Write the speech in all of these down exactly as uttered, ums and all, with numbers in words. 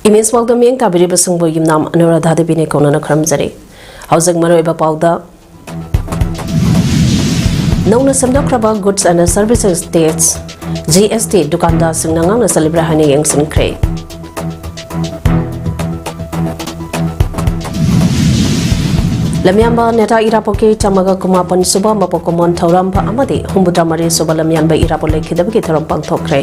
Image ꯄꯥꯎꯗ ꯃꯤꯠꯌꯦꯡ ꯇꯥꯕꯤꯔꯤꯕꯁꯤꯡꯕꯨ ꯌꯨꯝꯅꯥꯝ ꯑꯅꯨꯔꯥꯙꯥ ꯗꯦꯕꯤꯅ ꯀꯧꯅꯅ ꯈꯨꯔꯨꯝꯖꯔꯤ꯫ ꯍꯧꯖꯤꯛ ꯃꯔꯨꯑꯣꯏꯕ ꯄꯥꯎꯗ, ꯅꯧꯅ ꯁꯦꯝꯗꯣꯛꯈ꯭ꯔꯕ Goods and Services Tax, G S T, ꯗꯨꯀꯥꯟꯗꯥꯔꯁꯤꯡꯅ ꯉꯥꯡꯅ ꯆꯠꯂꯤꯕ꯭ꯔꯥ ꯍꯥꯏꯅ ꯌꯦꯡꯁꯤꯟꯈ꯭ꯔꯦ꯫ ꯂꯝꯌꯥꯟꯕ ꯅꯦꯇꯥ ꯏꯔꯥꯕꯣꯠꯀꯤ ꯆꯥꯝꯃꯒ ꯀꯨꯟꯃꯥꯄꯟ ꯁꯨꯕ ꯃꯄꯣꯛ ꯀꯨꯝꯑꯣꯟ ꯊꯧꯔꯝ ꯑꯃꯗꯤ ꯍꯨꯝꯐꯨꯇꯔꯥ ꯃꯔꯤ ꯁꯨꯕ ꯂꯝꯌꯥꯟꯕ ꯏꯔꯥꯕꯣꯠ ꯂꯩꯈꯤꯗꯕꯒꯤ ꯊꯧꯔꯝ ꯄꯥꯡꯊꯣꯛꯈ꯭ꯔꯦ꯫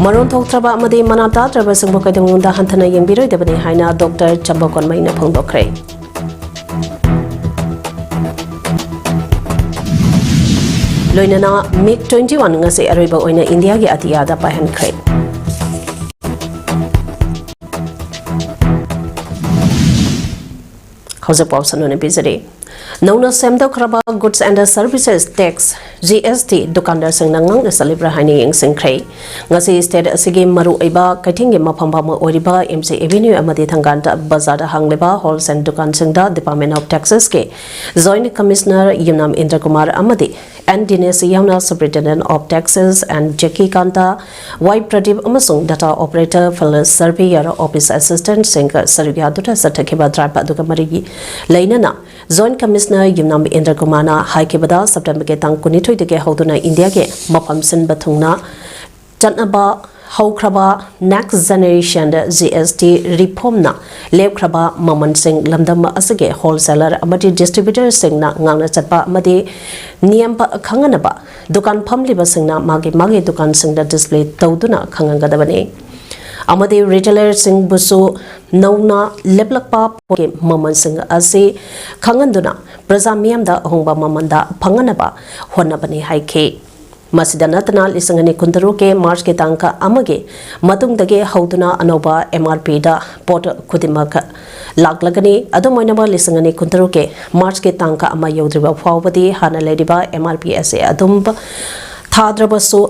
ꯃꯔꯣꯟ ꯊꯣꯛꯇ꯭ꯔꯕ ꯑꯃꯗꯤ ꯃꯅꯥ ꯇꯥꯗ꯭ꯔꯕꯁꯤꯡꯕꯨ ꯀꯩꯗꯧꯅꯨꯡꯗ ꯍꯟꯊꯅ ꯌꯦꯡꯕꯤꯔꯣꯏꯗꯕꯅꯤ ꯍꯥꯏꯅ ꯗꯣꯛꯇꯔ ꯆꯝꯕ ꯀꯣꯟꯃꯩꯅ ꯐꯣꯡꯗꯣꯛꯈ꯭ꯔꯦ꯫ ꯂꯣꯏꯅꯅ ꯃꯤꯒ twenty one ꯉꯁꯤ ꯑꯔꯣꯏꯕ ꯑꯣꯏꯅ ꯏꯟꯗꯤꯌꯥꯒꯤ ꯑꯇꯤꯌꯥꯗ ꯄꯥꯏꯍꯟꯈ꯭ꯔꯦ꯫ ꯍꯧꯖꯤꯛ ꯄꯥꯎ ꯁꯟꯗꯣꯛꯅ ꯄꯤꯖꯔꯤ꯫ ꯅꯧꯅ ꯁꯦꯝꯗꯣꯛꯈ꯭ꯔꯕ Goods and Services Tax, G S T, ꯗꯨꯀꯥꯟꯗꯥꯔꯁꯤꯡꯅ ꯉꯥꯡꯅ ꯆꯠꯂꯤꯕ꯭ꯔꯥ ꯍꯥꯏꯅ ꯌꯦꯡꯁꯤꯟꯈ꯭ꯔꯦ꯫ ꯉꯁꯤ state ꯑꯁꯤꯒꯤ ꯃꯔꯨꯑꯣꯏꯕ ꯀꯩꯊꯦꯜꯒꯤ ꯃꯐꯝ ꯑꯃ ꯑꯣꯏꯔꯤꯕ M C Avenue ꯑꯃꯗꯤ ꯊꯪꯒꯥꯟ ꯕꯖꯥꯔꯗ ꯍꯥꯡꯂꯤꯕ wholesale ꯗꯨꯀꯥꯟꯁꯤꯡꯗ Department of Taxes ꯀꯤ Joint Commissioner ꯌꯨꯝꯅꯥꯝ ꯏꯟꯗ꯭ꯔ ꯀꯨꯃꯥꯔ ꯑꯃꯗꯤ N ꯗꯤꯅꯦꯁ ꯌꯥꯎꯅ Superintendent of Taxes N ꯖꯦꯀꯤ ꯀꯥꯟꯇ, Y Pradeep ꯑꯃꯁꯨꯡ Data Operator, Field Surveyor, Office Assistant ꯁꯤꯡꯒ ꯁꯔꯨꯛ ꯌꯥꯗꯨꯅ ꯆꯠꯊꯈꯤꯕ drive ꯑꯗꯨꯒ ꯃꯔꯤ ꯂꯩꯅꯅ Joint Commissioner ꯌꯨꯝꯅꯥꯝ ꯏꯟꯗ꯭ꯔ ꯀꯨꯃꯥꯔꯅ ꯍꯥꯏꯈꯤꯕꯗ, September ꯒꯤ ꯇꯥꯡ ꯀꯨꯟꯅꯤꯊꯣꯏꯗꯒꯤ ꯍꯧꯗꯨꯅ ꯏꯟꯗꯤꯌꯥꯒꯤ ꯃꯐꯝ ꯁꯤꯟꯕ ꯊꯨꯡꯅ ꯆꯠꯅꯕ ꯍꯧꯈ꯭ꯔꯕ Next Generation G S T reform ꯅ ꯂꯦꯞꯈ꯭ꯔꯕ ꯃꯃꯜꯁꯤꯡ ꯂꯝꯗꯝ ꯑꯁꯤꯒꯤ wholesaler ꯑꯃꯗꯤ distributor ꯁꯤꯡꯅ ꯉꯥꯡꯅ ꯆꯠꯄ ꯑꯃꯗꯤ ꯅꯤꯌꯝ ꯈꯪꯍꯟꯅꯕ ꯗꯨꯀꯥꯟ ꯐꯝꯂꯤꯕꯁꯤꯡꯅ ꯃꯥꯒꯤ ꯃꯥꯒꯤ ꯗꯨꯀꯥꯟꯁꯤꯡꯗ display ꯇꯧꯗꯨꯅ ꯈꯪꯍꯟꯒꯗꯕꯅꯤ꯫ ꯑꯃꯗꯤ retailer ꯁꯤꯡꯕꯨꯁꯨ ꯅꯧꯅ ꯂꯦꯞꯂꯛꯄ ꯄꯣꯠꯀꯤ ꯃꯃꯜꯁꯤꯡ ꯑꯁꯤ ꯈꯪꯍꯟꯗꯨꯅ ꯄ꯭ꯔꯖꯥ ꯃꯤꯌꯥꯝꯗ ꯑꯍꯣꯡꯕ ꯃꯃꯜꯗ ꯐꯪꯍꯟꯅꯕ ꯍꯣꯠꯅꯕꯅꯤ ꯍꯥꯏꯈꯤ꯫ ꯃꯁꯤꯗ ꯅꯠꯇꯅ, ꯂꯤꯁꯤꯡ ꯑꯅꯤ ꯀꯨꯟꯇꯔꯨꯛꯀꯤ March ꯀꯤ ꯇꯥꯡ ꯑꯃꯒꯤ ꯃꯇꯨꯡꯗꯒꯤ ꯍꯧꯗꯨꯅ ꯑꯅꯧꯕ M R P ꯗ ꯄꯣꯠ ꯈꯨꯗꯤꯡꯃꯛ ꯂꯥꯛꯂꯒꯅꯤ꯫ ꯑꯗꯨꯝ ꯑꯣꯏꯅꯃꯛ, ꯂꯤꯁꯤꯡ ꯑꯅꯤ ꯀꯨꯟꯇꯔꯨꯛꯀꯤ March ꯀꯤ ꯇꯥꯡ ꯑꯃ ꯌꯧꯗ꯭ꯔꯤꯕ ꯐꯥꯎꯕꯗꯤ ꯍꯥꯟꯅ ꯂꯩꯔꯤꯕ M R P ꯑꯁꯤ ꯑꯗꯨꯝ ꯊꯥꯗ꯭ꯔꯕꯁꯨ,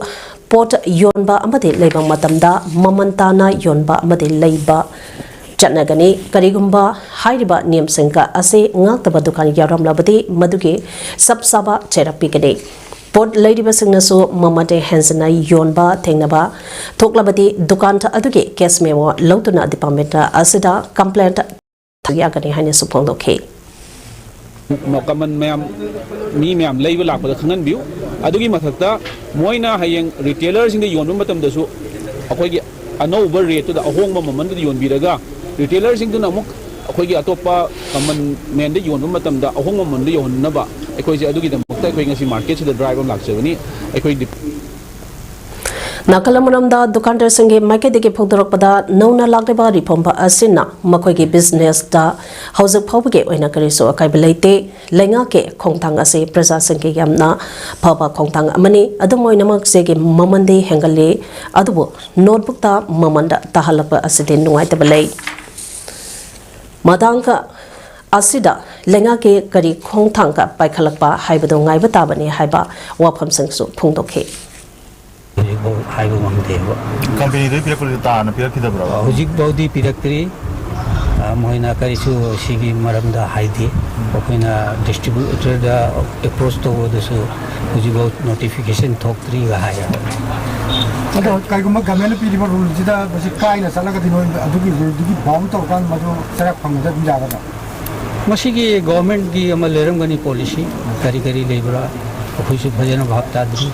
ꯄꯣꯠ ꯌꯣꯟꯕ ꯑꯃꯗꯤ ꯂꯩꯕ ꯃꯇꯝꯗ ꯃꯃꯜ ꯇꯥꯅ ꯌꯣꯟꯕ ꯑꯃꯗꯤ ꯂꯩꯕ ꯆꯠꯅꯒꯅꯤ꯫ ꯀꯔꯤꯒꯨꯝꯕ ꯍꯥꯏꯔꯤꯕ ꯅꯤꯌꯝꯁꯤꯡꯒ ꯑꯁꯤ ꯉꯥꯛꯇꯕ ꯗꯨꯀꯥꯟ ꯌꯥꯎꯔꯝꯂꯕꯗꯤ, ꯃꯗꯨꯒꯤ ꯆꯞ ꯆꯥꯕ ꯆꯩꯔꯥꯛ ꯄꯤꯒꯅꯤ꯫ ꯄꯣꯠ ꯂꯩꯔꯤꯕꯁꯤꯡꯅꯁꯨ ꯃꯃꯜ ꯍꯦꯟꯖꯤꯟꯅ ꯌꯣꯟꯕ ꯊꯦꯡꯅꯕ ꯊꯣꯛꯂꯕꯗꯤ ꯗꯨꯀꯥꯟ ꯑꯗꯨꯒꯤ case memo ꯂꯧꯗꯨꯅ department ꯑꯁꯤꯗ complaint ꯌꯥꯒꯅꯤ ꯍꯥꯏꯅꯁꯨ ꯐꯣꯡꯗꯣꯛꯈꯤ꯫ ꯀꯃꯟ ꯃꯌꯥꯝ, ꯃꯤ ꯃꯌꯥꯝ ꯂꯩꯕ ꯂꯥꯛꯄꯗ ꯈꯪꯍꯟꯕꯤꯌꯨ꯫ ꯑꯗꯨꯒꯤ ꯃꯊꯛꯇ ꯃꯣꯏꯅ ꯍꯌꯦꯡ retailerꯁꯤꯡꯗ ꯌꯣꯟꯕ ꯃꯇꯝꯗꯁꯨ ꯑꯩꯈꯣꯏꯒꯤ ꯑꯅꯧꯕ rateꯇꯨꯗ, ꯑꯍꯣꯡꯕ ꯃꯃꯜꯗꯨꯗ ꯌꯣꯟꯕꯤꯔꯒ retailerꯁꯤꯡꯗꯨꯅ ꯑꯃꯨꯛ ꯑꯩꯈꯣꯏꯒꯤ ꯑꯇꯣꯞꯄ common manꯗ ꯌꯣꯟꯕ ꯃꯇꯝꯗ ꯑꯍꯣꯡꯕ ꯃꯃꯜꯗ ꯌꯣꯟꯅꯕ ꯑꯩꯈꯣꯏꯁꯦ ꯑꯗꯨꯒꯤꯗꯃꯛꯇ ꯑꯩꯈꯣꯏ ꯉꯁꯤ marketꯁꯤꯗ drive ꯑꯃ ꯂꯥꯛꯆꯕꯅꯤ꯫ ꯑꯩꯈꯣꯏ ꯅꯥꯀꯜ ꯑꯃꯔꯣꯝꯗ ꯗꯨꯀꯥꯟꯗꯥꯔꯁꯤꯡꯒꯤ ꯃꯥꯏꯀꯩꯗꯒꯤ ꯐꯣꯡꯗꯣꯔꯛꯄꯗ, ꯅꯧꯅ ꯂꯥꯛꯂꯤꯕ reform ꯑꯁꯤꯅ ꯃꯈꯣꯏꯒꯤ businessꯇ ꯍꯧꯖꯤꯛ ꯐꯥꯎꯕꯒꯤ ꯑꯣꯏꯅ ꯀꯔꯤꯁꯨ ꯑꯀꯥꯏꯕ ꯂꯩꯇꯦ꯫ ꯂꯩꯉꯥꯛꯀꯤ ꯈꯣꯡꯊꯥꯡ ꯑꯁꯤ ꯄ꯭ꯔꯖꯥꯁꯤꯡꯒꯤ ꯌꯥꯝꯅ ꯐꯕ ꯈꯣꯡꯊꯥꯡ ꯑꯃꯅꯤ꯫ ꯑꯗꯨꯝ ꯑꯣꯏꯅꯃꯛ ꯆꯦꯒꯤ ꯃꯃꯜꯗꯤ ꯍꯦꯟꯒꯠꯂꯤ, ꯑꯗꯨꯕꯨ notebookꯇ ꯃꯃꯜ ꯇꯥꯍꯜꯂꯛꯄ ꯑꯁꯤꯗꯤ ꯅꯨꯡꯉꯥꯏꯇꯕ ꯂꯩ꯫ ꯃꯇꯥꯡ ꯑꯁꯤꯗ ꯂꯩꯉꯥꯛꯀꯤ ꯀꯔꯤ ꯈꯣꯡꯊꯥꯡ ꯄꯥꯏꯈꯠꯂꯛꯄ ꯍꯥꯏꯕꯗꯨ ꯉꯥꯏꯕ ꯇꯥꯕꯅꯤ ꯍꯥꯏꯕ ꯋꯥꯐꯝꯁꯤꯡꯁꯨ ꯐꯣꯡꯗꯣꯛꯈꯤ꯫ ꯍꯧꯖꯤꯛꯐꯥꯎ ꯍꯥꯏꯕ ꯉꯝꯗꯦꯕ꯫ ꯀꯝꯄꯦꯅꯤꯗꯒꯤ ꯄꯤꯔꯛꯄꯗꯨꯗꯤ ꯇꯥꯅ ꯄꯤꯔꯛꯈꯤꯗꯕ꯭ꯔꯕ? ꯍꯧꯖꯤꯛꯐꯥꯎꯗꯤ ꯄꯤꯔꯛꯇ꯭ꯔꯤ꯫ ꯑ, ꯃꯣꯏꯅ ꯀꯔꯤꯁꯨ ꯁꯤꯒꯤ ꯃꯔꯝꯗ ꯍꯥꯏꯗꯦ꯫ ꯑꯩꯈꯣꯏꯅ distributorꯗ approach ꯇꯧꯕꯗꯁꯨ ꯍꯧꯖꯤꯛꯐꯥꯎ notification ꯊꯣꯛꯇ꯭ꯔꯤꯒ ꯍꯥꯏꯌꯦꯕ꯫ ꯑꯗꯣ ꯀꯩꯒꯨꯝꯕ governmentꯅ ꯄꯤꯔꯤꯕ ruleꯁꯤꯗ ꯃꯁꯤ ꯀꯥꯏꯅ ꯆꯠꯂꯒꯗꯤ ꯅꯣꯏ ꯑꯗꯨꯒꯤ ruleꯗꯨꯒꯤ bound ꯇꯧꯔꯀꯥꯟꯗ ꯃꯗꯨ ꯆꯔꯥ ꯐꯪꯕꯗ ꯑꯗꯨꯝ ꯌꯥꯒꯗ꯭ꯔꯥ? ꯃꯁꯤꯒꯤ governmentꯀꯤ ꯑꯃ ꯂꯩꯔꯝꯒꯅꯤ policy, ꯀꯔꯤ ꯀꯔꯤ ꯂꯩꯕ꯭ꯔꯥ ꯑꯩꯈꯣꯏꯁꯨ ꯐꯖꯅ ꯚꯥꯞ ꯇꯥꯗ꯭ꯔꯤ꯫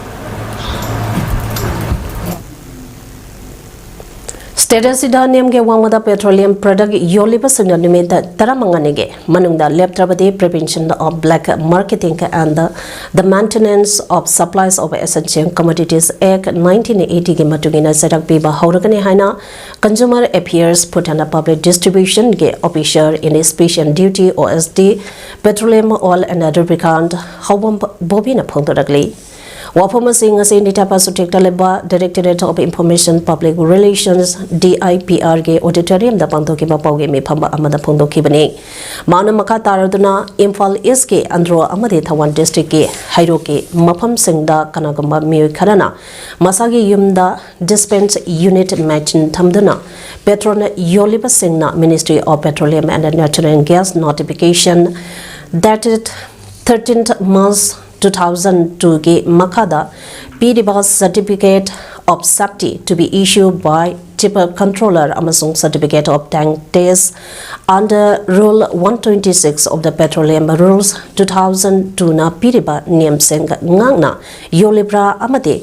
State ꯑꯁꯤꯗ ꯅꯦꯝꯒꯤ ꯋꯥꯡꯃꯗ petroleum product ꯌꯣꯜꯂꯤꯕꯁꯤꯡꯅ ꯅꯨꯃꯤꯠ ꯇꯔꯥꯃꯉꯥꯅꯤꯒꯤ ꯃꯅꯨꯡꯗ ꯂꯦꯞꯇ꯭ꯔꯕꯗꯤ Prevention of Black Marketing and the Maintenance of Supplies of Essential Commodities Act nineteen eightyꯒꯤ ꯃꯇꯨꯡ ꯏꯟꯅ ꯆꯩꯔꯥꯛ ꯄꯤꯕ ꯍꯧꯔꯒꯅꯤ ꯍꯥꯏꯅ Consumer Affairs, Food and Public Distributionꯒꯤ Officer in Special Duty, OSD, Petroleum Oil and Lubricant ꯍꯥꯎꯕꯝ ꯕꯣꯕꯤꯅ ꯐꯣꯡꯗꯣꯔꯛꯂꯤ꯫ ꯋꯥꯐꯝ ꯑꯁꯤ ꯉꯁꯤ ꯅꯤꯊꯥ ꯄꯥꯁꯨꯇꯦꯛꯇ ꯂꯩꯕ Directorate of Information Public Relations, DIPRꯒꯤ auditoriumꯗ ꯄꯥꯡꯊꯣꯛꯈꯤꯕ ꯄꯥꯎꯒꯤ ꯃꯤꯐꯝ ꯑꯃꯗ ꯐꯣꯡꯗꯣꯛꯈꯤꯕꯅꯤ꯫ ꯃꯍꯥꯛꯅ ꯃꯈꯥ ꯇꯥꯔꯗꯨꯅ ꯏꯝꯐꯥꯜ Eastꯀꯤ ꯑꯟꯗ꯭ꯔꯣ ꯑꯃꯗꯤ ꯊꯧꯕꯥꯜ districtꯀꯤ ꯍꯩꯔꯣꯛꯀꯤ ꯃꯐꯝꯁꯤꯡꯗ ꯀꯅꯥꯒꯨꯝꯕ ꯃꯤꯑꯣꯏ ꯈꯔꯅ ꯃꯁꯥꯒꯤ ꯌꯨꯝꯗ dispense unit machine ꯊꯝꯗꯨꯅ petrol ꯌꯣꯜꯂꯤꯕꯁꯤꯡꯅ Ministry of Petroleum and Natural Gas notification dated thirteenth March two thousand two ꯒꯤ ꯃꯈꯥꯗ ꯄꯤꯔꯤꯕ Certificate of Safety to be issued by Tipper Controller ꯑꯃꯁꯨꯡ Certificate of Tank Test under Rule one twenty-six of the Petroleum Rules two thousand two ꯅ ꯄꯤꯔꯤꯕ ꯅꯤꯌꯝꯁꯤꯡ ꯉꯥꯛꯅ ꯌꯣꯜꯂꯤꯕ꯭ꯔꯥ ꯑꯃꯗꯤ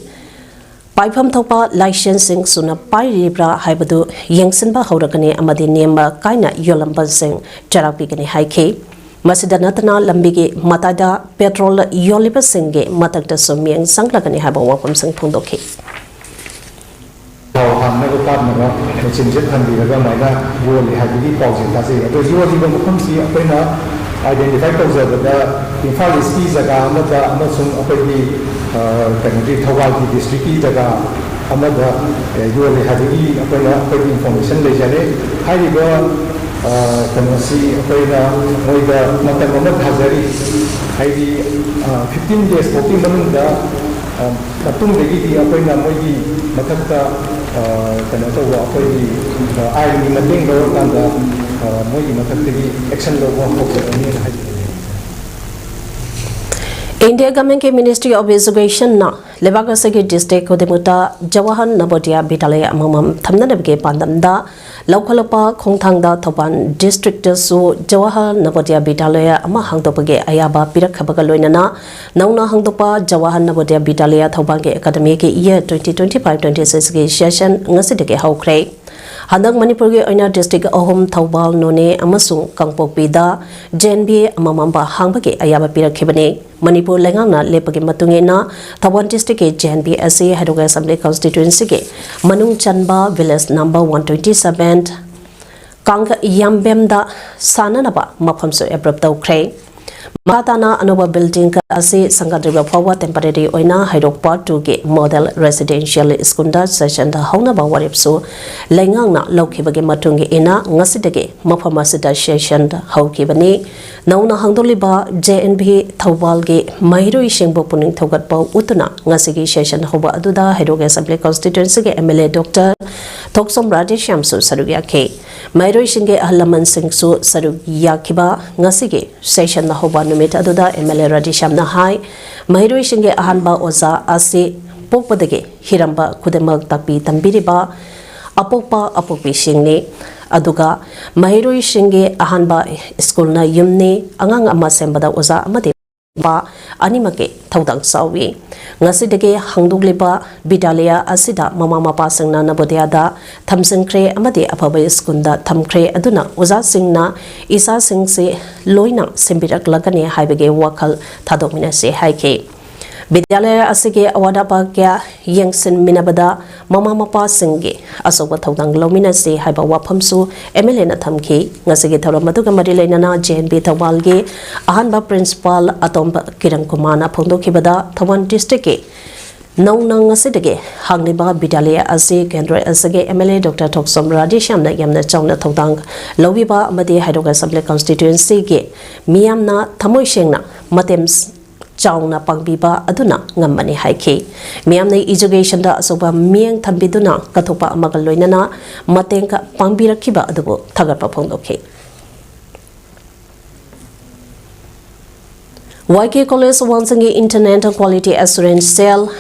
ꯄꯥꯏꯐꯝ ꯊꯣꯛꯄ ꯂꯥꯏꯁꯦꯟꯁꯁꯤꯡ ꯁꯨꯅ ꯄꯥꯏꯔꯤꯕ꯭ꯔꯥ ꯍꯥꯏꯕꯗꯨ ꯌꯦꯡꯁꯤꯟꯕ ꯍꯧꯔꯒꯅꯤ ꯑꯃꯗꯤ ꯅꯦꯝꯕ ꯀꯥꯏꯅ ꯌꯣꯜꯂꯝꯕꯁꯤꯡ ꯆꯩꯔꯥꯛ ꯄꯤꯒꯅꯤ ꯍꯥꯏꯈꯤ꯫ ꯃꯁꯤꯗ ꯅꯠꯇꯅ ꯂꯝꯕꯤꯒꯤ ꯃꯇꯥꯏꯗ ꯄꯦꯇ꯭ꯔꯣꯜ ꯌꯣꯜꯂꯤꯕꯁꯤꯡꯒꯤ ꯃꯊꯛꯇꯁꯨ ꯃꯤꯠꯌꯦꯡ ꯆꯪꯂꯒꯅꯤ ꯍꯥꯏꯕ ꯋꯥꯐꯝꯁꯤꯡ ꯐꯣꯡꯗꯣꯛꯈꯤ꯫ ꯊꯥꯎ ꯍꯥꯟꯅꯕ ꯀꯥꯞꯅꯕ ꯃꯦꯆꯤꯟꯁꯦ ꯊꯝꯕꯤꯔꯒ ꯑꯗꯨꯃꯥꯏꯅ ꯌꯣꯜꯂꯤ ꯍꯥꯏꯕꯒꯤ ꯄꯥꯎꯁꯦ ꯇꯥꯖꯩ꯫ ꯑꯗꯣ ꯌꯣꯜꯂꯤꯕ ꯃꯐꯝꯁꯤ ꯑꯩꯈꯣꯏꯅ identify ꯇꯧꯖꯕꯗ ꯏꯝꯐꯥꯜ ꯏꯁꯀꯤ ꯖꯒꯥ ꯑꯃꯗ ꯑꯃꯁꯨꯡ ꯑꯩꯈꯣꯏꯒꯤ ꯀꯩꯅꯣꯒꯤ ꯊꯧꯕꯥꯜꯒꯤ ꯗꯤꯁꯇ꯭ꯔꯤꯛꯀꯤ ꯖꯒꯥ ꯑꯃꯗ ꯌꯣꯜꯂꯤ ꯍꯥꯏꯕꯒꯤ ꯑꯩꯈꯣꯏꯅ ꯑꯩꯈꯣꯏꯒꯤ information ꯂꯩꯖꯔꯦ꯫ ꯍꯥꯏꯔꯤꯕ ꯀꯩꯅꯣꯁꯤ ꯑꯩꯈꯣꯏꯅ ꯃꯣꯏꯗ ꯃꯇꯝ ꯑꯃ ꯊꯥꯖꯔꯤ, ꯍꯥꯏꯗꯤ fifteen days ꯐꯥꯎꯒꯤ ꯃꯅꯨꯡꯗ ꯃꯇꯨꯡꯗꯒꯤꯗꯤ ꯑꯩꯈꯣꯏꯅ ꯃꯣꯏꯒꯤ ꯃꯊꯛꯇ ꯀꯩꯅꯣ ꯇꯧꯕ, ꯑꯩꯈꯣꯏꯒꯤ ꯑꯥꯏꯟꯒꯤ ꯃꯇꯦꯡ ꯂꯧꯔꯀꯥꯟꯗ ꯃꯣꯏꯒꯤ ꯃꯊꯛꯇꯒꯤ action ꯂꯧꯕ ꯍꯧꯖꯔꯅꯤꯅ ꯍꯥꯏꯖꯅꯤꯡꯉꯤ꯫ India Government ꯀꯤ Ministry of Education ꯅ ꯂꯩꯕꯥꯛ ꯑꯁꯤꯒꯤ district ꯈꯨꯗꯤꯡꯃꯛꯇ ꯖꯋꯥꯍꯔ ꯅꯕꯣꯗꯤꯌꯥ ꯕꯤꯗ꯭ꯌꯥꯂꯌ ꯑꯃꯃꯝ ꯊꯝꯅꯅꯕꯒꯤ ꯄꯥꯟꯗꯝꯗ ꯂꯧꯈꯠꯂꯛꯄ ꯈꯣꯡꯊꯥꯡꯗ ꯊꯧꯕꯥꯜ district ꯇꯁꯨ ꯖꯋꯥꯍꯔ ꯅꯕꯣꯗꯤꯌꯥ ꯕꯤꯗ꯭ꯌꯥꯂꯌ ꯑꯃ ꯍꯥꯡꯗꯣꯛꯄꯒꯤ ꯑꯌꯥꯕ ꯄꯤꯔꯛꯈꯤꯕꯒ ꯂꯣꯏꯅꯅ ꯅꯧꯅ ꯍꯥꯡꯗꯣꯛꯄ Jawahar ꯅꯕꯣꯗꯤꯌꯥ ꯕꯤꯗ꯭ꯌꯥꯂꯌ ꯊꯧꯕꯥꯜꯒꯤ academic year twenty twenty five twenty six ꯀꯤ session ꯉꯁꯤꯗꯒꯤ ꯍꯧꯈ꯭ꯔꯦ꯫ ꯍꯟꯗꯛ ꯃꯅꯤꯄꯨꯔꯒꯤ ꯑꯣꯏꯅ district ꯑꯍꯨꯝ, ꯊꯧꯕꯥꯜ, ꯅꯣꯅꯦ ꯑꯃꯁꯨꯡ ꯀꯥꯡꯄꯣꯛꯄꯤꯗ J N V ꯑꯃꯃꯝ ꯍꯥꯡꯕꯒꯤ ꯑꯌꯥꯕ ꯄꯤꯔꯛꯈꯤꯕꯅꯤ꯫ ꯃꯅꯤꯄꯨꯔ ꯂꯩꯉꯥꯛꯅ ꯂꯦꯞꯄꯒꯤ ꯃꯇꯨꯡ ꯏꯟꯅ ꯊꯧꯕꯥꯜ district ꯀꯤ J N V ꯑꯁꯤ ꯍꯩꯔꯣꯛ Assembly Constituency ꯒꯤ ꯃꯅꯨꯡ ꯆꯟꯕ village number one twenty seven ꯀꯥꯡꯒ ꯌꯥꯝꯕꯦꯝꯗ ꯁꯥꯟꯅꯅꯕ ꯃꯐꯝꯁꯨ approve ꯇꯧꯈ꯭ꯔꯦ꯫ ꯃꯈꯥ ꯇꯥꯅ ꯑꯅꯧꯕ building ꯑꯁꯤ ꯁꯦꯝꯒꯠꯇ꯭ꯔꯤꯕ ꯐꯥꯎꯕ temporary ꯑꯣꯏꯅ ꯍꯩꯔꯣꯛ Part two ꯒꯤ model residential school ꯗ session ꯗ ꯍꯧꯅꯕ ꯋꯥꯔꯦꯞꯁꯨ ꯂꯩꯉꯥꯛꯅ ꯂꯧꯈꯤꯕꯒꯤ ꯃꯇꯨꯡ ꯏꯟꯅ ꯉꯁꯤꯗꯒꯤ ꯃꯐꯝ ꯑꯁꯤꯗ session ꯍꯧꯈꯤꯕꯅꯤ꯫ ꯅꯧꯅ ꯍꯥꯡꯗꯣꯛꯂꯤꯕ J N V ꯊꯧꯕꯥꯜꯒꯤ ꯃꯍꯩꯔꯣꯏꯁꯤꯡꯕꯨ ꯄꯨꯛꯅꯤꯡ ꯊꯧꯒꯠꯄ ꯎꯠꯇꯨꯅ ꯉꯁꯤꯒꯤ session ꯍꯧꯕ ꯑꯗꯨꯗ ꯍꯩꯔꯣꯛ Assembly Constituency ꯒꯤ M L A Doctor ꯊꯣꯛꯆꯣꯝ ꯔꯥꯙꯦꯁ꯭ꯌꯥꯝꯁꯨ ꯁꯔꯨꯛ ꯌꯥꯈꯤ꯫ ꯃꯍꯩꯔꯣꯏꯁꯤꯡꯒꯤ ꯑꯍꯜ ꯂꯃꯟꯁꯤꯡꯁꯨ ꯁꯔꯨꯛ ꯌꯥꯈꯤꯕ ꯉꯁꯤꯒꯤ session ꯍꯧꯕ ꯅꯨꯃꯤꯠ ꯑꯗꯨꯗ MLA ꯔꯥꯙꯦꯁ꯭ꯌꯥꯝꯅ ꯍꯥꯏ, ꯃꯍꯩꯔꯣꯏꯁꯤꯡꯒꯤ ꯑꯍꯥꯟꯕ ꯑꯣꯖꯥ ꯑꯁꯤ ꯄꯣꯛꯄꯗꯒꯤ ꯍꯤꯔꯝꯕ ꯈꯨꯗꯤꯡꯃꯛ ꯇꯥꯛꯄꯤ ꯇꯝꯕꯤꯔꯤꯕ ꯑꯄꯣꯛꯄ ꯑꯄꯣꯛꯄꯤꯁꯤꯡꯅꯤ꯫ ꯑꯗꯨꯒ ꯃꯍꯩꯔꯣꯏꯁꯤꯡꯒꯤ ꯑꯍꯥꯟꯕ ꯁ꯭ꯀꯨꯜꯅ ꯌꯨꯝꯅꯤ꯫ ꯑꯉꯥꯡ ꯑꯃ ꯁꯦꯝꯕꯗ ꯑꯣꯖꯥ ꯑꯃꯗꯤ ꯄꯥ ꯑꯅꯤꯃꯛꯀꯤ ꯊꯧꯗꯥꯡ ꯆꯥꯎꯏ꯫ ꯉꯁꯤꯗꯒꯤ ꯍꯥꯡꯗꯣꯛꯂꯤꯕ ꯕꯤꯗ꯭ꯌꯥꯂꯌꯥ ꯑꯁꯤꯗ ꯃꯃꯥ ꯃꯄꯥꯁꯤꯡꯅ ꯅꯕꯣꯗꯌꯥꯗ ꯊꯝꯖꯤꯟꯈ꯭ꯔꯦ ꯑꯃꯗꯤ ꯑꯐꯕ ꯁ꯭ꯀꯨꯜꯗ ꯊꯝꯈ꯭ꯔꯦ꯫ ꯑꯗꯨꯅ ꯑꯣꯖꯥꯁꯤꯡꯅ ꯏꯆꯥꯁꯤꯡꯁꯤ ꯂꯣꯏꯅ ꯁꯦꯝꯕꯤꯔꯛꯂꯒꯅꯤ ꯍꯥꯏꯕꯒꯤ ꯋꯥꯈꯜ ꯊꯥꯗꯣꯛꯃꯤꯟꯅꯁꯤ ꯍꯥꯏꯈꯤ꯫ ꯕꯤꯗ꯭ꯌꯥꯂꯌꯥ ꯑꯁꯤꯒꯤ ꯑꯋꯥꯠ ꯑꯄꯥ ꯀꯌꯥ ꯌꯦꯡꯁꯤꯟꯃꯤꯟꯅꯕꯗ ꯃꯃꯥ ꯃꯄꯥꯁꯤꯡꯒꯤ ꯑꯆꯧꯕ ꯊꯧꯗꯥꯡ ꯂꯧꯃꯤꯟꯅꯁꯤ ꯍꯥꯏꯕ ꯋꯥꯐꯝꯁꯨ MLAꯅ ꯊꯝꯈꯤ꯫ ꯉꯁꯤꯒꯤ ꯊꯧꯔꯝ ꯑꯗꯨꯒ ꯃꯔꯤ ꯂꯩꯅꯅ JNV ꯊꯧꯕꯥꯜꯒꯤ ꯑꯍꯥꯟꯕ principal ꯑꯇꯣꯝꯕ ꯀꯤꯔꯟ ꯀꯨꯃꯥꯔꯅ ꯐꯣꯡꯗꯣꯛꯈꯤꯕꯗ, ꯊꯧꯕꯥꯜ districtꯀꯤ ꯅꯧꯅ ꯉꯁꯤꯗꯒꯤ ꯍꯥꯡꯂꯤꯕ ꯕꯤꯗ꯭ꯌꯥꯂꯌꯥ ꯑꯁꯤ ꯀꯦꯟꯗ꯭ꯔ ꯑꯁꯤꯒꯤ MLA Doctor ꯊꯣꯛꯆꯣꯝ ꯔꯥꯙꯦꯁ꯭ꯌꯥꯝꯅ ꯌꯥꯝꯅ ꯆꯥꯎꯅ ꯊꯧꯗꯥꯡ ꯂꯧꯕꯤꯕ ꯑꯃꯗꯤ ꯍꯩꯔꯣꯛ Assembly Constituencyꯒꯤ ꯃꯤꯌꯥꯝꯅ ꯊꯃꯣꯏ ꯁꯦꯡꯅ ꯃꯇꯦꯡ ꯆꯥꯎꯅ ꯄꯥꯡꯕꯤꯕ ꯑꯗꯨꯅ ꯉꯝꯕꯅꯤ ꯍꯥꯏꯈꯤ꯫ ꯃꯤꯌꯥꯝꯅ educationꯗ ꯑꯆꯧꯕ ꯃꯤꯠꯌꯦꯡ ꯊꯝꯕꯤꯗꯨꯅ ꯀꯠꯊꯣꯛꯄ ꯑꯃꯒ ꯂꯣꯏꯅꯅ ꯃꯇꯦꯡ ꯄꯥꯡꯕꯤꯔꯛꯈꯤꯕ ꯑꯗꯨꯕꯨ ꯊꯥꯒꯠꯄ ꯐꯣꯡꯗꯣꯛꯈꯤ꯫ YK College ꯋꯥꯡꯖꯤꯡꯒꯤ Internal Quality Assurance Cell,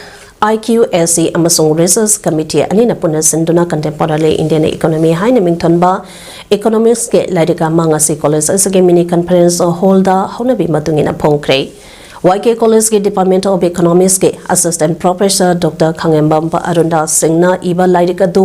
IQAC ꯑꯃꯁꯨꯡ Research Committee ꯑꯅꯤꯅ ꯄꯨꯟꯅ ꯁꯤꯟꯗꯨꯅ Contemporary Indian Economy ꯍꯥꯏꯅ ꯃꯤꯡꯊꯣꯟꯕ economicsꯀꯤ ꯂꯥꯏꯔꯤꯛ ꯑꯃ ꯉꯁꯤ college ꯑꯁꯤꯒꯤ mini conference hallꯗ ꯍꯧꯅꯕꯤ ꯃꯇꯨꯡ ꯏꯟꯅ ꯐꯣꯡꯈ꯭ꯔꯦ꯫ YK Collegeꯀꯤ Department of Economicsꯀꯤ Assistant Professor Doctor ꯈꯥꯉꯦꯝꯕꯝ ꯑꯔꯨꯟꯗꯥꯁ ꯁꯤꯡꯅ ꯏꯕ ꯂꯥꯏꯔꯤꯛ ꯑꯗꯨ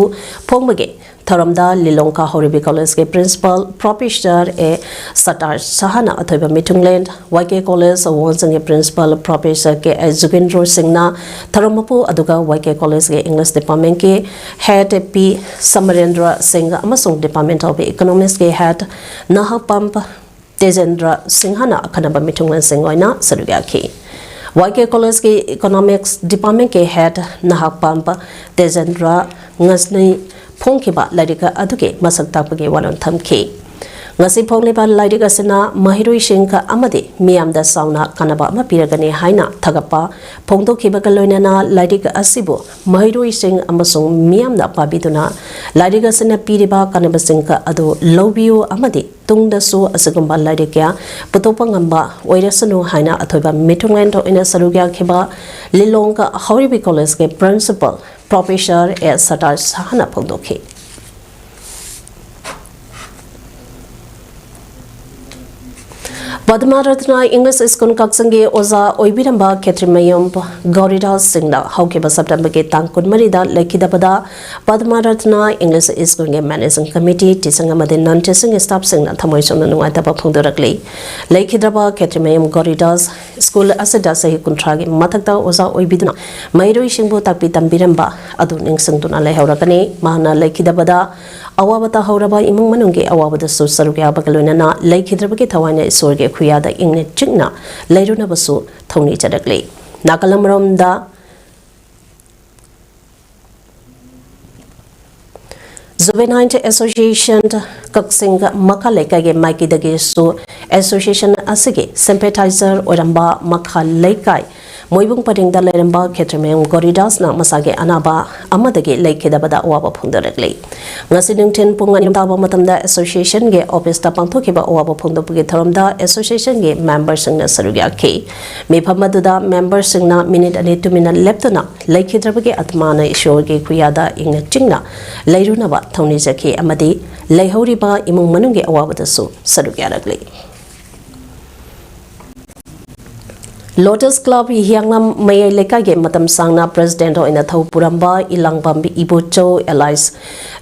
ꯐꯣꯡꯕꯒꯤ ꯊꯧꯔꯝꯗ ꯂꯤꯂꯣꯡ ꯀꯥ ꯍꯧꯔꯤꯕꯤ Collegeꯀꯤ Principal Professor A ꯁꯇꯥꯔ ꯁꯍꯥꯅ ꯑꯊꯣꯏꯕ ꯃꯤꯊꯨꯡꯂꯦꯟ, YK College ꯋꯥꯡꯖꯤꯡꯒꯤ Principal Professor K I ꯖꯨꯒꯦꯟꯗ꯭ꯔꯣ ꯁꯤꯡꯅ ꯊꯧꯔꯝ ꯃꯄꯨ, ꯑꯗꯨꯒ YK Collegeꯀꯤ English Departmentꯀꯤ Head P ꯁꯃꯔꯦꯟꯗ꯭ꯔ ꯁꯤꯡ ꯑꯃꯁꯨꯡ Department of Economicsꯀꯤ Head ꯅꯍꯥꯛꯄꯝ ꯇꯦꯖꯦꯟꯗ꯭ꯔ ꯁꯤꯡꯍꯅ ꯑꯈꯟꯅꯕ ꯃꯤꯊꯨꯡꯂꯦꯟꯁꯤꯡ ꯑꯣꯏꯅ ꯁꯔꯨꯛ ꯌꯥꯈꯤ꯫ YK Collegeꯀꯤ Economics Departmentꯀꯤ Head ꯅꯍꯥꯛꯄꯝ ꯇꯦꯖꯦꯟꯗ꯭ꯔ ꯉꯁꯅꯤ ꯐꯣꯡꯈꯤꯕ ꯂꯥꯏꯔꯤꯛ ꯑꯗꯨꯒꯤ ꯃꯁꯛ ꯇꯥꯛꯄꯒꯤ ꯋꯥꯔꯣꯜ ꯊꯝꯈꯤ꯫ ꯉꯁꯤ ꯐꯣꯡꯂꯤꯕ ꯂꯥꯏꯔꯤꯛ ꯑꯁꯤꯅ ꯃꯍꯩꯔꯣꯏꯁꯤꯡ ꯑꯃꯗꯤ ꯃꯤꯌꯥꯝꯗ ꯆꯥꯎꯅ ꯀꯥꯟꯅꯕ ꯑꯃ ꯄꯤꯔꯒꯅꯤ ꯍꯥꯏꯅ ꯊꯥꯒꯠꯄ ꯐꯣꯡꯗꯣꯛꯈꯤꯕꯒ ꯂꯣꯏꯅꯅ ꯂꯥꯏꯔꯤꯛ ꯑꯁꯤꯕꯨ ꯃꯍꯩꯔꯣꯏꯁꯤꯡ ꯑꯃꯁꯨꯡ ꯃꯤꯌꯥꯝꯅ ꯄꯥꯕꯤꯗꯨꯅ ꯂꯥꯏꯔꯤꯛ ꯑꯁꯤꯅ ꯄꯤꯔꯤꯕ ꯀꯥꯟꯅꯕꯁꯤꯡ ꯑꯗꯨ ꯂꯧꯕꯤꯌꯨ ꯑꯃꯗꯤ ꯇꯨꯡꯗꯁꯨ ꯑꯁꯤꯒꯨꯝꯕ ꯂꯥꯏꯔꯤꯛ ꯀꯌꯥ ꯄꯨꯊꯣꯛꯄ ꯉꯝꯕ ꯑꯣꯏꯔꯁꯅꯨ ꯍꯥꯏꯅ ꯑꯊꯣꯏꯕ ꯃꯤꯊꯨꯡꯂꯦꯟ ꯑꯣꯏꯅ ꯁꯔꯨꯛ ꯌꯥꯈꯤꯕ ꯂꯤꯂꯣꯡ ꯍꯥꯎꯔꯩꯕꯤ ꯀꯣꯂꯦꯖꯀꯤ ꯄ꯭ꯔꯤꯟꯁꯤꯄꯜ ꯄ꯭ꯔꯣꯐꯦꯁꯔ ꯑꯦ ꯁꯇꯥꯔ ꯁꯍꯥꯅ ꯐꯣꯡꯗꯣꯛꯈꯤ꯫ ꯄꯗꯃ ꯔꯠꯅ ꯏꯪꯂꯤꯁ ꯁ꯭ꯀꯨꯜ ꯀꯛꯆꯤꯡꯒꯤ ꯑꯣꯖꯥ ꯑꯣꯏꯕꯤꯔꯝꯕ ꯈꯦꯇ꯭ꯔꯤꯃꯌꯨꯝ ꯒꯧꯔꯤꯗꯥꯁ ꯁꯤꯡꯅ ꯍꯧꯈꯤꯕ ꯁꯦꯞꯇꯦꯝꯕꯔꯒꯤ ꯇꯥꯡ ꯀꯨꯟꯃꯔꯤꯗ ꯂꯩꯈꯤꯗꯕꯗ ꯄꯗꯃ ꯔꯠꯅ ꯏꯪꯂꯤꯁ ꯁ꯭ꯀꯨꯜꯒꯤ ꯃꯦꯅꯦꯖꯤꯡ ꯀꯃꯤꯇꯤ, ꯇꯤꯆꯤꯡ ꯑꯃꯗꯤ ꯅꯟ ꯇꯤꯆꯤꯡ ꯁ꯭ꯇꯥꯐꯁꯤꯡꯅ ꯊꯃꯣꯏ ꯁꯣꯛꯅ ꯅꯨꯡꯉꯥꯏꯇꯕ ꯐꯣꯡꯗꯣꯔꯛꯂꯤ꯫ ꯂꯩꯈꯤꯗ꯭ꯔꯕ ꯈꯦꯇ꯭ꯔꯤꯃꯌꯨꯝ ꯒꯧꯔꯤꯗꯥꯁ ꯁ꯭ꯀꯨꯜ ꯑꯁꯤꯗ ꯆꯍꯤ ꯀꯨꯟꯊ꯭ꯔꯥꯒꯤ ꯃꯊꯛꯇ ꯑꯣꯖꯥ ꯑꯣꯏꯕꯤꯗꯨꯅ ꯃꯍꯩꯔꯣꯏꯁꯤꯡꯕꯨ ꯇꯥꯛꯄꯤ ꯇꯝꯕꯤꯔꯝꯕ ꯑꯗꯨ ꯅꯤꯡꯁꯤꯡꯗꯨꯅ ꯂꯩꯍꯧꯔꯒꯅꯤ꯫ ꯃꯍꯥꯛꯅ ꯂꯩꯈꯤꯗꯕꯗ ꯑꯋꯥꯕ ꯇꯥꯍꯧꯔꯕ ꯏꯃꯨꯡ ꯃꯅꯨꯡꯒꯤ ꯑꯋꯥꯕꯗꯁꯨ ꯁꯔꯨꯛ ꯌꯥꯕꯒ ꯂꯣꯏꯅꯅ ꯂꯩꯈꯤꯗ꯭ꯔꯕꯒꯤ ꯊꯋꯥꯏꯅ ꯏꯁꯣꯔꯒꯤ ꯈꯨꯌꯥꯗ ꯏꯪꯅ ꯆꯤꯛꯅ ꯂꯩꯔꯨꯅꯕꯁꯨ ꯊꯧꯅꯤꯖꯔꯛꯂꯤ꯫ ꯅꯥꯀꯜ ꯑꯃꯔꯣꯝꯗ, Juvenile Association ꯀꯛꯆꯤꯡ ꯃꯈꯥ ꯂꯩꯀꯥꯏꯒꯤ ꯃꯥꯏꯀꯩꯗꯒꯤꯁꯨ association ꯑꯁꯤꯒꯤ sympathizer ꯑꯣꯏꯔꯝꯕ ꯃꯈꯥ ꯂꯩꯀꯥꯏ ꯃꯣꯏꯕꯨꯡ ꯄꯔꯦꯡꯗ ꯂꯩꯔꯝꯕ ꯈꯦꯇ꯭ꯔꯤꯃꯌꯨꯝ ꯒꯣꯔꯤꯗꯥꯁꯅ ꯃꯁꯥꯒꯤ ꯑꯅꯥꯕ ꯑꯃꯗꯒꯤ ꯂꯩꯈꯤꯗꯕꯗ ꯑꯋꯥꯕ ꯐꯣꯡꯗꯣꯔꯛꯂꯤ꯫ ꯉꯁꯤ ꯅꯨꯡꯊꯤꯜ ꯄꯨꯡ ꯑꯅꯤ ꯇꯥꯕ ꯃꯇꯝꯗ associationꯒꯤ officeꯇ ꯄꯥꯡꯊꯣꯛꯈꯤꯕ ꯑꯋꯥꯕ ꯐꯣꯡꯗꯣꯛꯄꯒꯤ ꯊꯧꯔꯝꯗ associationꯒꯤ memberꯁꯤꯡꯅ ꯁꯔꯨꯛ ꯌꯥꯈꯤ꯫ ꯃꯤꯐꯝ ꯑꯗꯨꯗ memberꯁꯤꯡꯅ minute ꯑꯅꯤ ꯇꯨꯃꯤꯟꯅ ꯂꯦꯞꯇꯨꯅ ꯂꯩꯈꯤꯗ꯭ꯔꯕꯒꯤ ꯑꯇꯃꯥꯅ ꯏꯁꯣꯔꯒꯤ ꯈꯨꯌꯥꯗ ꯏꯪꯅ ꯆꯤꯡꯅ ꯂꯩꯔꯨꯅꯕ ꯊꯧꯅꯤꯖꯈꯤ ꯑꯃꯗꯤ ꯂꯩꯍꯧꯔꯤꯕ ꯏꯃꯨꯡ ꯃꯅꯨꯡꯒꯤ ꯑꯋꯥꯕꯗꯁꯨ ꯁꯔꯨꯛ ꯌꯥꯔꯛꯂꯤ꯫ Lotus Club ꯍꯤꯌꯥꯡꯂꯝ ꯃꯌꯥꯏ ꯂꯩꯀꯥꯏꯒꯤ ꯃꯇꯝ ꯁꯥꯡꯅ president ꯑꯣꯏꯅ ꯊꯧ ꯄꯨꯔꯝꯕ ꯏꯂꯥꯡꯕꯝ ꯏꯕꯣꯆꯧ alias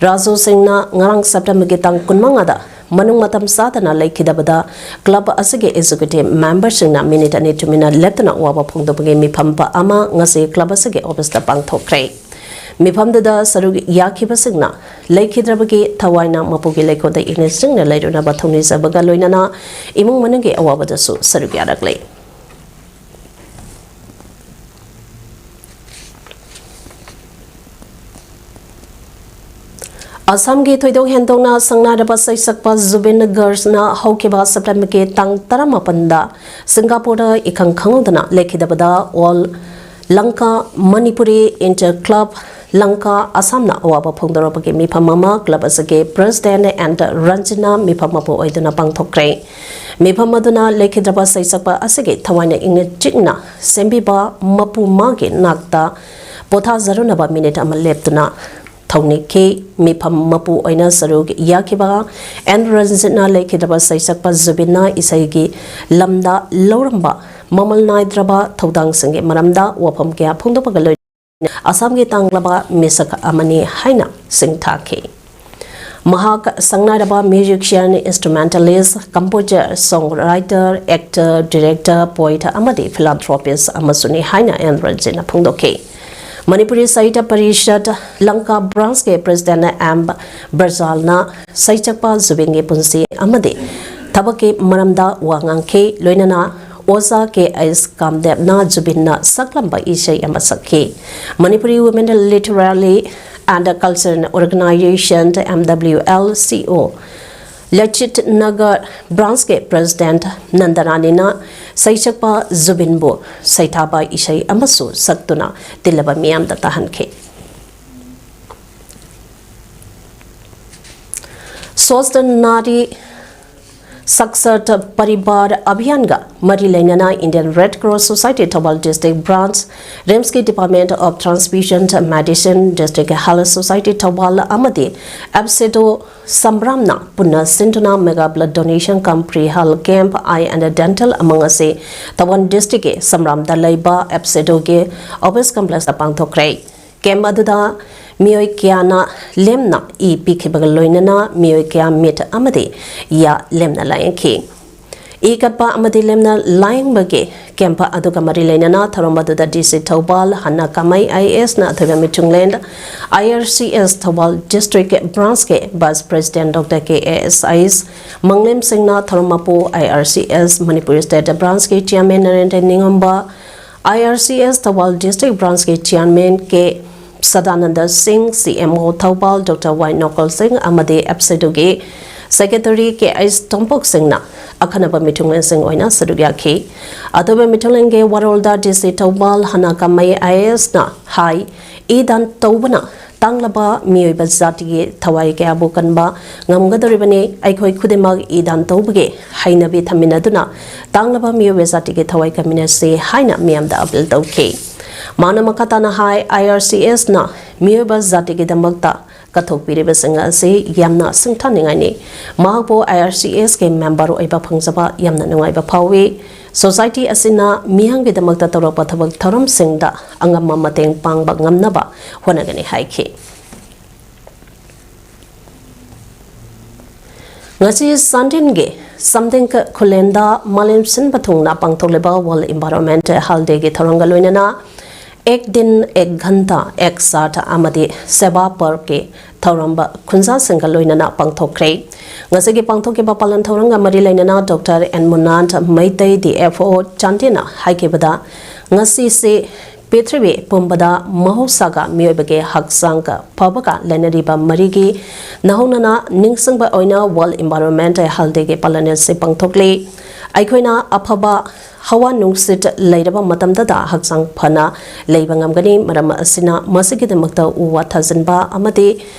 ꯔꯥꯖꯨ ꯁꯤꯡꯅ ꯉꯔꯥꯡ ꯁꯦꯞꯇꯦꯝꯕꯔꯒꯤ ꯇꯥꯡ ꯀꯨꯟꯃꯉꯥꯗ ꯃꯅꯨꯡ ꯃꯇꯝ ꯆꯥꯗꯅ ꯂꯩꯈꯤꯗꯕꯗ club ꯑꯁꯤꯒꯤ executive memberꯁꯤꯡꯅ minute ꯑꯅꯤ ꯇꯨꯃꯤꯟꯅ ꯂꯦꯞꯇꯨꯅ ꯑꯋꯥꯕ ꯐꯣꯡꯗꯣꯛꯄꯒꯤ ꯃꯤꯐꯝ ꯑꯃ ꯉꯁꯤ club ꯑꯁꯤꯒꯤ officeꯇ ꯄꯥꯡꯊꯣꯛꯈ꯭ꯔꯦ꯫ ꯃꯤꯐꯝꯗꯨꯗ ꯁꯔꯨꯛ ꯌꯥꯈꯤꯕꯁꯤꯡꯅ ꯂꯩꯈꯤꯗ꯭ꯔꯕꯒꯤ ꯊꯋꯥꯏꯅ ꯃꯄꯨꯒꯤ ꯂꯩꯀꯣꯜꯗ ꯏꯪꯅ ꯆꯤꯡꯅ ꯂꯩꯔꯨꯅꯕ ꯊꯧꯅꯤꯖꯕꯒ ꯂꯣꯏꯅꯅ ꯏꯃꯨꯡ ꯃꯅꯨꯡꯒꯤ ꯑꯋꯥꯕꯗꯁꯨ ꯁꯔꯨꯛ ꯌꯥꯔꯛꯂꯦ꯫ ꯑꯁꯥꯝꯒꯤ ꯊꯣꯏꯗꯣꯛ ꯍꯦꯟꯗꯣꯛꯅ ꯁꯛꯅꯥꯏꯔꯕ ꯁꯩꯁꯛꯄ ꯖꯨꯕꯤꯟ ꯒꯥꯔꯒꯅ ꯍꯧꯈꯤꯕ ꯁꯦꯞꯇꯦꯝꯕꯔꯒꯤ ꯇꯥꯡ ꯇꯔꯥꯃꯥꯄꯟꯗ ꯁꯤꯡꯒꯥꯄꯨꯔꯗ ꯏꯈꯪ ꯈꯪꯍꯧꯗꯅ ꯂꯩꯈꯤꯗꯕꯗ all Lanka Manipuri inter club Lanka ꯑꯁꯥꯝꯅ ꯑꯋꯥꯕ ꯐꯣꯡꯗꯣꯔꯛꯄꯒꯤ ꯃꯤꯐꯝ ꯑꯃ ꯀ꯭ꯂꯕ ꯑꯁꯤꯒꯤ president ꯑꯦꯟ ꯔꯟꯖꯤꯅꯥ ꯃꯤꯐꯝ ꯃꯄꯨ ꯑꯣꯏꯗꯨꯅ ꯄꯥꯡꯊꯣꯛꯈ꯭ꯔꯦ꯫ ꯃꯤꯐꯝ ꯑꯗꯨꯅ ꯂꯩꯈꯤꯗ꯭ꯔꯕ ꯁꯩꯁꯛꯄ ꯑꯁꯤꯒꯤ ꯊꯋꯥꯏꯅ ꯏꯪꯅ ꯆꯤꯛꯅ ꯁꯦꯝꯕꯤꯕ ꯃꯄꯨ ꯃꯥꯒꯤ ꯅꯥꯛꯇ ꯄꯣꯊꯥꯖꯔꯨꯅꯕ ꯃꯤꯅꯤꯠ ꯑꯃ ꯂꯦꯞꯇꯨꯅ ꯊꯧꯅꯤꯈꯤ꯫ ꯃꯤꯐꯝ ꯃꯄꯨ ꯑꯣꯏꯅ ꯁꯔꯨꯛ ꯌꯥꯈꯤꯕ ꯑꯦꯟ ꯔꯟꯖꯤꯠꯅ ꯂꯩꯈꯤꯗ꯭ꯔꯕ ꯁꯩꯁꯛꯄ ꯖꯨꯕꯤꯟꯅ ꯏꯁꯩꯒꯤ ꯂꯝꯗ ꯂꯧꯔꯝꯕ ꯃꯃꯜ ꯅꯥꯏꯗ꯭ꯔꯕ ꯊꯧꯗꯥꯡꯁꯤꯡꯒꯤ ꯃꯔꯝꯗ ꯋꯥꯐꯝ ꯀꯌꯥ ꯐꯣꯡꯗꯣꯛꯄꯒ ꯂꯣꯏꯅꯅ ꯑꯁꯥꯝꯒꯤ ꯇꯥꯡꯂꯕ ꯃꯤꯁꯛ ꯑꯃꯅꯤ ꯍꯥꯏꯅ ꯁꯤꯡꯊꯥꯈꯤ꯫ ꯃꯍꯥꯛ ꯁꯛꯅꯥꯏꯔꯕ musician, instrumentalist, composer, songwriter, actor, director, poet ꯑꯃꯗꯤ philanthropist ꯑꯃꯁꯨꯅꯤ ꯍꯥꯏꯅ ꯑꯦꯟ ꯔꯟꯖꯤꯠꯅ ꯐꯣꯡꯗꯣꯛꯈꯤ꯫ ꯃꯅꯤꯄꯨꯔꯤ ꯁꯥꯍꯤꯇ꯭ꯌ ꯄꯔꯤꯁꯠ ꯂꯪꯀꯥ branchꯀꯤ president ꯑꯦꯝ ꯕ꯭ꯔꯖꯥꯜꯅ ꯁꯩꯁꯛꯄ ꯖꯨꯕꯤꯟꯒꯤ ꯄꯨꯟꯁꯤ ꯑꯃꯗꯤ ꯊꯕꯛꯀꯤ ꯃꯔꯝꯗ ꯋꯥ ꯉꯥꯡꯈꯤ꯫ ꯂꯣꯏꯅꯅ ꯑꯣꯖꯥ ꯀꯦ ꯑꯩꯆ ꯀꯥꯝꯗꯦꯕꯅ ꯖꯨꯕꯤꯟꯅ ꯁꯛꯂꯝꯕ ꯏꯁꯩ ꯑꯃ ꯁꯛꯈꯤ꯫ Manipuri Women Literary and Cultural Organization, M W L C O, Lachit Nagar branchꯀꯤ president ꯅꯟꯗꯔꯥꯅꯤꯅ ꯁꯩꯁꯛꯄ ꯖꯨꯕꯤꯟꯕꯨ ꯁꯩꯊꯥꯕ ꯏꯁꯩ ꯑꯃꯁꯨ ꯁꯛꯇꯨꯅ ꯇꯤꯜꯂꯕ ꯃꯤꯌꯥꯝꯗ ꯇꯥꯍꯟꯈꯤ꯫ ꯁ꯭ꯋꯥꯁꯊ ꯅꯥꯔꯤ ꯁꯛꯁꯠ ꯄꯔꯤꯕꯥꯔ ꯑꯚꯤꯌꯥꯟꯒ ꯃꯔꯤ ꯂꯩꯅꯅ Indian Red Cross Society Thoubal district branch, ꯔꯤꯝꯁꯀꯤ Department of Transfusion Medicine, District Health Society Thoubal ꯑꯃꯗꯤ ꯑꯦꯞꯁꯦꯗꯣ ꯁꯝꯕ꯭ꯔꯥꯝꯅ ꯄꯨꯟꯅ ꯁꯤꯟꯗꯨꯅ mega blood donation cum free health camp, eye and dental ꯑꯃ ꯉꯁꯤ ꯊꯧꯕꯥꯜ districtꯀꯤ ꯁꯝꯕ꯭ꯔꯥꯝꯗ ꯂꯩꯕ ꯑꯦꯞꯁꯦꯗꯣꯒꯤ office complexꯇ ꯄꯥꯡꯊꯣꯛꯈ꯭ꯔꯦ꯫ Camp ꯑꯗꯨꯗ ꯃꯤꯑꯣꯏ ꯀꯌꯥꯅ ꯂꯦꯝꯅ ꯏ ꯄꯤꯈꯤꯕꯒ ꯂꯣꯏꯅꯅ ꯃꯤꯑꯣꯏ ꯀꯌꯥ ꯃꯤꯠ ꯑꯃꯗꯤ ꯌꯥ ꯂꯦꯝꯅ ꯂꯥꯌꯦꯡꯈꯤ꯫ ꯏ ꯀꯠꯄ ꯑꯃꯗꯤ ꯂꯦꯝꯅ ꯂꯥꯌꯦꯡꯕꯒꯤ camp ꯑꯗꯨꯒ ꯃꯔꯤ ꯂꯩꯅꯅ ꯊꯧꯔꯝ ꯑꯗꯨꯗ D C ꯊꯧꯕꯥꯜ ꯍꯟꯅ ꯀꯃꯩ I A S ꯅ ꯑꯊꯣꯏꯕ ꯃꯤꯊꯨꯡꯂꯦꯟ, I R C S Thoubal district branchꯀꯤ vice president Doctor K A S I ꯃꯪꯂꯦꯝ ꯁꯤꯡꯅ ꯊꯧꯔꯝ ꯃꯄꯨ, I R C S Manipur state branchꯀꯤ chairman Narendra ꯅꯤꯉꯝꯕ, I R C S Thoubal district branchꯀꯤ chairman K Sadananda ꯁꯤꯡ, ꯁꯤ ꯑꯦꯝ ꯑꯣ ꯊꯧꯕꯥꯜ ꯗꯣꯛꯇꯔ ꯋꯥꯏ ꯅꯣꯀꯜ ꯁꯤꯡ ꯑꯃꯗꯤ ꯑꯦꯞꯁꯤꯗꯨꯒꯤ secretary ꯀꯦ H Tompok ꯁꯤꯡꯅ ꯑꯈꯟꯅꯕ ꯃꯤꯊꯨꯡꯂꯦꯟꯁꯤꯡ ꯑꯣꯏꯅ ꯁꯔꯨꯛ ꯌꯥꯈꯤ꯫ ꯑꯇꯣꯞꯄ ꯃꯤꯊꯨꯡꯂꯦꯟꯒꯤ ꯋꯥꯔꯣꯜꯗ ꯗꯤ ꯁꯤ Thoubal ꯍꯅꯥ ꯀꯥꯃꯩ I A ꯑꯦꯁꯅ high, E ꯗꯥꯟ ꯇꯧꯕꯅ ꯇꯥꯡꯂꯕ ꯃꯤꯑꯣꯏꯕ ꯖꯥꯇꯤꯒꯤ ꯊꯋꯥꯏ ꯀꯌꯥꯕꯨ ꯀꯟꯕ ꯉꯝꯒꯗꯧꯔꯤꯕꯅꯤ꯫ ꯑꯩꯈꯣꯏ ꯈꯨꯗꯤꯡꯃꯛ ꯏ ꯗꯥꯟ ꯇꯧꯕꯒꯤ ꯍꯩꯅꯕꯤ ꯊꯝꯃꯤꯟꯅꯗꯨꯅ ꯇꯥꯡꯂꯕ ꯃꯤꯑꯣꯏꯕ ꯖꯥꯇꯤꯒꯤ ꯊꯋꯥꯏ ꯀꯟꯃꯤꯟꯅꯁꯤ ꯍꯥꯏꯅ ꯃꯤꯌꯥꯝꯗ ꯑꯄꯤꯜ ꯇꯧꯈꯤ꯫ ꯃꯥꯅ ꯃꯈꯥ ꯇꯥꯅ ꯍꯥꯏ, ꯑꯥꯏ ꯑꯥꯔ ꯁꯤ ꯑꯦꯁꯅ ꯃꯤꯑꯣꯏꯕ ꯖꯥꯇꯤꯒꯤꯗꯃꯛꯇ ꯀꯠꯊꯣꯛꯄꯤꯔꯤꯕꯁꯤꯡ ꯑꯁꯤ ꯌꯥꯝꯅ ꯁꯤꯡꯊꯥꯅꯤꯡꯉꯥꯏꯅꯤ꯫ ꯃꯍꯥꯛꯄꯨ ꯑꯥꯏ ꯑꯥꯔ ꯁꯤ ꯑꯦꯁꯀꯤ ꯃꯦꯝꯕꯔ ꯑꯣꯏꯕ ꯐꯪꯖꯕ ꯌꯥꯝꯅ ꯅꯨꯡꯉꯥꯏꯕ ꯐꯥꯎꯏ꯫ ꯁꯣꯁꯥꯏꯇꯤ ꯑꯁꯤꯅ ꯃꯤꯌꯥꯝꯒꯤꯗꯃꯛꯇ ꯇꯧꯔꯛꯄ ꯊꯕꯛ ꯊꯧꯔꯝꯁꯤꯡꯗ ꯑꯉꯝꯕ ꯃꯇꯦꯡ ꯄꯥꯡꯕ ꯉꯝꯅꯕ ꯍꯣꯠꯅꯒꯅꯤ ꯍꯥꯏꯈꯤ꯫ ꯉꯁꯤ ꯆꯥꯟꯗꯦꯜꯒꯤ ꯁꯝꯗꯦꯡ ꯈꯨꯂꯦꯟꯗ ꯃꯥꯂꯦꯝ ꯁꯤꯟꯕ ꯊꯨꯡꯅ ꯄꯥꯡꯊꯣꯛꯂꯤꯕ ꯋꯥꯔꯜ ꯏꯟꯚꯥꯏꯔꯣꯟꯃꯦꯟ ꯍꯦꯜꯊ ꯗꯦꯒꯤ ꯊꯧꯔꯝꯒ ꯂꯣꯏꯅꯅ ꯑꯦꯛ ꯗꯤꯟ ꯑꯦꯛ ꯘꯟꯇꯥ ꯑꯦꯛ ꯁꯥꯊ ꯑꯃꯗꯤ ꯁꯦꯕꯥ ꯄꯔꯕꯀꯤ ꯊꯧꯔꯝ ꯈꯨꯟꯖꯥꯁꯤꯡꯒ ꯂꯣꯏꯅꯅ ꯄꯥꯡꯊꯣꯛꯈ꯭ꯔꯦ꯫ ꯉꯁꯤꯒꯤ ꯄꯥꯡꯊꯣꯛꯈꯤꯕ ꯄꯥꯂꯟ ꯊꯧꯔꯝꯒ ꯃꯔꯤ ꯂꯩꯅꯅ doctor N Munan Meitei, D F O ꯆꯥꯟꯗꯦꯜꯅ ꯍꯥꯏꯈꯤꯕꯗ, ꯉꯁꯤꯁꯤ ꯄ꯭ꯔꯤꯊꯤꯕꯤ ꯄꯨꯝꯕꯗ ꯃꯍꯧꯁꯥꯒ ꯃꯤꯑꯣꯏꯕꯒꯤ ꯍꯛꯆꯥꯡꯒ ꯐꯕꯒ ꯂꯩꯅꯔꯤꯕ ꯃꯔꯤꯒꯤ ꯅꯧꯍꯧꯅꯅ ꯅꯤꯡꯁꯤꯡꯕ ꯑꯣꯏꯅ ꯋꯥꯔꯜ ꯏꯟꯚꯥꯏꯔꯣꯟꯃꯦꯟ ꯍꯦꯜꯊ ꯗꯦꯒꯤ ꯄꯥꯂꯟ ꯑꯁꯤ ꯄꯥꯡꯊꯣꯛꯂꯤ꯫ ꯑꯩꯈꯣꯏꯅ ꯑꯐꯕ ꯍꯋꯥ ꯅꯨꯡꯁꯤꯠ ꯂꯩꯔꯕ ꯃꯇꯝꯗꯗ ꯍꯛꯆꯥꯡ ꯐꯅ ꯂꯩꯕ ꯉꯝꯒꯅꯤ꯫ ꯃꯔꯝ ꯑꯁꯤꯅ ꯃꯁꯤꯒꯤꯗꯃꯛꯇ ꯎ ꯋꯥ ꯊꯥꯖꯤꯟꯕ ꯑꯃꯗꯤ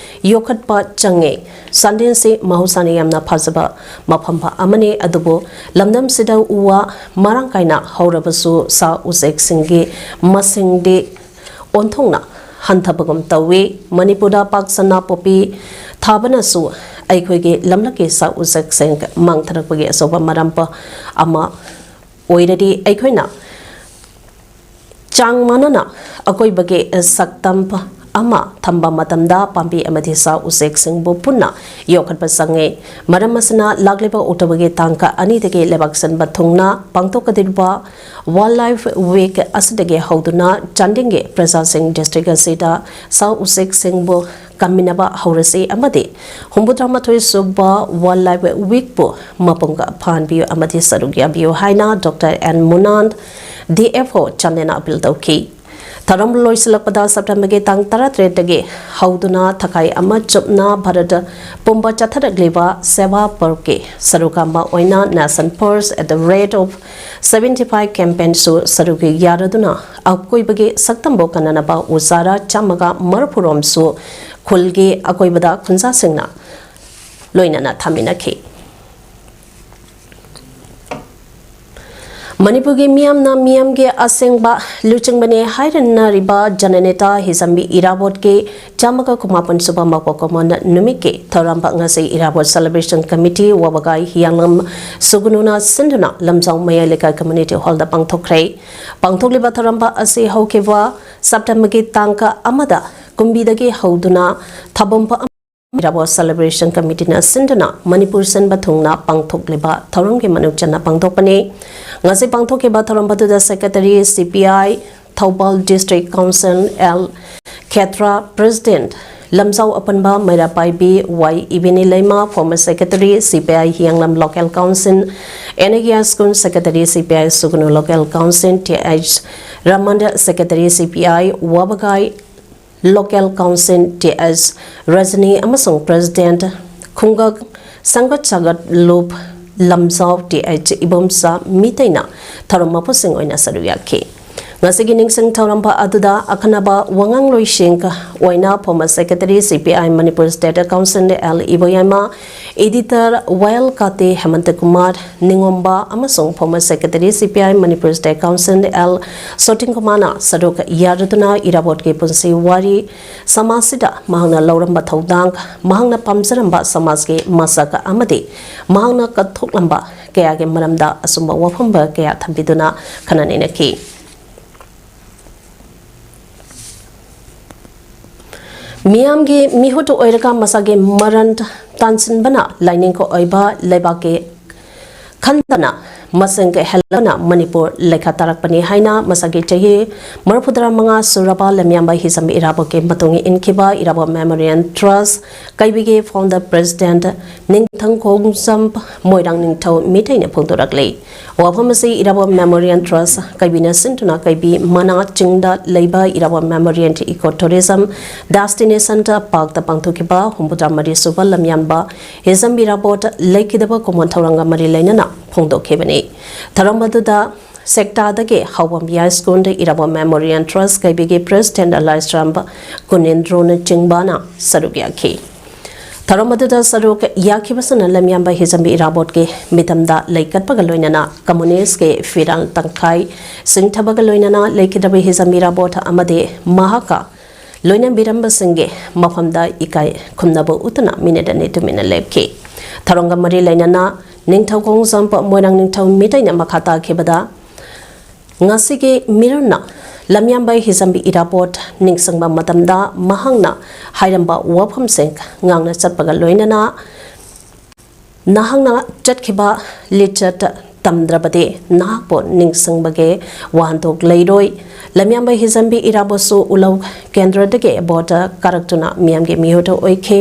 ꯌꯣꯛꯈꯠꯄ ꯆꯪꯉꯤ꯫ ꯆꯥꯟꯗꯦꯜꯁꯤ ꯃꯍꯧꯁꯥꯅ ꯌꯥꯝꯅ ꯐꯖꯕ ꯃꯐꯝ ꯑꯃꯅꯤ, ꯑꯗꯨꯕꯨ ꯂꯝꯗꯝꯁꯤꯗ ꯎ ꯋꯥ ꯃꯔꯥꯡ ꯀꯥꯏꯅ ꯍꯧꯔꯕꯁꯨ ꯁꯥ ꯎꯆꯦꯛꯁꯤꯡꯒꯤ ꯃꯁꯤꯡꯗꯤ ꯑꯣꯟꯊꯣꯛꯅ ꯍꯟꯊꯕꯒꯨꯝ ꯇꯧꯏ꯫ ꯃꯅꯤꯄꯨꯔꯗ ꯄꯥꯛ ꯁꯟꯅ ꯄꯣꯄꯤ ꯊꯥꯕꯅꯁꯨ ꯑꯩꯈꯣꯏꯒꯤ ꯂꯝꯂꯛꯀꯤ ꯁꯥ ꯎꯆꯦꯛꯁꯤꯡ ꯃꯥꯡꯊꯔꯛꯄꯒꯤ ꯑꯆꯧꯕ ꯃꯔꯝ ꯑꯃ ꯑꯣꯏꯔꯗꯤ, ꯑꯩꯈꯣꯏꯅ ꯆꯥꯡ ꯃꯥꯟꯅꯅ ꯑꯀꯣꯏꯕꯒꯤ ꯁꯛꯇꯝ ꯑꯃ ꯊꯝꯕ ꯃꯇꯝꯗ ꯄꯥꯝꯕꯤ ꯑꯃꯗꯤ ꯁꯥ ꯎꯆꯦꯛꯁꯤꯡꯕꯨ ꯄꯨꯟꯅ ꯌꯣꯛꯈꯠꯄ ꯆꯪꯉꯤ꯫ ꯃꯔꯝ ꯑꯁꯤꯅ ꯂꯥꯛꯂꯤꯕ ꯑꯣꯛꯇꯣꯕꯔꯒꯤ ꯇꯥꯡ ꯑꯅꯤꯗꯒꯤ ꯂꯩꯕꯥꯛ ꯁꯤꯟꯕ ꯊꯨꯡꯅ ꯄꯥꯡꯊꯣꯛꯀꯗꯧꯔꯤꯕ ꯋꯥꯏꯜꯗ ꯂꯥꯏꯐ ꯋꯤꯛ ꯑꯁꯤꯗꯒꯤ ꯍꯧꯗꯨꯅ ꯆꯥꯟꯗꯦꯜꯒꯤ ꯄ꯭ꯔꯖꯥꯁꯤꯡ ꯗꯤꯁꯇ꯭ꯔꯤꯛ ꯑꯁꯤꯗ ꯁꯥ ꯎꯆꯦꯛꯁꯤꯡꯕꯨ ꯀꯟꯃꯤꯟꯅꯕ ꯍꯧꯔꯁꯤ ꯑꯃꯗꯤ ꯍꯨꯝꯐꯨꯇꯔꯥꯃꯥꯊꯣꯏ ꯁꯨꯕ ꯋꯥꯏꯜꯗ ꯂꯥꯏꯐ ꯋꯤꯛꯄꯨ ꯃꯄꯨꯡ ꯐꯥꯍꯟꯕꯤꯌꯨ ꯑꯃꯗꯤ ꯁꯔꯨꯛ ꯌꯥꯕꯤꯌꯨ ꯍꯥꯏꯅ doctor N Munan, D F O ꯆꯥꯟꯗꯦꯜꯅ ꯑꯄꯤꯜ ꯇꯧꯈꯤ꯫ ꯊꯧꯔꯝ ꯂꯣꯏꯁꯤꯜꯂꯛꯄꯗ ꯁꯦꯞꯇꯦꯝꯕꯔꯒꯤ ꯇꯥꯡ ꯇꯔꯥꯇꯔꯦꯠꯇꯒꯤ ꯍꯧꯗꯨꯅ ꯊꯥꯈꯥꯏ ꯑꯃ ꯆꯨꯞꯅ ꯚꯥꯔꯠ ꯄꯨꯝꯕ ꯆꯠꯊꯔꯛꯂꯤꯕ ꯁꯦꯕꯥ ꯄꯔꯕꯀꯤ ꯁꯔꯨꯛ ꯑꯃ ꯑꯣꯏꯅ Nation First at the Rate of Seventy Five campaignꯁꯨ ꯁꯔꯨꯛ ꯌꯥꯔꯗꯨꯅ ꯑꯀꯣꯏꯕꯒꯤ ꯁꯛꯇꯝꯕꯨ ꯀꯟꯅꯅꯕ ꯎ ꯆꯥꯔꯥ ꯆꯥꯝꯃꯒ ꯃꯔꯤꯐꯨ ꯔꯣꯝꯁꯨ ꯈꯨꯜꯒꯤ ꯑꯀꯣꯏꯕꯗ ꯈꯨꯟꯖꯥꯁꯤꯡꯅ ꯂꯣꯏꯅꯅ ꯊꯥꯃꯤꯟꯅꯈꯤ꯫ ꯃꯅꯤꯄꯨꯔꯒꯤ ꯃꯤꯌꯥꯝꯅ ꯃꯤꯌꯥꯝꯒꯤ ꯑꯁꯦꯡꯕ ꯂꯨꯆꯤꯡꯕꯅꯦ ꯍꯥꯏꯔꯤꯅꯔꯤꯕ ꯖꯅꯅꯦꯇꯥ ꯍꯤꯖꯝꯕꯤ ꯏꯔꯥꯕꯣꯠꯀꯤ ꯆꯥꯝꯃꯒ ꯀꯨꯟꯃꯥꯄꯟ ꯁꯨꯕ ꯃꯄꯣꯛ ꯀꯨꯝꯑꯣꯟ ꯅꯨꯃꯤꯠꯀꯤ ꯊꯧꯔꯝ ꯉꯁꯤ ꯏꯔꯥꯕꯣꯠ celebration committee ꯋꯥꯕꯒꯥꯏ ꯍꯤꯌꯥꯡꯂꯝ ꯁꯨꯒꯅꯨꯅ ꯁꯤꯟꯗꯨꯅ ꯂꯝꯖꯥꯎ ꯃꯌꯥꯏ ꯂꯩꯀꯥꯏ community hallꯗ ꯄꯥꯡꯊꯣꯛꯈ꯭ꯔꯦ꯫ ꯄꯥꯡꯊꯣꯛꯂꯤꯕ ꯊꯧꯔꯝ ꯑꯁꯤ ꯍꯧꯈꯤꯕ ꯁꯦꯞꯇꯦꯝꯕꯔꯒꯤ ꯇꯥꯡ ꯑꯃꯗ ꯀꯨꯝꯕꯤꯗꯒꯤ ꯍꯧꯗꯨꯅ ꯊꯥꯕꯝ ꯏꯔꯥꯕꯣꯠ celebration committeeꯅ ꯁꯤꯟꯗꯨꯅ ꯃꯅꯤꯄꯨꯔ ꯁꯤꯟꯕ ꯊꯨꯡꯅ ꯄꯥꯡꯊꯣꯛꯂꯤꯕ ꯊꯧꯔꯝꯒꯤ ꯃꯅꯨꯡ ꯆꯟꯅ ꯄꯥꯡꯊꯣꯛꯄꯅꯤ꯫ ꯉꯁꯤ ꯄꯥꯡꯊꯣꯛꯈꯤꯕ ꯊꯧꯔꯝ ꯑꯗꯨꯗ secretary C P I, Thoubal district council L ꯈꯦꯇ꯭ꯔꯥ, president Lamjao Apanba Meira Paibi Y Ibeni Leima, former secretary C P I Hiyanglam local council N A Yaskun, secretary C P I Sugnu local council T H Raman, secretary C P I Wabagai local council T H Rajni ꯑꯃꯁꯨꯡ president ꯈꯨꯡꯒꯪ ꯁꯪꯒꯠ ꯁꯥꯒꯠ ꯂꯨꯞ ꯂꯝꯖꯥꯎ T H Ibomcha ꯃꯤꯇꯩꯅ ꯊꯧꯔꯝ ꯃꯄꯨꯁꯤꯡ ꯑꯣꯏꯅ ꯁꯔꯨꯛ ꯌꯥꯈꯤ꯫ ꯉꯁꯤꯒꯤ ꯅꯤꯡꯁꯤꯡ ꯊꯧꯔꯝ ꯑꯗꯨꯗ ꯑꯈꯟꯅꯕ ꯋꯥꯉꯥꯡꯂꯣꯏꯁꯤꯡ ꯑꯣꯏꯅ former secretary C P I Manipur state council L Iboyaima, editor ꯋꯥꯌꯦꯜ ꯀꯥꯇꯦ ꯍꯦꯃꯟꯇ ꯀꯨꯃꯥꯔ ꯅꯤꯉꯣꯝꯕ ꯑꯃꯁꯨꯡ former secretary C P I Manipur state council L ꯁꯣꯇꯤꯡ ꯀꯨꯃꯥꯔꯅ ꯁꯔꯨꯛ ꯌꯥꯔꯗꯨꯅ ꯏꯔꯥꯕꯣꯠꯀꯤ ꯄꯨꯟꯁꯤ ꯋꯥꯔꯤ, ꯁꯃꯥꯖꯁꯤꯗ ꯃꯍꯥꯛꯅ ꯂꯧꯔꯝꯕ ꯊꯧꯗꯥꯡ, ꯃꯍꯥꯛꯅ ꯄꯥꯝꯖꯔꯝꯕ ꯁꯃꯥꯖꯀꯤ ꯃꯁꯛ ꯑꯃꯗꯤ ꯃꯍꯥꯛꯅ ꯀꯠꯊꯣꯛꯂꯝꯕ ꯀꯌꯥꯒꯤ ꯃꯔꯝꯗ ꯑꯆꯨꯝꯕ ꯋꯥꯐꯝ ꯀꯌꯥ ꯊꯝꯕꯤꯗꯨꯅ ꯈꯟꯅ ꯅꯩꯅꯈꯤ꯫ ꯃꯤꯌꯥꯝꯒꯤ ꯃꯤꯍꯨꯠ ꯑꯣꯏꯔꯒ ꯃꯁꯥꯒꯤ ꯃꯔꯟ ꯇꯥꯟꯁꯤꯟꯕꯅ ꯂꯥꯏꯅꯤꯡꯒꯤ ꯑꯣꯏꯕ ꯂꯩꯕꯥꯛꯀꯤ ꯈꯟꯗꯅ ꯃꯁꯤꯡ ꯍꯦꯜꯂꯛꯅ ꯃꯅꯤꯄꯨꯔ ꯂꯩꯈꯥ ꯇꯥꯔꯛꯄꯅꯤ ꯍꯥꯏꯅ ꯃꯁꯥꯒꯤ ꯆꯍꯤ ꯃꯔꯤꯐꯨꯇꯔꯥ ꯃꯉꯥ ꯁꯨꯔꯕ ꯂꯝꯌꯥꯝꯕ ꯍꯤꯖꯝ ꯏꯔꯥꯕꯣꯠꯀꯤ ꯃꯇꯨꯡ ꯏꯟꯈꯤꯕ ꯏꯔꯥꯕꯣꯠ Memorial Trust ꯀꯩꯕꯤꯒꯤ founder president ꯅꯤꯡꯊꯧ ꯈꯣꯡꯖꯝ ꯃꯣꯏꯔꯥꯡ ꯅꯤꯡꯊꯧ ꯃꯤꯇꯩꯅ ꯐꯣꯡꯗꯣꯔꯛꯂꯤ꯫ ꯋꯥꯐꯝ ꯑꯁꯤ ꯏꯔꯥꯕꯣꯠ Memorial Trust ꯀꯩꯕꯤꯅ ꯁꯤꯟꯗꯨꯅ ꯀꯩꯕꯤ ꯃꯅꯥ ꯆꯤꯡꯗ ꯂꯩꯕ ꯏꯔꯥꯕꯣꯠ Memorial Eco Tourism Destination Park ꯇ ꯄꯥꯡꯊꯣꯛꯈꯤꯕ ꯍꯨꯝꯐꯨꯇꯔꯥ ꯃꯔꯤ ꯁꯨꯕ ꯂꯝꯌꯥꯝꯕ ꯍꯤꯖꯝ ꯏꯔꯥꯕꯣꯠ ꯂꯩꯈꯤꯗꯕ ꯈꯨꯃꯣꯟ ꯊꯧꯔꯝꯒ ꯃꯔꯤ ꯂꯩꯅꯅ ꯐꯣꯡꯗꯣꯛꯈꯤꯕꯅꯤ꯫ ꯊꯧꯔꯝ ꯑꯗꯨꯗ ꯁꯦꯛꯇꯥꯗꯒꯤ ꯍꯥꯎꯕꯝ ꯌꯥꯏꯁ꯭ꯀꯨꯜꯗ ꯏꯔꯥꯕꯣꯠ Memorial Trust ꯀꯩꯕꯤꯒꯤ president ꯑꯂꯥꯏꯁ꯭ꯔꯥꯝ ꯀꯨꯅꯦꯟꯗ꯭ꯔꯣꯅ ꯆꯤꯡꯕꯅ ꯁꯔꯨꯛ ꯌꯥꯈꯤ꯫ ꯊꯧꯔꯝ ꯑꯗꯨꯗ ꯁꯔꯨꯛ ꯌꯥꯈꯤꯕꯁꯤꯡꯅ ꯂꯝꯌꯥꯝꯕ ꯍꯤꯖꯝꯕꯤ ꯏꯔꯥꯕꯣꯠꯀꯤ ꯃꯤꯇꯝꯗ ꯂꯩꯀꯠꯄꯒ ꯂꯣꯏꯅꯅ communist ꯀꯤ ꯐꯤꯔꯥꯜ ꯇꯪꯈꯥꯏ ꯁꯤꯡꯊꯕꯒ ꯂꯣꯏꯅꯅ ꯂꯩꯈꯤꯗ꯭ꯔꯕ ꯍꯤꯖꯝꯕꯤ ꯏꯔꯥꯕꯣꯠ ꯑꯃꯗꯤ ꯃꯍꯥꯛꯀ ꯂꯣꯏꯅꯕꯤꯔꯝꯕꯁꯤꯡꯒꯤ ꯃꯐꯝꯗ ꯏꯀꯥꯏ ꯈꯨꯝꯅꯕ ꯎꯠꯇꯨꯅ minute ꯑꯅꯤ ꯇꯨꯃꯤꯟꯅ ꯂꯦꯞꯈꯤ꯫ ꯊꯧꯔꯝꯒ ꯃꯔꯤ ꯂꯩꯅꯅ ꯅꯤꯡꯊꯧ ꯈꯣꯡꯖꯝ ꯃꯣꯏꯔꯥꯡ ꯅꯤꯡꯊꯧ ꯃꯤꯇꯩꯅ ꯃꯈꯥ ꯇꯥꯈꯤꯕꯗ, ꯉꯁꯤꯒꯤ ꯃꯤꯔꯝꯅ ꯂꯝꯌꯥꯝꯕ ꯍꯤꯖꯝꯕꯤ ꯏꯔꯥꯕꯣꯠ ꯅꯤꯡꯁꯤꯡꯕ ꯃꯇꯝꯗ ꯃꯍꯥꯛꯅ ꯍꯥꯏꯔꯝꯕ ꯋꯥꯐꯝꯁꯤꯡ ꯉꯥꯡꯅ ꯆꯠꯄꯒ ꯂꯣꯏꯅꯅ ꯅꯍꯥꯛꯅ ꯆꯠꯈꯤꯕ ꯂꯤꯆꯠ ꯇꯝꯗ꯭ꯔꯕꯗꯤ ꯅꯍꯥꯛꯄꯨ ꯅꯤꯡꯁꯤꯡꯕꯒꯤ ꯋꯥꯍꯟꯊꯣꯛ ꯂꯩꯔꯣꯏ꯫ ꯂꯝꯌꯥꯝꯕ ꯍꯤꯖꯝꯕꯤ ꯏꯔꯥꯕꯣꯠꯁꯨ ꯎꯂꯧ ꯀꯦꯟꯗ꯭ꯔꯗꯒꯤ ꯚꯣꯠ ꯀꯥꯔꯛꯇꯨꯅ ꯃꯤꯌꯥꯝꯒꯤ ꯃꯤꯍꯨꯠ ꯑꯣꯏꯈꯤ꯫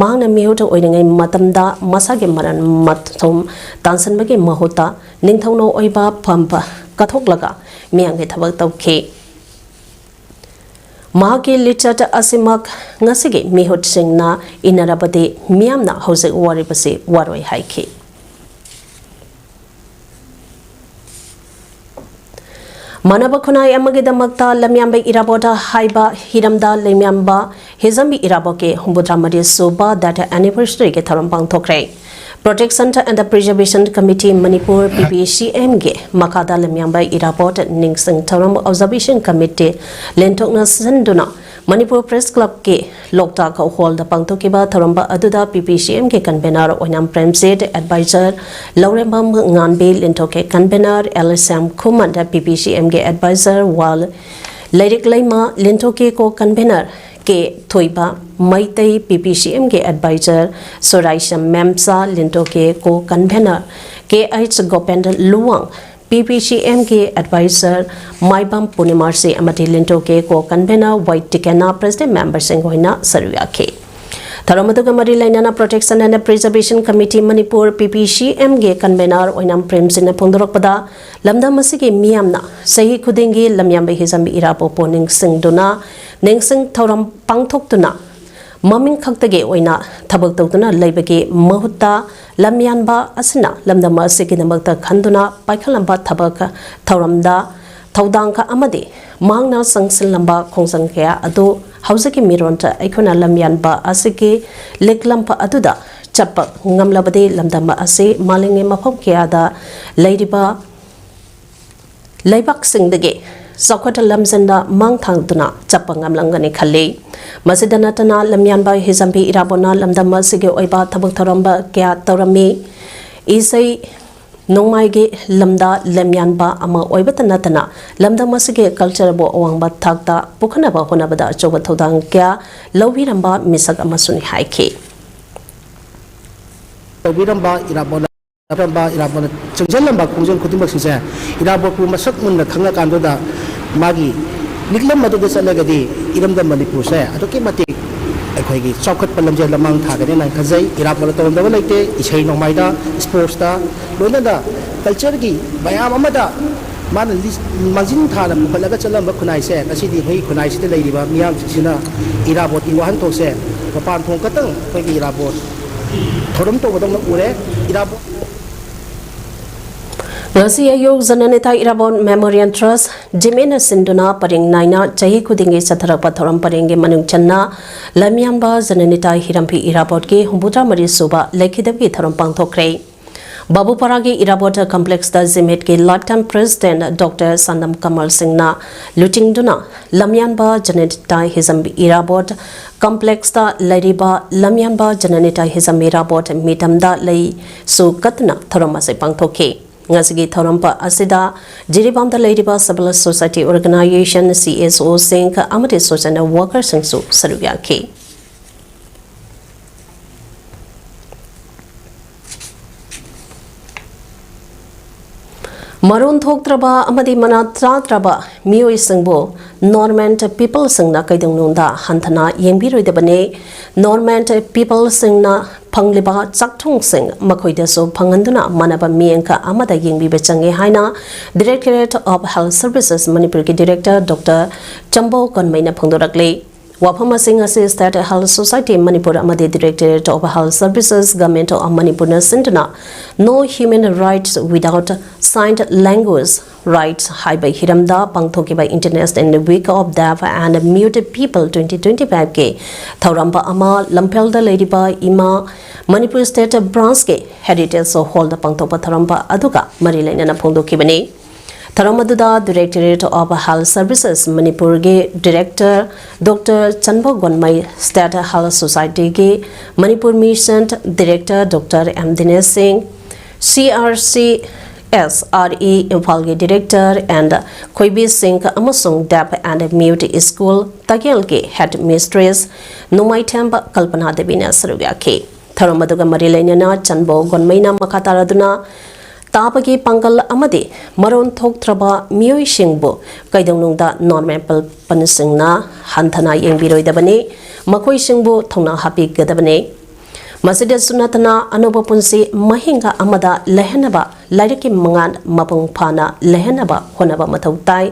ꯃꯍꯥꯛꯅ ꯃꯤꯍꯨꯠ ꯑꯣꯏꯔꯤꯉꯩ ꯃꯇꯝꯗ ꯃꯁꯥꯒꯤ ꯃꯔꯟ ꯃꯊꯨꯝ ꯇꯥꯟꯁꯤꯟꯕꯒꯤ ꯃꯍꯨꯠꯇ ꯅꯤꯡꯊꯧꯅ ꯑꯣꯏꯕ ꯐꯝ ꯀꯠꯊꯣꯛꯂꯒ ꯃꯤꯌꯥꯝꯒꯤ ꯊꯕꯛ ꯇꯧꯈꯤ꯫ ꯃꯍꯥꯛꯀꯤ ꯂꯤꯆꯠ ꯑꯁꯤꯃꯛ ꯉꯁꯤꯒꯤ ꯃꯤꯍꯨꯠꯁꯤꯡꯅ ꯏꯟꯅꯔꯕꯗꯤ ꯃꯤꯌꯥꯝꯅ ꯍꯧꯖꯤꯛ ꯋꯥꯔꯤꯕꯁꯤ ꯋꯥꯔꯣꯏ ꯍꯥꯏꯈꯤ꯫ ꯃꯥꯟꯅꯕ ꯈꯨꯟꯅꯥꯏ ꯑꯃꯒꯤꯗꯃꯛꯇ ꯂꯝꯌꯥꯝꯕ ꯏꯔꯥꯕꯣꯠ ꯍꯥꯏꯕ ꯍꯤꯔꯝꯗ ꯂꯝꯌꯥꯝꯕ ꯍꯤꯖꯝꯕꯤ ꯏꯔꯥꯕꯣꯠꯀꯤ ꯍꯨꯝꯐꯨꯇꯔꯥ ꯃꯔꯤ ꯁꯨꯕ death anniversary ꯒꯤ ꯊꯧꯔꯝ ꯄꯥꯡꯊꯣꯛꯈ꯭ꯔꯦ꯫ Protection and the Preservation Committee Manipur, P P C M ꯒꯤ ꯃꯈꯥꯗ ꯂꯝꯌꯥꯝꯕ ꯏꯔꯥꯕꯣꯠ ꯅꯤꯡꯁꯤꯡ ꯊꯧꯔꯝ Observation Committee ꯂꯦꯟꯊꯣꯛꯅ ꯁꯤꯟꯗꯨꯅ ꯃꯅꯤꯄꯨꯔ Press Club ꯀꯤ ꯂꯣꯛꯇꯥꯛ ꯍꯣꯜꯗ ꯄꯥꯡꯊꯣꯛꯈꯤꯕ ꯊꯧꯔꯝ ꯑꯗꯨꯗ P P C M ꯒꯤ convener ꯑꯣꯏꯅꯥꯝ ꯄ꯭ꯔꯦꯝꯖꯤꯠ, advisor ꯂꯧꯔꯦꯝꯕꯝ ꯉꯥꯟꯕꯤ, ꯂꯦꯟꯊꯣꯛꯀꯤ convener L Shyam Khuman, P P C M ꯒꯤ advisor ꯋꯥꯜ ꯂꯥꯏꯔꯤꯛ ꯂꯩꯃ, ꯂꯦꯟꯊꯣꯛꯀꯤ co-convener K Thoiba Meitei, P P C M ꯒꯤ advisor ꯁꯣꯔꯥꯏꯁꯝ ꯃꯦꯝꯆꯥ, ꯂꯦꯟꯊꯣꯛꯀꯤ co-convener K H Gopendra Luwang, P P C ꯑꯦꯝꯒꯤ ꯑꯦꯗꯚꯥꯏꯖꯔ ꯃꯥꯏꯕꯝ ꯄꯨꯔꯅꯤꯃꯥꯔꯁꯤ ꯑꯃꯗꯤ ꯂꯤꯟꯇꯣ ꯀꯦ ꯀꯣ ꯀꯟꯚꯦꯅꯔ ꯋꯥꯏ ꯇꯤꯀꯦꯟꯅ ꯄ꯭ꯔꯦꯁꯤꯗꯦꯟꯠ ꯃꯦꯝꯕꯔꯁꯤꯡ ꯑꯣꯏꯅ ꯁꯔꯨꯛ ꯌꯥꯈꯤ꯫ ꯊꯧꯔꯝ ꯑꯗꯨꯒ ꯃꯔꯤ ꯂꯩꯅꯅ Protection and Preservation Committee Manipur, P P C ꯑꯦꯝꯒꯤ ꯀꯟꯚꯦꯅꯔ ꯑꯣꯏꯅꯥꯝ ꯄ꯭ꯔꯦꯝꯖꯤꯠꯅ ꯐꯣꯡꯗꯣꯔꯛꯄꯗ, ꯂꯝꯗꯝ ꯑꯁꯤꯒꯤ ꯃꯤꯌꯥꯝꯅ ꯆꯍꯤ ꯈꯨꯗꯤꯡꯒꯤ ꯂꯝꯌꯥꯟꯕ ꯍꯤꯖꯝꯕꯤ ꯏꯔꯥꯕꯣꯠꯄꯨ ꯅꯤꯡꯁꯤꯡꯗꯨꯅ, ꯅꯤꯡꯁꯤꯡ ꯊꯧꯔꯝ ꯄꯥꯡꯊꯣꯛꯇꯨꯅ, ꯃꯃꯤꯡ ꯈꯛꯇꯒꯤ ꯑꯣꯏꯅ ꯊꯕꯛ ꯇꯧꯗꯨꯅ ꯂꯩꯕꯒꯤ ꯃꯍꯨꯠꯇ, ꯂꯝꯌꯥꯟꯕ ꯑꯁꯤꯅ ꯂꯝꯗꯝ ꯑꯁꯤꯒꯤꯗꯃꯛꯇ ꯈꯟꯗꯨꯅ ꯄꯥꯏꯈꯠꯂꯝꯕ ꯊꯕꯛ ꯊꯧꯔꯝꯗ ꯊꯧꯗꯥꯡ ꯀꯌꯥ ꯑꯃꯗꯤ ꯃꯍꯥꯛꯅ ꯆꯪꯁꯤꯜꯂꯝꯕ ꯈꯣꯡꯖꯪ ꯀꯌꯥ ꯑꯗꯨ ꯍꯧꯖꯤꯛꯀꯤ ꯃꯤꯔꯣꯟꯗ ꯑꯩꯈꯣꯏꯅ ꯂꯝꯌꯥꯟꯕ ꯑꯁꯤꯒꯤ ꯂꯤꯛꯂꯝꯕ ꯑꯗꯨꯗ ꯆꯠꯄ ꯉꯝꯂꯕꯗꯤ, ꯂꯝꯗꯝ ꯑꯁꯤ ꯃꯥꯂꯦꯝꯒꯤ ꯃꯐꯝ ꯀꯌꯥꯗ ꯂꯩꯔꯤꯕ ꯂꯩꯕꯥꯛꯁꯤꯡꯗꯒꯤ ꯆꯥꯎꯈꯠ ꯂꯝꯖꯟꯗ ꯃꯥꯡ ꯊꯥꯗꯨꯅ ꯆꯠꯄ ꯉꯝꯂꯝꯒꯅꯤ ꯈꯜꯂꯤ꯫ ꯃꯁꯤꯗ ꯅꯠꯇꯅ, ꯂꯝꯌꯥꯟꯕ ꯍꯤꯖꯝꯕꯤ ꯏꯔꯥꯕꯣꯠꯅ ꯂꯝꯗꯝ ꯑꯁꯤꯒꯤ ꯑꯣꯏꯕ ꯊꯕꯛ ꯊꯧꯔꯝ ꯀꯌꯥ ꯇꯧꯔꯝꯃꯤ꯫ ꯏꯁꯩ ꯅꯣꯡꯃꯥꯏꯒꯤ ꯂꯝꯗ ꯂꯝꯌꯥꯟꯕ ꯑꯃ ꯑꯣꯏꯕꯇ ꯅꯠꯇꯅ, ꯂꯝꯗꯝ ꯑꯁꯤꯒꯤ ꯀꯜꯆꯔꯕꯨ ꯑꯋꯥꯡꯕ ꯊꯥꯛꯇ ꯄꯨꯈꯠꯅꯕ ꯍꯣꯠꯅꯕꯗ ꯑꯆꯧꯕ ꯊꯧꯗꯥꯡ ꯀꯌꯥ ꯂꯧꯕꯤꯔꯝꯕ ꯃꯤꯁꯛ ꯑꯃꯁꯨꯅꯤ ꯍꯥꯏꯈꯤ꯫ ꯇꯧꯕꯤꯔꯝꯕ ꯏꯔꯥꯕꯣꯠꯅ ꯇꯧꯔꯝꯕ ꯏꯔꯥꯕꯣꯠꯅ ꯆꯪꯁꯤꯜꯂꯝꯕ ꯈꯣꯡꯖꯪ ꯈꯨꯗꯤꯡꯃꯛꯁꯤꯡꯁꯦ, ꯏꯔꯥꯕꯣꯠꯄꯨ ꯃꯁꯛ ꯃꯨꯟꯅ ꯈꯪꯉꯀꯥꯟꯗꯨꯗ ꯃꯥꯒꯤ ꯂꯤꯛꯂꯝ ꯑꯗꯨꯗ ꯆꯠꯂꯒꯗꯤ ꯏꯔꯝꯗꯝ ꯃꯅꯤꯄꯨꯔꯁꯦ ꯑꯗꯨꯛꯀꯤ ꯃꯇꯤꯛ ꯑꯩꯈꯣꯏꯒꯤ ꯆꯥꯎꯈꯠꯄ ꯂꯝꯖꯦꯜꯗ ꯃꯥꯡ ꯊꯥꯒꯅꯤꯅ ꯈꯟꯖꯩ꯫ ꯏꯔꯥꯕꯣꯠꯅ ꯇꯧꯔꯝꯗꯕ ꯂꯩꯇꯦ꯫ ꯏꯁꯩ ꯅꯣꯡꯃꯥꯏꯗ, ꯏꯁꯄꯣꯔꯠꯁꯇ, ꯂꯣꯏꯅꯅ ꯀꯜꯆꯔꯒꯤ ꯃꯌꯥꯝ ꯑꯃꯗ ꯃꯥꯅ ꯂꯤ-, ꯃꯥꯡꯖꯤꯟ ꯊꯥꯅ ꯄꯨꯈꯠꯂꯒ ꯆꯠꯂꯝꯕ ꯈꯨꯟꯅꯥꯏꯁꯦ, ꯉꯁꯤꯗꯤ ꯑꯩꯈꯣꯏꯒꯤ ꯈꯨꯟꯅꯥꯏꯁꯤꯗ ꯂꯩꯔꯤꯕ ꯃꯤꯌꯥꯝꯁꯤꯡꯁꯤꯅ ꯏꯔꯥꯕꯣꯠꯀꯤ ꯋꯥꯍꯟꯊꯣꯛꯁꯦ ꯃꯄꯥꯟ ꯊꯣꯡ ꯈꯛꯇꯪ ꯑꯩꯈꯣꯏꯒꯤ ꯏꯔꯥꯕꯣꯠ ꯊꯧꯔꯝ ꯇꯧꯕꯗꯧꯅ ꯎꯔꯦ꯫ ꯏꯔꯥꯕꯣꯠ ꯉꯁꯤ ꯑꯌꯨꯛ ꯖꯅꯅꯦꯇꯥ ꯏꯔꯥꯕꯣꯠ ꯃꯦꯃꯣꯔꯤꯌꯦꯜ ꯇ꯭ꯔꯁ, ꯖꯤꯃꯦꯅ ꯁꯤꯟꯗꯨꯅ ꯄꯔꯦꯡ ꯅꯥꯏꯅ ꯆꯍꯤ ꯈꯨꯗꯤꯡꯒꯤ ꯆꯠꯊꯔꯛꯄ ꯊꯧꯔꯝ ꯄꯔꯦꯡꯒꯤ ꯃꯅꯨꯡ ꯆꯟꯅ ꯂꯝꯌꯥꯟꯕ ꯖꯅꯅꯦꯇꯥ ꯍꯤꯔꯝꯕꯤ ꯏꯔꯥꯕꯣꯠꯀꯤ ꯍꯨꯝꯐꯨꯇꯔꯥ ꯃꯔꯤ ꯁꯨꯕ ꯂꯩꯈꯤꯗꯕꯒꯤ ꯊꯧꯔꯝ ꯄꯥꯡꯊꯣꯛꯈ꯭ꯔꯦ꯫ ꯕꯥꯕꯨꯄꯥꯔꯥꯒꯤ ꯏꯔꯥꯕꯣꯠ ꯀꯝꯄ꯭ꯂꯦꯛꯁꯇ ꯖꯤꯃꯦꯠꯀꯤ ꯂꯥꯏꯐꯇꯥꯏꯝ ꯄ꯭ꯔꯦꯁꯤꯗꯦꯟꯠ ꯗꯣꯛꯇꯔ ꯁꯥꯟꯗꯝ ꯀꯃꯜ ꯁꯤꯡꯅ ꯂꯨꯆꯤꯡꯗꯨꯅ ꯂꯝꯌꯥꯟꯕ ꯖꯅꯅꯦꯇꯥ ꯍꯤꯖꯝꯕꯤ ꯏꯔꯥꯕꯣꯠ ꯀꯝꯄ꯭ꯂꯦꯛꯁꯇ ꯂꯩꯔꯤꯕ ꯂꯝꯌꯥꯟꯕ ꯖꯅꯅꯦꯇꯥ ꯍꯤꯖꯝꯕꯤ ꯏꯔꯥꯕꯣꯠ ꯃꯤꯇꯝꯗ ꯂꯩꯁꯨ ꯀꯠꯇꯨꯅ ꯊꯧꯔꯝ ꯑꯁꯤ ꯄꯥꯡꯊꯣꯛꯈꯤ꯫ ꯉꯁꯤꯒꯤ ꯊꯧꯔꯝ ꯑꯁꯤꯗ ꯖꯤꯔꯤꯕꯥꯝꯗ ꯂꯩꯔꯤꯕ civil society organization, C S ꯑꯣꯁꯤꯡ ꯑꯃꯗꯤ social workerꯁꯤꯡꯁꯨ ꯁꯔꯨꯛ ꯌꯥꯈꯤ꯫ ꯃꯔꯣꯟ ꯊꯣꯛꯇ꯭ꯔꯕ ꯑꯃꯗꯤ ꯃꯅꯥ ꯆꯥꯗ꯭ꯔꯕ ꯃꯤꯑꯣꯏꯁꯤꯡꯕꯨ ꯅꯣꯔꯃꯦꯟ ꯄꯤꯄꯜꯁꯤꯡꯅ ꯀꯩꯗꯧꯅꯨꯡꯗ ꯍꯟꯊꯅ ꯌꯦꯡꯕꯤꯔꯣꯏꯗꯕꯅꯤ꯫ ꯅꯣꯔꯃꯦꯟ ꯄꯤꯄꯜꯁꯤꯡꯅ ꯐꯪꯂꯤꯕ ꯆꯥꯛꯊꯨꯡꯁꯤꯡ ꯃꯈꯣꯏꯗꯁꯨ ꯐꯪꯍꯟꯗꯨꯅ ꯃꯥꯟꯅꯕ ꯃꯤꯠꯌꯦꯡ ꯑꯃꯗ ꯌꯦꯡꯕꯤꯕ ꯆꯪꯏ ꯍꯥꯏꯅ Directorate of Health Services ꯃꯅꯤꯄꯨꯔꯒꯤ Director Doctor ꯆꯝꯕꯣ ꯒꯣꯟꯃꯩꯅ ꯐꯣꯡꯗꯣꯔꯛꯂꯤ꯫ ꯋꯥꯐꯝ ꯑꯁꯤ ꯉꯁꯤ State Health Society ꯃꯅꯤꯄꯨꯔ ꯑꯃꯗꯤ Directorate of Health Services, Government of ꯃꯅꯤꯄꯨꯔꯅ ꯁꯤꯟꯗꯨꯅ No Human Rights Without Signed Language Rights ꯍꯥꯏꯕ ꯍꯤꯔꯝꯗ ꯄꯥꯡꯊꯣꯛꯈꯤꯕ International Week of Deaf and Mute People twenty twenty five ꯀꯤ ꯊꯧꯔꯝ ꯑꯃ ꯂꯝꯐꯦꯜꯗ ꯂꯩꯔꯤꯕ ꯏꯃꯥ ꯃꯅꯤꯄꯨꯔ State Branch ꯀꯤ Heritage Hall ꯗ ꯄꯥꯡꯊꯣꯛꯄ ꯊꯧꯔꯝ ꯑꯗꯨꯒ ꯃꯔꯤ ꯂꯩꯅꯅ ꯐꯣꯡꯗꯣꯛꯈꯤꯕꯅꯤ꯫ ꯊꯧꯔꯝ ꯑꯗꯨꯗ Directorate of Health Services ꯃꯅꯤꯄꯨꯔꯒꯤ Director Doctor ꯆꯟꯕ ꯒꯣꯟꯃꯩ, State Health Society ꯒꯤ Manipur Mission Director Doctor M Dinesh Singh, C R C S R E ꯏꯝꯐꯥꯜꯒꯤ Director and ꯈꯣꯏꯕꯤ ꯁꯤꯡ ꯑꯃꯁꯨꯡ Deaf and Mute School ꯇꯥꯀꯦꯜꯒꯤ Headmistress ꯅꯣꯡꯃꯥꯏꯊꯦꯝꯕ ꯀꯜꯄꯅꯥ ꯗꯦꯕꯤꯅ ꯁꯔꯨꯛ ꯌꯥꯈꯤ꯫ ꯊꯧꯔꯝ ꯑꯗꯨꯒ ꯃꯔꯤ ꯂꯩꯅꯅ ꯆꯟꯕꯣ ꯒꯣꯟꯃꯩꯅ ꯃꯈꯥ ꯇꯥꯔꯗꯨꯅ ꯇꯥꯕꯒꯤ ꯄꯥꯡꯒꯜ ꯑꯃꯗꯤ ꯃꯔꯣꯟ ꯊꯣꯛꯇ꯭ꯔꯕ ꯃꯤꯑꯣꯏꯁꯤꯡꯕꯨ ꯀꯩꯗꯧꯅꯨꯡꯗ ꯅꯣꯔꯃꯦꯟ ꯄꯤꯄꯜꯁꯤꯡꯅ ꯍꯟꯊꯅ ꯌꯦꯡꯕꯤꯔꯣꯏꯗꯕꯅꯤ, ꯃꯈꯣꯏꯁꯤꯡꯕꯨ ꯊꯧꯅꯥ ꯍꯥꯞꯄꯤꯒꯗꯕꯅꯤ꯫ ꯃꯁꯤꯗꯁꯨ ꯅꯠꯇꯅ ꯑꯅꯧꯕ ꯄꯨꯟꯁꯤ ꯃꯍꯤꯡ ꯑꯃꯗ ꯂꯩꯍꯟꯅꯕ ꯂꯥꯏꯔꯤꯛꯀꯤ ꯃꯉꯥꯜ ꯃꯄꯨꯡ ꯐꯥꯅ ꯂꯩꯍꯟꯅꯕ ꯍꯣꯠꯅꯕ ꯃꯊꯧ ꯇꯥꯏ꯫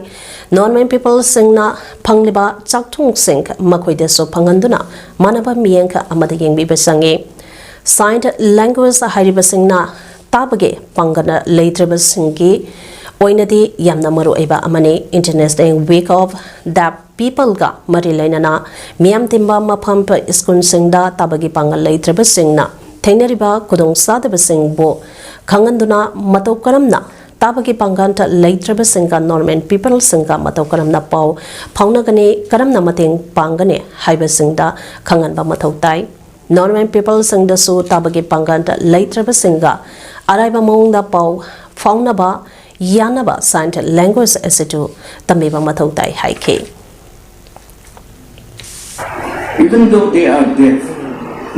ꯅꯣꯔꯃꯦꯟ ꯄꯤꯄꯜꯁꯤꯡꯅ ꯐꯪꯂꯤꯕ ꯆꯥꯛꯊꯨꯡꯁꯤꯡ ꯃꯈꯣꯏꯗꯁꯨ ꯐꯪꯍꯟꯗꯨꯅ ꯃꯥꯟꯅꯕ ꯃꯤꯠꯌꯦꯡ ꯑꯃꯗ ꯌꯦꯡꯕꯤꯕ ꯆꯪꯏ꯫ Signed Language ꯍꯥꯏꯔꯤꯕꯁꯤꯡꯅ ꯇꯥꯕꯒꯤ ꯄꯥꯡꯒꯜ ꯂꯩꯇ꯭ꯔꯕꯁꯤꯡꯒꯤ ꯑꯣꯏꯅꯗꯤ ꯌꯥꯝꯅ ꯃꯔꯨꯑꯣꯏꯕ ꯑꯃꯅꯤ꯫ International Week of Deaf People ꯒ ꯃꯔꯤ ꯂꯩꯅꯅ ꯃꯤꯌꯥꯝ ꯇꯤꯟꯕ ꯃꯐꯝ, ꯁ꯭ꯀꯨꯜꯁꯤꯡꯗ ꯇꯥꯕꯒꯤ ꯄꯥꯡꯒꯜ ꯂꯩꯇ꯭ꯔꯕꯁꯤꯡꯅ ꯊꯦꯡꯅꯔꯤꯕ ꯈꯨꯗꯣꯡꯆꯥꯗꯕꯁꯤꯡꯕꯨ ꯈꯪꯍꯟꯗꯨꯅ ꯃꯇꯧ ꯀꯔꯝꯅ ꯇꯥꯕꯒꯤ ꯄꯥꯡꯒꯜ ꯂꯩꯇ꯭ꯔꯕꯁꯤꯡꯒ ꯅꯣꯔꯃꯦꯟ ꯄꯤꯄꯜꯁꯤꯡꯒ ꯃꯇꯧ ꯀꯔꯝꯅ ꯄꯥꯎ ꯐꯥꯎꯅꯒꯅꯤ, ꯀꯔꯝꯅ ꯃꯇꯦꯡ ꯄꯥꯡꯒꯅꯤ ꯍꯥꯏꯕꯁꯤꯡꯗ ꯈꯪꯍꯟꯕ ꯃꯊꯧ ꯇꯥꯏ꯫ ꯅꯣꯔꯃꯦꯟ ꯄꯤꯄꯜꯁꯤꯡꯗꯁꯨ ꯇꯥꯕꯒꯤ ꯄꯥꯡꯒꯜ ꯂꯩꯇ꯭ꯔꯕꯁꯤꯡꯒ ꯑꯔꯥꯏꯕ ꯃꯑꯣꯡꯗ ꯄꯥꯎ ꯐꯥꯎꯅꯕ ꯌꯥꯅꯕ Signed Language ꯑꯁꯤꯁꯨ ꯇꯝꯕꯤꯕ ꯃꯊꯧ ꯇꯥꯏ ꯍꯥꯏꯈꯤ꯫ Even though they are deaf,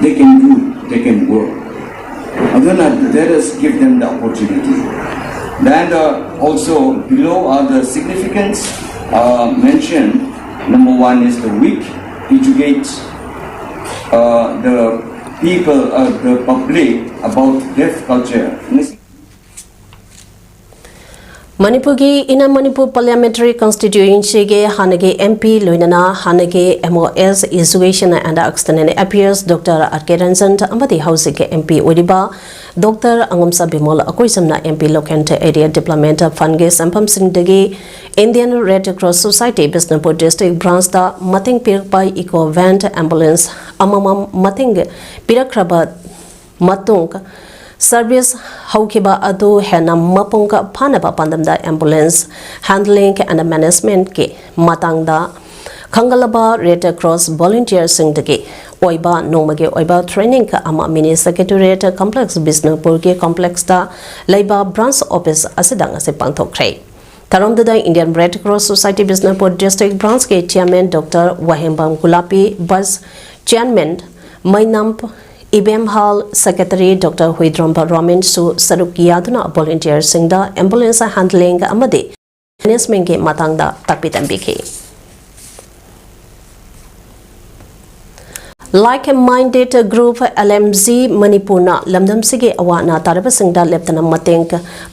they can do, they can work. ꯑꯗꯨꯅ let us give them the opportunity. Then uh, also below are the significance uh, mentioned. Number one is the week educate uh, the people, uh, the public about deaf culture. ꯃꯅꯤꯄꯨꯔꯒꯤ Inner Manipur Parliamentary Constituencyꯒꯤ ꯍꯥꯟꯅꯒꯤ M P ꯂꯣꯏꯅꯅ ꯍꯥꯟꯅꯒꯤ M O S Education and External Affairs Doctor R K Ranjan ꯑꯃꯗꯤ ꯍꯧꯖꯤꯛꯀꯤ M P ꯑꯣꯏꯔꯤꯕ Doctor ꯑꯉꯝꯁꯥ Bimol ꯑꯀꯣꯏꯖꯝꯅ M P Local Area Development Fundꯒꯤ ꯁꯦꯟꯐꯝꯁꯤꯡꯗꯒꯤ Indian Red Cross Society Bishnupur District Branchꯇ ꯃꯇꯦꯡ ꯄꯤꯔꯛꯄ Eco Van Ambulance ꯑꯃꯃꯝ ꯃꯇꯦꯡ ꯄꯤꯔꯛꯈ꯭ꯔꯕ ꯃꯇꯨꯡ service ꯍꯧꯈꯤꯕ ꯑꯗꯨ ꯍꯦꯟꯅ ꯃꯄꯨꯡ ꯐꯥꯅꯕ ꯄꯥꯟꯗꯝꯗ ambulance handling and managementꯀꯤ ꯃꯇꯥꯡꯗ ꯈꯪꯒꯠꯂꯕ Red Cross volunteerꯁꯤꯡꯗꯒꯤ ꯑꯣꯏꯕ ꯅꯣꯡꯃꯒꯤ ꯑꯣꯏꯕ training ꯑꯃ Mini Secretariat Complex ꯕꯤꯁꯅꯨꯄꯨꯔꯒꯤ complexꯇ ꯂꯩꯕ branch office ꯑꯁꯤꯗ ꯉꯁꯤ ꯄꯥꯡꯊꯣꯛꯈ꯭ꯔꯦ꯫ ꯊꯧꯔꯝꯗꯨꯗ Indian Red Cross Society Bishnupur District Branchꯀꯤ Chairman Doctor ꯋꯥꯍꯦꯡꯕꯝ ꯒꯨꯂꯥꯄꯤ, Vice Chairman ꯃꯩꯅꯝ ꯏꯕꯦꯝꯍꯥꯜ, Secretary Doctor ꯍꯨꯏꯗ꯭ꯔꯣꯝꯕ ꯔꯣꯃꯦꯟꯁꯨ ꯁꯔꯨꯛ ꯌꯥꯗꯨꯅ volunteerꯁꯤꯡꯗ ambulance handling ꯑꯃꯗꯤ managementꯀꯤ ꯃꯇꯥꯡꯗ ꯇꯥꯛꯄꯤ ꯇꯝꯕꯤꯈꯤ꯫ Like Minded Group, L M G ꯃꯅꯤꯄꯨꯔꯅ ꯂꯝꯗꯝꯁꯤꯒꯤ ꯑꯋꯥ ꯑꯅꯥ ꯇꯥꯔꯕꯁꯤꯡꯗ ꯂꯦꯞꯇꯅ ꯃꯇꯦꯡ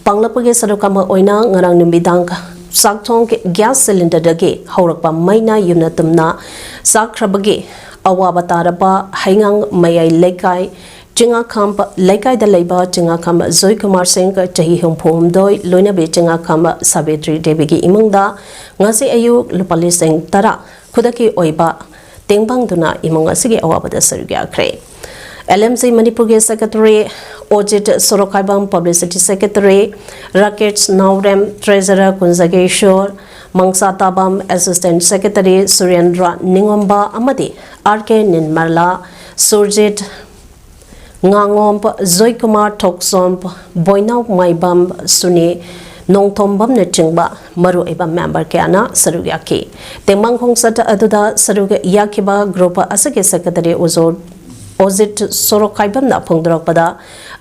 ꯄꯥꯡꯂꯛꯄꯒꯤ ꯁꯔꯨꯛ ꯑꯃ ꯑꯣꯏꯅ ꯉꯔꯥꯡ ꯅꯨꯃꯤꯗꯥꯡ ꯆꯥꯛꯊꯣꯡ gas cylinderꯗꯒꯤ ꯍꯧꯔꯛꯄ ꯃꯩꯅ ꯌꯨꯝꯅ ꯇꯨꯝꯅ ꯆꯥꯛꯈ꯭ꯔꯕꯒꯤ ꯑꯋꯥꯕ ꯇꯥꯔꯕ ꯍꯩꯉꯥꯡ ꯃꯌꯥꯏ ꯂꯩꯀꯥꯏ ꯆꯤꯡꯉꯥꯈꯝ ꯂꯩꯀꯥꯏꯗ ꯂꯩꯕ ꯆꯤꯡꯉꯥꯈꯝ ꯖꯣꯏꯀꯨꯃꯥꯔ ꯁꯤꯡ, ꯆꯍꯤ ꯍꯨꯝꯐꯨ ꯍꯨꯝꯗꯣꯏ, ꯂꯣꯏꯅꯕꯤ ꯆꯤꯡꯉꯥꯈꯝ ꯁꯥꯕꯤꯇ꯭ꯔꯤ ꯗꯦꯕꯤꯒꯤ ꯏꯃꯨꯡꯗ ꯉꯁꯤ ꯑꯌꯨꯛ ꯂꯨꯄꯥ ꯂꯤꯁꯤꯡ ꯇꯔꯥ ꯈꯨꯗꯛꯀꯤ ꯑꯣꯏꯕ ꯇꯦꯡꯕꯥꯡꯗꯨꯅ ꯏꯃꯨꯡ ꯑꯁꯤꯒꯤ ꯑꯋꯥꯕꯗ ꯁꯔꯨꯛ ꯌꯥꯈ꯭ꯔꯦ꯫ L M G ꯃꯅꯤꯄꯨꯔꯒꯤ Secretary ꯑꯣꯖꯤꯠ ꯁꯣꯔꯣꯛꯈꯥꯏꯕꯝ, Publicity Secretary ꯔꯥꯀꯦꯁ ꯅꯥꯎꯔꯦꯝ, Treasurer ꯀꯨꯟꯖꯒꯦꯁꯣꯔ ꯃꯪꯁꯥꯇꯥꯕꯝ, Assistant Secretary ꯁꯨꯔꯦꯟꯗ꯭ꯔ ꯅꯤꯉꯣꯝꯕ ꯑꯃꯗꯤ R K ꯅꯤꯔꯃꯂꯥ, ꯁꯨꯔꯖꯤꯠ ꯉꯥꯉꯣꯝ, ꯖꯣꯏꯀꯨꯃꯥꯔ ꯊꯣꯛꯆꯣꯝ, ꯕꯣꯏꯅꯥꯎ ꯃꯥꯏꯕꯝ, ꯁꯨꯅꯤ ꯅꯣꯡꯊꯣꯝꯕꯝꯅꯆꯤꯡꯕ ꯃꯔꯨꯑꯣꯏꯕ member ꯀꯌꯥꯅ ꯁꯔꯨꯛ ꯌꯥꯈꯤ꯫ ꯇꯦꯡꯕꯥꯡ ꯈꯣꯡꯆꯠ ꯑꯗꯨꯗ ꯁꯔꯨꯛ ꯌꯥꯈꯤꯕ group ꯑꯁꯤꯒꯤ Secretary ꯑꯣꯖꯣ-, ꯑꯣꯖꯤꯠ ꯁꯣꯔꯣꯛꯈꯥꯏꯕꯝꯅ ꯐꯣꯡꯗꯣꯔꯛꯄꯗ,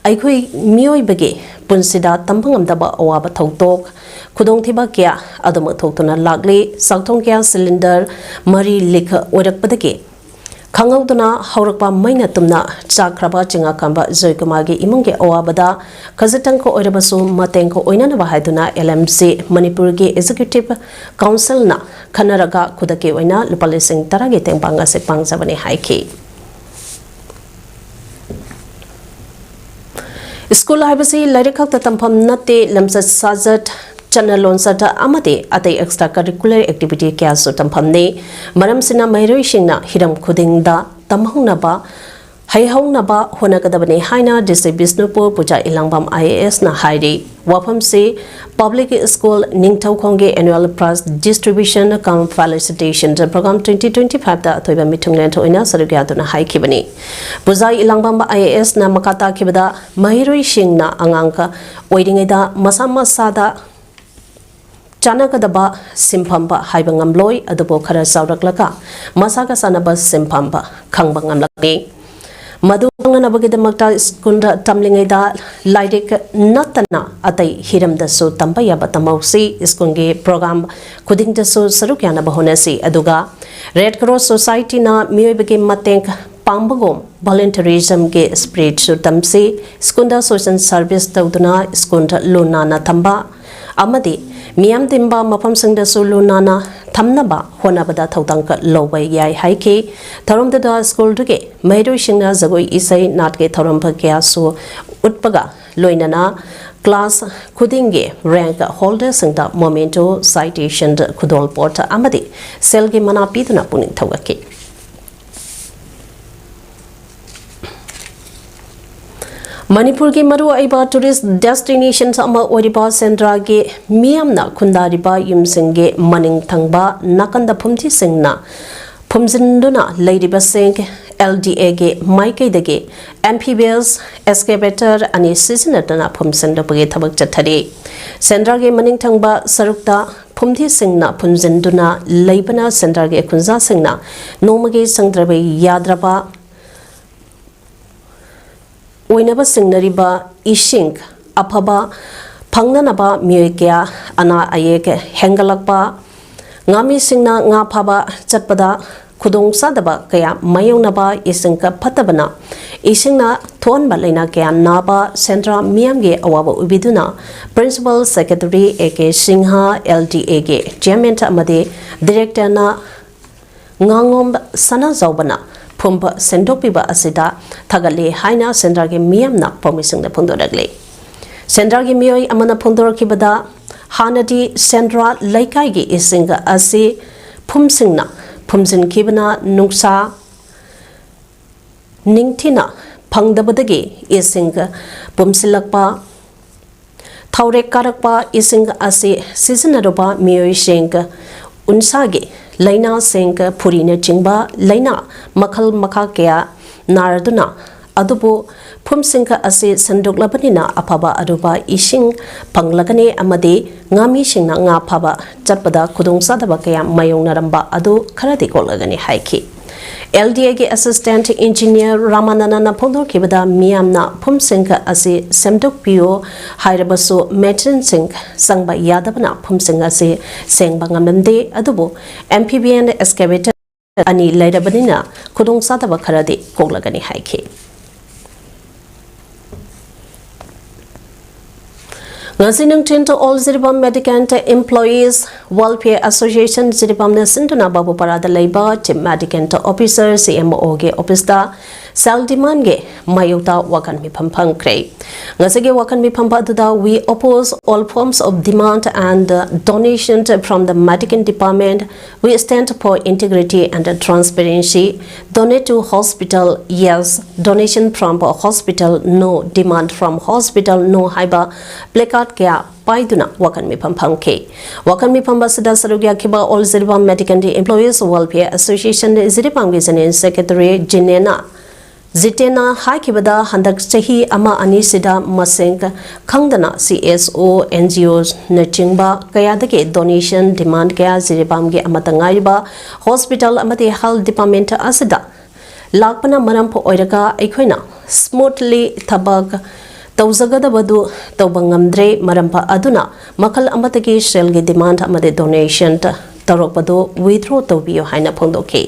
ꯑꯩꯈꯣꯏ ꯃꯤꯑꯣꯏꯕꯒꯤ ꯄꯨꯟꯁꯤꯗ ꯇꯝꯕ ꯉꯝꯗꯕ ꯑꯋꯥꯕ ꯊꯧꯗꯣꯛ, ꯈꯨꯗꯣꯡꯊꯤꯕ ꯀꯌꯥ ꯑꯗꯨꯃꯛ ꯊꯣꯛꯇꯨꯅ ꯂꯥꯛꯂꯤ꯫ ꯆꯥꯛꯊꯣꯡ ꯒ꯭ꯌꯥꯁ ꯁꯤꯂꯤꯟꯗꯔ ꯃꯔꯤ ꯂꯤꯛ ꯑꯣꯏꯔꯛꯄꯗꯒꯤ ꯈꯪꯍꯧꯗꯅ ꯍꯧꯔꯛꯄ ꯃꯩꯅ ꯇꯨꯝꯅ ꯆꯥꯛꯈ꯭ꯔꯕ ꯆꯤꯡꯉꯥꯀꯝꯕ ꯖꯣꯏꯀꯨꯃꯥꯔꯒꯤ ꯏꯃꯨꯡꯒꯤ ꯑꯋꯥꯕꯗ ꯈꯖꯤꯛꯇꯪ ꯑꯣꯏꯔꯕꯁꯨ ꯃꯇꯦꯡ ꯑꯣꯏꯅꯅꯕ ꯍꯥꯏꯗꯨꯅ L M C ꯃꯅꯤꯄꯨꯔꯒꯤ Executive Councilꯅ ꯈꯟꯅꯔꯒ ꯈꯨꯗꯛꯀꯤ ꯑꯣꯏꯅ ꯂꯨꯄꯥ ꯂꯤꯁꯤꯡ ꯇꯔꯥꯒꯤ ꯇꯦꯡꯕꯥꯡ ꯑꯁꯤ ꯄꯥꯡꯖꯕꯅꯤ ꯍꯥꯏꯈꯤ꯫ ꯁ꯭ꯀꯨꯜ ꯍꯥꯏꯕꯁꯤ ꯂꯥꯏꯔꯤꯛ ꯈꯛꯇ ꯇꯝꯐꯝ ꯅꯠꯇꯦ, ꯂꯝꯆꯠ ꯁꯥꯖꯠ, ꯆꯠꯅ ꯂꯣꯟꯆꯠ ꯑꯃꯗꯤ ꯑꯇꯩ extra curricular activity ꯀꯌꯥꯁꯨ ꯇꯝꯐꯝꯅꯤ꯫ ꯃꯔꯝꯁꯤꯅ ꯃꯍꯩꯔꯣꯏꯁꯤꯡꯅ ꯍꯤꯔꯝ ꯈꯨꯗꯤꯡꯗ ꯇꯝꯍꯧꯅꯕ, ꯍꯩꯍꯧꯅꯕ ꯍꯣꯠꯅꯒꯗꯕꯅꯤ ꯍꯥꯏꯅ D C Bishnupur Puja ꯏꯂꯥꯡꯕꯝ I A S ꯅ ꯍꯥꯏꯔꯤ꯫ ꯋꯥꯐꯝꯁꯤ Public School ꯅꯤꯡꯊꯧꯈꯣꯡꯒꯤ Annual Prize Distribution cum Felicitation Program twenty twenty-five ꯗ ꯑꯊꯣꯏꯕ ꯃꯤꯊꯨꯡꯂꯦꯟ ꯑꯣꯏꯅ ꯁꯔꯨꯛ ꯌꯥꯗꯨꯅ ꯍꯥꯏꯈꯤꯕꯅꯤ꯫ ꯄꯨꯖꯥ ꯏꯂꯥꯡꯕꯝ I A S ꯅ ꯃꯈꯥ ꯇꯥꯈꯤꯕꯗ, ꯃꯍꯩꯔꯣꯏꯁꯤꯡꯅ ꯑꯉꯥꯡ ꯑꯣꯏꯔꯤꯉꯩꯗ ꯃꯁꯥ ꯃꯁꯥꯗ ꯆꯥꯟꯅꯒꯗꯕ ꯁꯤꯟꯐꯝ ꯍꯥꯏꯕ ꯉꯝꯂꯣꯏ, ꯑꯗꯨꯕꯨ ꯈꯔ ꯆꯥꯎꯔꯛꯂꯒ ꯃꯁꯥꯒ ꯆꯥꯟꯅꯕ ꯁꯤꯟꯐꯝ ꯈꯪꯕ ꯉꯝꯂꯛꯂꯤ꯫ ꯃꯗꯨ ꯈꯪꯅꯅꯕꯒꯤꯗꯃꯛꯇ ꯁ꯭ꯀꯨꯜꯗ ꯇꯝꯂꯤꯉꯩꯗ ꯂꯥꯏꯔꯤꯛ ꯅꯠꯇꯅ ꯑꯇꯩ ꯍꯤꯔꯝꯗꯁꯨ ꯇꯝꯕ ꯌꯥꯕ ꯇꯝꯍꯧꯁꯤ꯫ ꯁ꯭ꯀꯨꯜꯒꯤ program ꯈꯨꯗꯤꯡꯗꯁꯨ ꯁꯔꯨꯛ ꯌꯥꯅꯕ ꯍꯣꯠꯅꯁꯤ꯫ ꯑꯗꯨꯒ Red Cross Society ꯅ ꯃꯤꯑꯣꯏꯕꯒꯤ ꯃꯇꯦꯡ ꯄꯥꯡꯕꯒꯨꯝ volunteerism ꯒꯤ spirit ꯁꯨ ꯇꯝꯁꯤ꯫ ꯁ꯭ꯀꯨꯜꯗ social service ꯇꯧꯗꯨꯅ ꯁ꯭ꯀꯨꯜꯗ ꯂꯨ ꯅꯥꯟꯅ ꯊꯝꯕ ꯑꯃꯗꯤ ꯃꯤꯌꯥꯝ ꯇꯤꯟꯕ ꯃꯐꯝꯁꯤꯡꯗꯁꯨ ꯂꯨ ꯅꯥꯟꯅ ꯊꯝꯅꯕ ꯍꯣꯠꯅꯕꯗ ꯊꯧꯗꯥꯡ ꯂꯧꯕ ꯌꯥꯏ ꯍꯥꯏꯈꯤ꯫ ꯊꯧꯔꯝꯗꯨꯗ ꯁ꯭ꯀꯨꯜꯗꯨꯒꯤ ꯃꯍꯩꯔꯣꯏꯁꯤꯡꯅ ꯖꯒꯣꯏ ꯏꯁꯩ ꯅꯥꯠꯀꯤ ꯊꯧꯔꯝ ꯀꯌꯥꯁꯨ ꯎꯠꯄꯒ ꯂꯣꯏꯅꯅ class ꯈꯨꯗꯤꯡꯒꯤ rank holder ꯁꯤꯡꯗ memento, citation, ꯈꯨꯗꯣꯜꯄꯣꯠ ꯑꯃꯗꯤ ꯁꯦꯜꯒꯤ ꯃꯅꯥ ꯄꯤꯗꯨꯅ ꯄꯨꯛꯅꯤꯡ ꯊꯧꯒꯠꯈꯤ꯫ ꯃꯅꯤꯄꯨꯔꯒꯤ ꯃꯔꯨꯑꯣꯏꯕ tourist destination ꯑꯃ ꯑꯣꯏꯔꯤꯕ ꯁꯦꯟꯗ꯭ꯔꯥꯒꯤ ꯃꯤꯌꯥꯝꯅ ꯈꯨꯟꯗꯥꯔꯤꯕ ꯌꯨꯝꯁꯤꯡꯒꯤ ꯃꯅꯤꯡ ꯊꯪꯕ ꯅꯥꯀꯟꯗ ꯐꯨꯝꯗꯤꯁꯤꯡꯅ ꯐꯨꯝꯖꯤꯟꯗꯨꯅ ꯂꯩꯔꯤꯕꯁꯤꯡ L D A ꯒꯤ ꯃꯥꯏꯀꯩꯗꯒꯤ amphibious excavator ꯑꯅꯤ ꯁꯤꯖꯤꯟꯅꯗꯨꯅ ꯐꯨꯝꯖꯤꯟꯕꯒꯤ ꯊꯕꯛ ꯆꯠꯊꯔꯤ꯫ ꯁꯦꯟꯗ꯭ꯔꯥꯒꯤ ꯃꯅꯤꯡ ꯊꯪꯕ ꯁꯔꯨꯛꯇ ꯐꯨꯝꯗꯤꯁꯤꯡꯅ ꯐꯨꯝꯖꯤꯟꯗꯨꯅ ꯂꯩꯕꯅ ꯁꯦꯟꯗ꯭ꯔꯥꯒꯤ ꯈꯨꯟꯖꯥꯁꯤꯡꯅ ꯅꯣꯡꯃꯒꯤ ꯆꯪꯗ꯭ꯔꯕ ꯌꯥꯗ꯭ꯔꯕ ꯑꯣꯏꯅꯕ ꯆꯤꯡꯅꯔꯤꯕ ꯏꯁꯤꯡ ꯑꯐꯕ ꯐꯪꯅꯅꯕ ꯃꯤꯑꯣꯏ ꯀꯌꯥ ꯑꯅꯥ ꯑꯌꯦꯛ ꯍꯦꯟꯒꯠꯂꯛꯄ, ꯉꯥꯃꯤꯁꯤꯡꯅ ꯉꯥ ꯐꯥꯕ ꯆꯠꯄꯗ ꯈꯨꯗꯣꯡꯆꯥꯗꯕ ꯀꯌꯥ ꯃꯥꯌꯣꯛꯅꯕ, ꯏꯁꯤꯡ ꯐꯠꯇꯕꯅ ꯏꯁꯤꯡꯅ ꯊꯣꯛꯍꯟꯕ ꯂꯥꯏꯅꯥ ꯀꯌꯥ ꯅꯥꯕ, ꯁꯦꯟꯗ꯭ꯔꯥ ꯃꯤꯌꯥꯝꯒꯤ ꯑꯋꯥꯕ ꯎꯕꯤꯗꯨꯅ Principal Secretary A K Singh, L D A ꯒꯤ Chairman ꯑꯃꯗꯤ Director ꯅ ꯉꯥꯉꯣꯝ ꯁꯅꯥꯖꯥꯎꯕꯅ ꯐꯨꯝꯕ ꯁꯦꯡꯗꯣꯛꯄꯤꯕ ꯑꯁꯤꯗ ꯊꯥꯒꯠꯂꯤ ꯍꯥꯏꯅ ꯁꯦꯟꯗ꯭ꯔꯥꯒꯤ ꯃꯤꯌꯥꯝꯅ ꯄꯥꯎꯃꯤꯁꯤꯡꯗ ꯐꯣꯡꯗꯣꯔꯛꯂꯤ꯫ ꯁꯦꯟꯗ꯭ꯔꯥꯒꯤ ꯃꯤꯑꯣꯏ ꯑꯃꯅ ꯐꯣꯡꯗꯣꯔꯛꯈꯤꯕꯗ, ꯍꯥꯟꯅꯗꯤ ꯁꯦꯟꯗ꯭ꯔꯥ ꯂꯩꯀꯥꯏꯒꯤ ꯏꯁꯤꯡ ꯑꯁꯤ ꯐꯨꯝꯁꯤꯡꯅ ꯐꯨꯝꯖꯤꯟꯈꯤꯕꯅ ꯅꯨꯡꯁꯥ ꯅꯤꯡꯊꯤꯅ ꯐꯪꯗꯕꯗꯒꯤ ꯏꯁꯤꯡ ꯄꯨꯝꯁꯤꯜꯂꯛꯄ, ꯊꯥꯎꯔꯦꯛ ꯀꯥꯔꯛꯄ, ꯏꯁꯤꯡ ꯑꯁꯤ ꯁꯤꯖꯤꯟꯅꯔꯨꯕ ꯃꯤꯑꯣꯏꯁꯤꯡ ꯎꯟꯁꯥꯒꯤ ꯂꯥꯏꯅꯥꯁꯤꯡ, ꯐꯨꯔꯤꯅꯆꯤꯡꯕ ꯂꯥꯏꯅꯥ ꯃꯈꯜ ꯃꯈꯥ ꯀꯌꯥ ꯅꯥꯔꯗꯨꯅ, ꯑꯗꯨꯕꯨ ꯐꯨꯝꯁꯤꯡ ꯑꯁꯤ ꯁꯦꯡꯗꯣꯛꯂꯕꯅꯤꯅ ꯑꯐꯕ ꯑꯔꯨꯕ ꯏꯁꯤꯡ ꯐꯪꯂꯒꯅꯤ ꯑꯃꯗꯤ ꯉꯥꯃꯤꯁꯤꯡꯅ ꯉꯥ ꯐꯥꯕ ꯆꯠꯄꯗ ꯈꯨꯗꯣꯡꯆꯥꯗꯕ ꯀꯌꯥ ꯃꯥꯌꯣꯛꯅꯔꯝꯕ ꯑꯗꯨ ꯈꯔꯗꯤ ꯀꯣꯛꯂꯒꯅꯤ ꯍꯥꯏꯈꯤ꯫ L D A ꯒꯤ Assistant Engineer ꯔꯥꯃꯥꯅꯟꯗꯅ ꯐꯣꯡꯗꯣꯛꯈꯤꯕꯗ, ꯃꯤꯌꯥꯝꯅ ꯐꯨꯝꯁꯤꯡ ꯑꯁꯤ ꯁꯦꯡꯗꯣꯛꯄꯤꯌꯨ ꯍꯥꯏꯔꯕꯁꯨ ꯃꯦꯆꯤꯟꯁꯤꯡ ꯆꯪꯕ ꯌꯥꯗꯕꯅ ꯐꯨꯝꯁꯤꯡ ꯑꯁꯤ ꯁꯦꯡꯕ ꯉꯝꯂꯝꯗꯦ, ꯑꯗꯨꯕꯨ Amphibian Excavator ꯑꯅꯤ ꯂꯩꯔꯕꯅꯤꯅ ꯈꯨꯗꯣꯡꯆꯥꯗꯕ ꯈꯔꯗꯤ ꯀꯣꯛꯂꯒꯅꯤ ꯍꯥꯏꯈꯤ꯫ ꯉꯁꯤ ꯅꯨꯡꯊꯤꯜ All Jiribam Mendicant Employees Welfare Association ꯖꯤꯔꯤꯕꯥꯝꯅ ꯁꯤꯟꯗꯨꯅ ꯕꯥꯕꯨꯄꯥꯔꯥꯗ ꯂꯩꯕ Chief Mendicant Officer, C M O ꯒꯤ office ꯇ self demand ꯒꯤ ꯃꯥꯌꯣꯛꯇ ꯋꯥꯀꯟ ꯃꯤꯐꯝ ꯐꯝꯈ꯭ꯔꯦ꯫ ꯉꯁꯤꯒꯤ ꯋꯥꯀꯟ ꯃꯤꯐꯝ ꯑꯗꯨꯗ, "We oppose all forms of demand and donation from the Mendicant Department. We stand for integrity and transparency. Donate to hospital, yes. Donation from hospital, no. Demand from hospital, no" ꯍꯥꯏꯕ placard ꯀꯌꯥ ꯄꯥꯏꯗꯨꯅ ꯋꯥꯀꯟ ꯃꯤꯐꯝ ꯐꯝꯈꯤ꯫ ꯋꯥꯀꯟ ꯃꯤꯐꯝ ꯑꯁꯤꯗ ꯁꯔꯨꯛ ꯌꯥꯈꯤꯕ All Jiribam Mendicant Employees Welfare Association ꯖꯤꯔꯤꯕꯥꯝꯒꯤ General Secretary ꯖꯤꯅꯦꯅ ꯖꯤꯇꯦꯟꯅ ꯍꯥꯏꯈꯤꯕꯗ, ꯍꯟꯗꯛ ꯆꯍꯤ ꯑꯃ ꯑꯅꯤꯁꯤꯗ ꯃꯁꯤꯡ ꯈꯪꯗꯅ C S O, N G O ꯅꯆꯤꯡꯕ ꯀꯌꯥꯗꯒꯤ donation demand ꯀꯌꯥ ꯖꯤꯔꯤꯕꯥꯝꯒꯤ ꯑꯃꯠꯇ ꯉꯥꯏꯔꯤꯕ hospital ꯑꯃꯗꯤ health department ꯑꯁꯤꯗ ꯂꯥꯛꯄꯅ ꯃꯔꯝ ꯑꯣꯏꯔꯒ ꯑꯩꯈꯣꯏꯅ smoothly ꯊꯕꯛ ꯇꯧꯖꯒꯗꯕꯗꯨ ꯇꯧꯕ ꯉꯝꯗ꯭ꯔꯦ꯫ ꯃꯔꯝ ꯑꯗꯨꯅ ꯃꯈꯜ ꯑꯃꯠꯇꯒꯤ ꯁꯦꯜꯒꯤ demand ꯑꯃꯗꯤ donation ꯇꯧꯔꯛꯄꯗꯨ withdraw ꯇꯧꯕꯤꯌꯨ ꯍꯥꯏꯅ ꯐꯣꯡꯗꯣꯛꯈꯤ꯫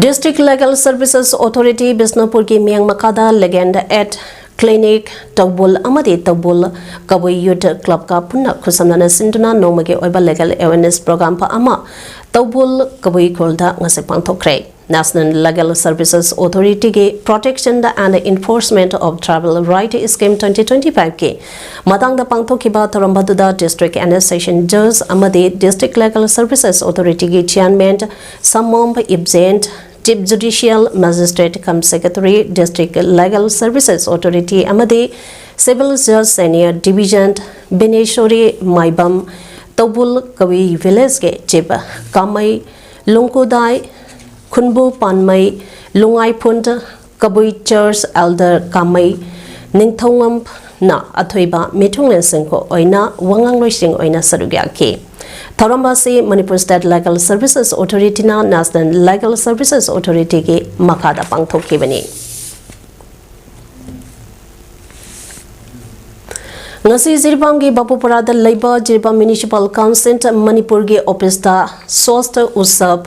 District Legal Services Authority ꯕꯤꯁꯅꯨꯄꯨꯔꯒꯤ ꯃꯤꯠꯌꯦꯡ ꯃꯈꯥꯗ Legal Aid Clinic ꯇꯧꯕꯨꯜ ꯑꯃꯗꯤ ꯇꯧꯕꯨꯜ ꯀꯕꯨꯏ Youth Clubꯀ ꯄꯨꯟꯅ ꯈꯨꯠꯁꯝꯅꯅ ꯁꯤꯟꯗꯨꯅ ꯅꯣꯡꯃꯒꯤ ꯑꯣꯏꯕ legal awareness program ꯑꯃ ꯇꯧꯕꯨꯜ ꯀꯕꯨꯏ ꯈꯨꯜꯗ ꯉꯁꯤ ꯄꯥꯡꯊꯣꯛꯈ꯭ꯔꯦ꯫ National Legal Services Authorityꯒꯤ Protection and Enforcement of Tribal Right Scheme twenty twenty-fiveꯀꯤ ꯃꯇꯥꯡꯗ ꯄꯥꯡꯊꯣꯛꯈꯤꯕ ꯊꯧꯔꯝ ꯑꯗꯨꯗ District and Session Judge ꯑꯃꯗꯤ District Legal Services Authorityꯒꯤ Chairman ꯁꯃꯣꯝ ꯏꯕꯖꯦꯟ, Chief Judicial Magistrate cum Secretary, District Legal Services Authority ꯑꯃꯗꯤ Civil Judge Senior Division ꯕꯤꯅꯦꯁꯣꯔꯤ ꯃꯥꯏꯕꯝ, ꯇꯧꯕꯨꯜ ꯀꯕꯨꯏ Villageꯀꯤ Chief ꯀꯥꯃꯩ ꯂꯨꯡꯀꯨꯗꯥꯏ, ꯈꯨꯟꯕꯨ ꯄꯥꯟꯃꯩ, ꯂꯨꯉꯥꯏꯐꯨꯟ ꯀꯕꯨꯏ Church Elder ꯀꯥꯃꯩ ꯅꯤꯡꯊꯧꯉꯝꯅ ꯑꯊꯣꯏꯕ ꯃꯤꯊꯨꯡꯂꯦꯟꯁꯤꯡ ꯑꯣꯏꯅ ꯋꯥꯉꯥꯡꯂꯣꯏꯁꯤꯡ ꯑꯣꯏꯅ ꯁꯔꯨꯛ ꯌꯥꯈꯤ꯫ ꯊꯧꯔꯝ ꯑꯁꯤ Manipur State Legal Services Authorityꯅ National Legal Services Authorityꯒꯤ ꯃꯈꯥꯗ ꯄꯥꯡꯊꯣꯛꯈꯤꯕꯅꯤ꯫ ꯉꯁꯤ ꯖꯤꯔꯤꯕꯥꯝꯒꯤ ꯕꯥꯄꯨꯄꯥꯔꯥꯗ ꯂꯩꯕ ꯖꯤꯔꯤꯕꯥꯝ Municipal Council ꯃꯅꯤꯄꯨꯔꯒꯤ officeꯇ Swasth Utsav,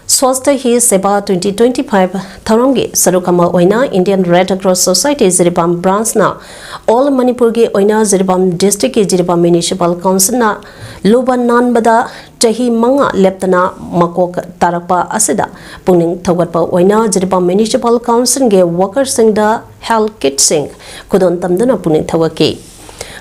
Swasth Hi Seva twenty twenty-five ꯊꯧꯔꯝꯒꯤ ꯁꯔꯨꯛ ꯑꯃ ꯑꯣꯏꯅ Indian Red Cross Society Jiribam Branchꯅ All ꯃꯅꯤꯄꯨꯔꯒꯤ ꯑꯣꯏꯅ ꯖꯤꯔꯤꯕꯥꯝ Districtꯀꯤ ꯖꯤꯔꯤꯕꯥꯝ Municipal Councilꯅ ꯂꯨꯕ ꯅꯥꯟꯕꯗ ꯆꯍꯤ ꯃꯉꯥ ꯂꯦꯞꯇꯅ ꯃꯀꯣꯛ ꯇꯥꯔꯛꯄ ꯑꯁꯤꯗ ꯄꯨꯛꯅꯤꯡ ꯊꯧꯒꯠꯄ ꯑꯣꯏꯅ ꯖꯤꯔꯤꯕꯥꯝ Municipal Councilꯒꯤ workerꯁꯤꯡꯗ health kitꯁꯤꯡ ꯈꯨꯗꯣꯜ ꯇꯝꯗꯨꯅ ꯄꯨꯛꯅꯤꯡ ꯊꯧꯒꯠꯈꯤ꯫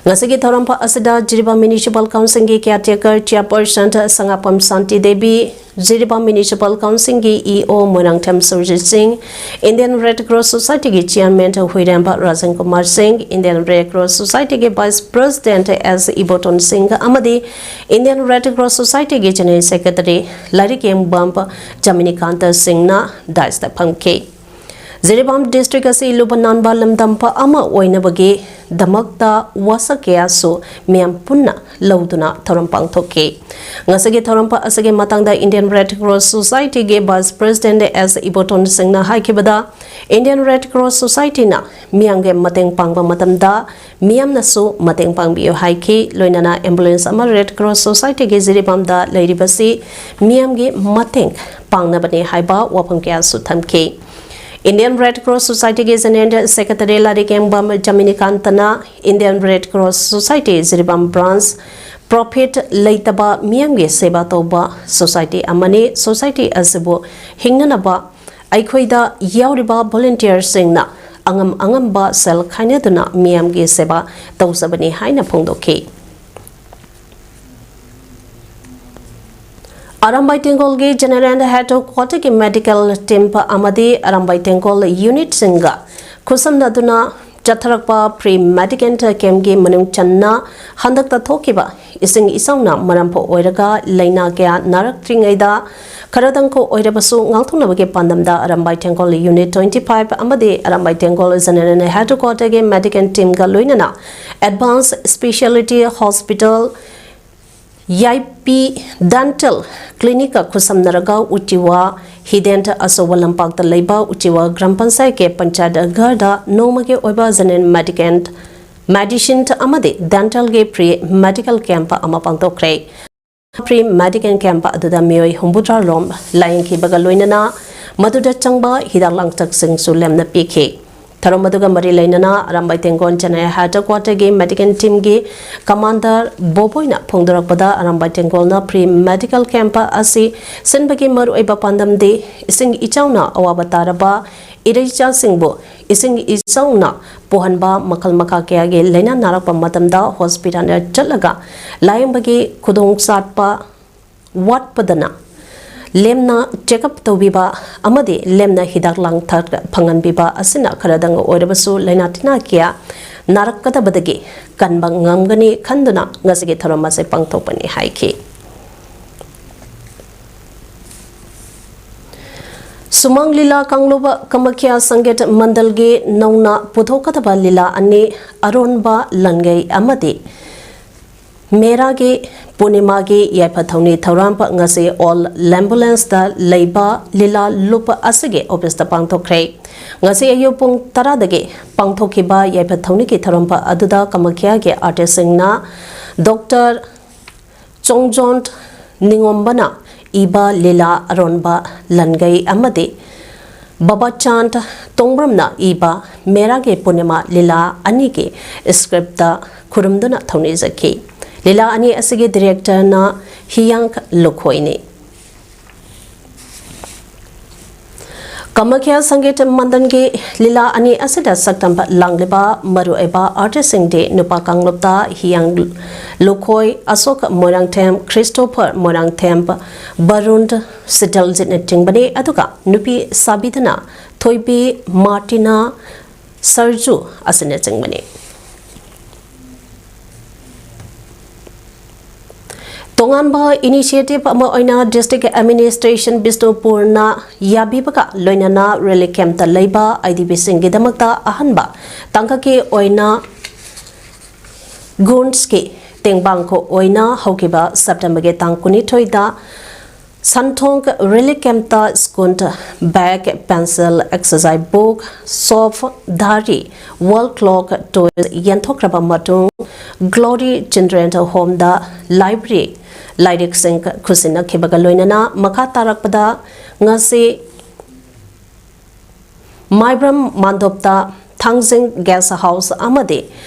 ꯉꯁꯤꯒꯤ ꯊꯧꯔꯝ ꯑꯁꯤꯗ ꯖꯤꯔꯤꯕꯥꯝ Municipal Councilꯒꯤ caretaker chairperson ꯁꯉꯥꯄꯝ ꯁꯥꯟꯇꯤ Devi, Jiribam Municipal Councilꯒꯤ E O Moirangthem Surjit ꯁꯤꯡ, Indian Red Cross Societyꯒꯤ Chairman ꯍꯨꯏꯔꯦꯝꯕ ꯔꯥꯖꯟ Kumar ꯁꯤꯡ, Indian Red Cross Societyꯒꯤ Vice President S Iboton ꯁꯤꯡ ꯑꯃꯗꯤ Indian Red Cross Societyꯒꯤ General Secretary ꯂꯥꯏꯔꯤꯛ ꯌꯦꯡꯕꯝ ꯖꯃꯤꯅꯤꯀꯥꯟꯇ ꯁꯤꯡꯅ dais ꯐꯝꯈꯤ꯫ ꯖꯤꯔꯤꯕꯥꯝ District ꯑꯁꯤ ꯂꯨꯕ ꯅꯥꯟꯕ ꯂꯝꯗꯝ ꯑꯃ ꯑꯣꯏꯅꯕꯒꯤ ꯗꯃꯛꯇ ꯋꯥꯁꯛ ꯀꯌꯥꯁꯨ ꯃꯤꯌꯥꯝ ꯄꯨꯟꯅ ꯂꯧꯗꯨꯅ ꯊꯧꯔꯝ ꯄꯥꯡꯊꯣꯛꯈꯤ꯫ ꯉꯁꯤꯒꯤ ꯊꯧꯔꯝ ꯑꯁꯤꯒꯤ ꯃꯇꯥꯡꯗ Indian Red Cross Society ꯒꯤ Vice President ꯑꯦꯁ ꯏꯕꯣꯇꯣꯟ ꯁꯤꯡꯅ ꯍꯥꯏꯈꯤꯕꯗ, Indian Red Cross Society ꯅ ꯃꯤꯌꯥꯝꯒꯤ ꯃꯇꯦꯡ ꯄꯥꯡꯕ ꯃꯇꯝꯗ ꯃꯤꯌꯥꯝꯅꯁꯨ ꯃꯇꯦꯡ ꯄꯥꯡꯕꯤꯌꯨ ꯍꯥꯏꯈꯤ꯫ ꯂꯣꯏꯅꯅ ambulance ꯑꯃ Red Cross Society ꯒꯤ ꯖꯤꯔꯤꯕꯥꯝꯗ ꯂꯩꯔꯤꯕꯁꯤ ꯃꯤꯌꯥꯝꯒꯤ ꯃꯇꯦꯡ ꯄꯥꯡꯅꯕꯅꯤ ꯍꯥꯏꯕ ꯋꯥꯐꯝ ꯀꯌꯥꯁꯨ ꯊꯝꯈꯤ꯫ Indian Red Cross Society ꯒꯤ General Secretary ꯂꯥꯏꯔꯤꯛꯌꯦꯡꯕꯝ ꯖꯃꯤꯅꯤꯀꯥꯟꯇꯅ Indian Red Cross Society Jiribam branch profit ꯂꯩꯇꯕ ꯃꯤꯌꯥꯝꯒꯤ ꯁꯦꯕꯥ ꯇꯧꯕ society ꯑꯃꯅꯤ꯫ Society ꯑꯁꯤꯕꯨ ꯍꯤꯡꯅꯅꯕ ꯑꯩꯈꯣꯏꯗ ꯌꯥꯎꯔꯤꯕ volunteer ꯁꯤꯡꯅ ꯑꯉꯝ ꯑꯉꯝꯕ ꯁꯦꯜ ꯈꯥꯏꯅꯗꯨꯅ ꯃꯤꯌꯥꯝꯒꯤ ꯁꯦꯕꯥ ꯇꯧꯖꯕꯅꯤ ꯍꯥꯏꯅ ꯐꯣꯡꯗꯣꯛꯈꯤ꯫ ꯑꯔꯥꯝꯕꯥꯏ ꯇꯦꯡꯒꯣꯜꯒꯤ General Headquarter ꯒꯤ medical team ꯑꯃꯗꯤ ꯑꯔꯥꯝꯕꯥꯏ ꯇꯦꯡꯒꯣꯜ unit ꯁꯤꯡꯒ ꯈꯨꯠꯁꯝꯅꯗꯨꯅ ꯆꯠꯊꯔꯛꯄ free medical camp ꯀꯤ ꯃꯅꯨꯡ ꯆꯟꯅ ꯍꯟꯗꯛꯇ ꯊꯣꯛꯈꯤꯕ ꯏꯁꯤꯡ ꯏꯆꯥꯎꯅ ꯃꯔꯝ ꯑꯣꯏꯔꯒ ꯂꯥꯏꯅꯥ ꯀꯌꯥ ꯅꯥꯔꯛꯇ꯭ꯔꯤꯉꯩꯗ ꯈꯔꯗꯪ ꯑꯣꯏꯔꯕꯁꯨ ꯉꯥꯛꯊꯣꯛꯅꯕꯒꯤ ꯄꯥꯟꯗꯝꯗ ꯑꯔꯥꯝꯕꯥꯏ ꯇꯦꯡꯒꯣꯜ unit twenty five ꯑꯃꯗꯤ ꯑꯔꯥꯝꯕꯥꯏ ꯇꯦꯡꯒꯣꯜ General Headquarter ꯒꯤ medical team ꯒ ꯂꯣꯏꯅꯅ Advanced Speciality Hospital ꯌꯥꯏꯄꯤ Dental Clinic ꯀ ꯈꯨꯠꯁꯝꯅꯔꯒ ꯎꯆꯤꯋꯥ ꯍꯤꯗꯦꯟ ꯑꯆꯧꯕ ꯂꯝꯄꯥꯛꯇ ꯂꯩꯕ ꯎꯆꯤꯋꯥ ꯒ꯭ꯔꯥꯝ ꯄꯟꯆꯥꯌꯠꯀꯤ ꯄꯟꯆꯥꯌꯠ ꯘꯔꯗ ꯅꯣꯡꯃꯒꯤ ꯑꯣꯏꯕ General Medical, Medicine ꯑꯃꯗꯤ Dental ꯒꯤ free medical camp ꯑꯃ ꯄꯥꯡꯊꯣꯛꯈ꯭ꯔꯦ꯫ Free medical camp ꯑꯗꯨꯗ ꯃꯤꯑꯣꯏ ꯍꯨꯝꯐꯨꯇꯔꯥ ꯔꯣꯝ ꯂꯥꯌꯦꯡꯈꯤꯕꯒ ꯂꯣꯏꯅꯅ ꯃꯗꯨꯗ ꯆꯪꯕ ꯍꯤꯗꯥꯛ ꯂꯥꯡꯊꯛꯁꯤꯡꯁꯨ ꯂꯦꯝꯅ ꯄꯤꯈꯤ꯫ ꯊꯧꯔꯝ ꯑꯗꯨꯒ ꯃꯔꯤ ꯂꯩꯅꯅ ꯑꯔꯥꯝꯕꯥꯏ ꯇꯦꯡꯒꯣꯜ General Headquarter ꯒꯤ medical team ꯒꯤ commander ꯕꯣꯕꯣꯏꯅ ꯐꯣꯡꯗꯣꯔꯛꯄꯗ, Arambai ꯇꯦꯡꯒꯣꯜꯅ free medical camp ꯑꯁꯤ ꯁꯤꯟꯕꯒꯤ ꯃꯔꯨꯑꯣꯏꯕ ꯄꯥꯟꯗꯝꯗꯤ ꯏꯁꯤꯡ ꯏꯆꯥꯎꯅ ꯑꯋꯥꯕ ꯇꯥꯔꯕ ꯏꯔꯩꯆꯥꯁꯤꯡꯕꯨ ꯏꯁꯤꯡ ꯏꯆꯥꯎꯅ ꯄꯣꯛꯍꯟꯕ ꯃꯈꯜ ꯃꯈꯥ ꯀꯌꯥꯒꯤ ꯂꯥꯏꯅꯥ ꯅꯥꯔꯛꯄ ꯃꯇꯝꯗ hospital ꯗ ꯆꯠꯂꯒ ꯂꯥꯌꯦꯡꯕꯒꯤ ꯈꯨꯗꯣꯡꯆꯥꯕ ꯋꯥꯠꯄꯗꯅ ꯂꯦꯝꯅ check up ꯇꯧꯕꯤꯕ ꯑꯃꯗꯤ ꯂꯦꯝꯅ ꯍꯤꯗꯥꯛ ꯂꯥꯡꯊꯛ ꯐꯪꯍꯟꯕꯤꯕ ꯑꯁꯤꯅ ꯈꯔꯗꯪ ꯑꯣꯏꯔꯕꯁꯨ ꯂꯥꯏꯅꯥ ꯇꯤꯟꯅꯥ ꯀꯌꯥ ꯅꯥꯔꯛꯀꯗꯕꯗꯒꯤ ꯀꯟꯕ ꯉꯝꯒꯅꯤ ꯈꯟꯗꯨꯅ ꯉꯁꯤꯒꯤ ꯊꯧꯔꯝ ꯑꯁꯤ ꯄꯥꯡꯊꯣꯛꯄꯅꯤ ꯍꯥꯏꯈꯤ꯫ ꯁꯨꯃꯥꯡ ꯂꯤꯂꯥ ꯀꯥꯡꯂꯨꯞ ꯀꯃꯈ꯭ꯌꯥ ꯁꯪꯒꯤꯠ ꯃꯟꯗꯜꯒꯤ ꯅꯧꯅ ꯄꯨꯊꯣꯛꯀꯗꯕ ꯂꯤꯂꯥ ꯑꯅꯤ, ꯑꯔꯣꯟꯕ ꯂꯟꯒꯩ ꯑꯃꯗꯤ ꯃꯦꯔꯥꯒꯤ ꯄꯨꯔꯅꯤꯃꯥꯒꯤ ꯌꯥꯏꯐ ꯊꯧꯅꯤ ꯊꯧꯔꯝ ꯉꯁꯤ ꯑꯣꯜ ꯂꯦꯝꯕꯨꯂꯦꯟꯁꯇ ꯂꯩꯕ ꯂꯤꯂꯥ ꯂꯨꯞ ꯑꯁꯤꯒꯤ ꯑꯣꯐꯤꯁꯇ ꯄꯥꯡꯊꯣꯛꯈ꯭ꯔꯦ꯫ ꯉꯁꯤ ꯑꯌꯨꯛ ꯄꯨꯡ ꯇꯔꯥꯗꯒꯤ ꯄꯥꯡꯊꯣꯛꯈꯤꯕ ꯌꯥꯏꯐ ꯊꯧꯅꯤꯒꯤ ꯊꯧꯔꯝ ꯑꯗꯨꯗ ꯀꯃꯈ꯭ꯌꯥꯒꯤ ꯑꯥꯔꯇꯤꯁꯁꯤꯡꯅ ꯗꯣꯛꯇꯔ ꯆꯣꯡꯖꯣꯟ ꯅꯤꯉꯣꯝꯕꯅ ꯏꯕ ꯂꯤꯂꯥ ꯑꯔꯣꯟꯕ ꯂꯟꯒꯩ ꯑꯃꯗꯤ ꯕꯕꯥꯆꯥꯟ ꯇꯣꯡꯕ꯭ꯔꯝꯅ ꯏꯕ ꯃꯦꯔꯥꯒꯤ ꯄꯨꯔꯅꯤꯃꯥ ꯂꯤꯂꯥ ꯑꯅꯤꯒꯤ ꯁ꯭ꯀ꯭ꯔꯤꯞꯇ ꯈꯨꯔꯨꯝꯗꯨꯅ ꯊꯧꯅꯤꯖꯈꯤ꯫ ꯂꯤꯂꯥ ꯑꯅꯤ ꯑꯁꯤꯒꯤ ꯗꯤꯔꯦꯛꯇꯔꯅ ꯍꯤꯌꯥꯡ ꯂꯨꯈꯣꯏꯅꯤ꯫ ꯀꯃꯈ꯭ꯌꯥ ꯁꯪꯒꯤꯠ ꯃꯟꯗꯟꯒꯤ ꯂꯤꯂꯥ ꯑꯅꯤ ꯑꯁꯤꯗ ꯁꯛꯇꯝ ꯂꯥꯡꯂꯤꯕ ꯃꯔꯨꯑꯣꯏꯕ ꯑꯥꯔꯇꯤꯁꯁꯤꯡꯗꯤ ꯅꯨꯄꯥ ꯀꯥꯡꯂꯨꯞꯇ ꯍꯤꯌꯥꯡ ꯂꯨꯈꯣꯏ, ꯑꯁꯣꯛ ꯃꯣꯏꯔꯥꯡꯊꯦꯝ, ꯈ꯭ꯔꯤꯁꯇꯣꯐꯔ ꯃꯣꯏꯔꯥꯡꯊꯦꯝ, ꯕꯔꯨꯟ ꯁꯤꯇꯜꯖꯤꯠꯅꯆꯤꯡꯕꯅꯤ, ꯑꯗꯨꯒ ꯅꯨꯄꯤ ꯁꯥꯕꯤꯗꯅ ꯊꯣꯏꯕꯤ, ꯃꯥꯔꯇꯤꯅꯥ, ꯁꯔꯖꯨ ꯑꯁꯤꯅꯆꯤꯡꯕꯅꯤ꯫ ꯇꯣꯉꯥꯟꯕ ꯏꯅꯤꯁꯤꯌꯦꯇꯤꯚ ꯑꯃ ꯑꯣꯏꯅ ꯗꯤꯁꯇ꯭ꯔꯤꯛ ꯑꯦꯗꯃꯤꯅꯤꯁꯇ꯭ꯔꯦꯁꯟ ꯕꯤꯁꯅꯨꯄꯨꯔꯅ ꯌꯥꯕꯤꯕꯒ ꯂꯣꯏꯅꯅ ꯔꯤꯂꯤꯐ ꯀꯦꯝꯞꯇ ꯂꯩꯕ ꯑꯥꯏ ꯗꯤ ꯕꯤꯁꯤꯡꯒꯤꯗꯃꯛꯇ ꯑꯍꯟꯕ ꯇꯥꯡꯀꯛꯀꯤ ꯑꯣꯏꯅ ꯒꯨꯟꯁꯀꯤ ꯇꯦꯡꯕꯥꯡꯈꯣꯛ ꯑꯣꯏꯅ ꯍꯧꯈꯤꯕ ꯁꯦꯞꯇꯦꯝꯕꯔꯒꯤ ꯇꯥꯡ ꯀꯨꯟꯅꯤꯊꯣꯏꯗ ꯁꯟꯊꯣꯡ ꯔꯤꯂꯤꯐ ꯀꯦꯝꯞꯇ school bag, pencil, exercise book, soap, ꯙꯥꯔꯤ, ꯋꯥꯜ ꯀ꯭ꯂꯣꯛ, ꯇꯣꯏꯁ ꯌꯦꯟꯊꯣꯛꯈ꯭ꯔꯕ ꯃꯇꯨꯡ ꯒ꯭ꯂꯣꯔꯤ ꯆꯤꯜꯗ꯭ꯔꯦꯟ ꯍꯣꯝꯗ ꯂꯥꯏꯕ꯭ꯔꯦꯔꯤ ꯂꯥꯏꯔꯤꯛꯁꯤꯡ ꯈꯨꯠꯁꯤꯟꯅꯈꯤꯕꯒ ꯂꯣꯏꯅꯅ ꯃꯈꯥ ꯇꯥꯔꯛꯄꯗ ꯉꯁꯤ ꯃꯥꯏꯕ꯭ꯔꯝ ꯃꯥꯟꯗꯣꯞꯇ ꯊꯥꯡꯖꯤꯡ ꯒꯦꯁ ꯍꯥꯎꯁ ꯑꯃꯗꯤ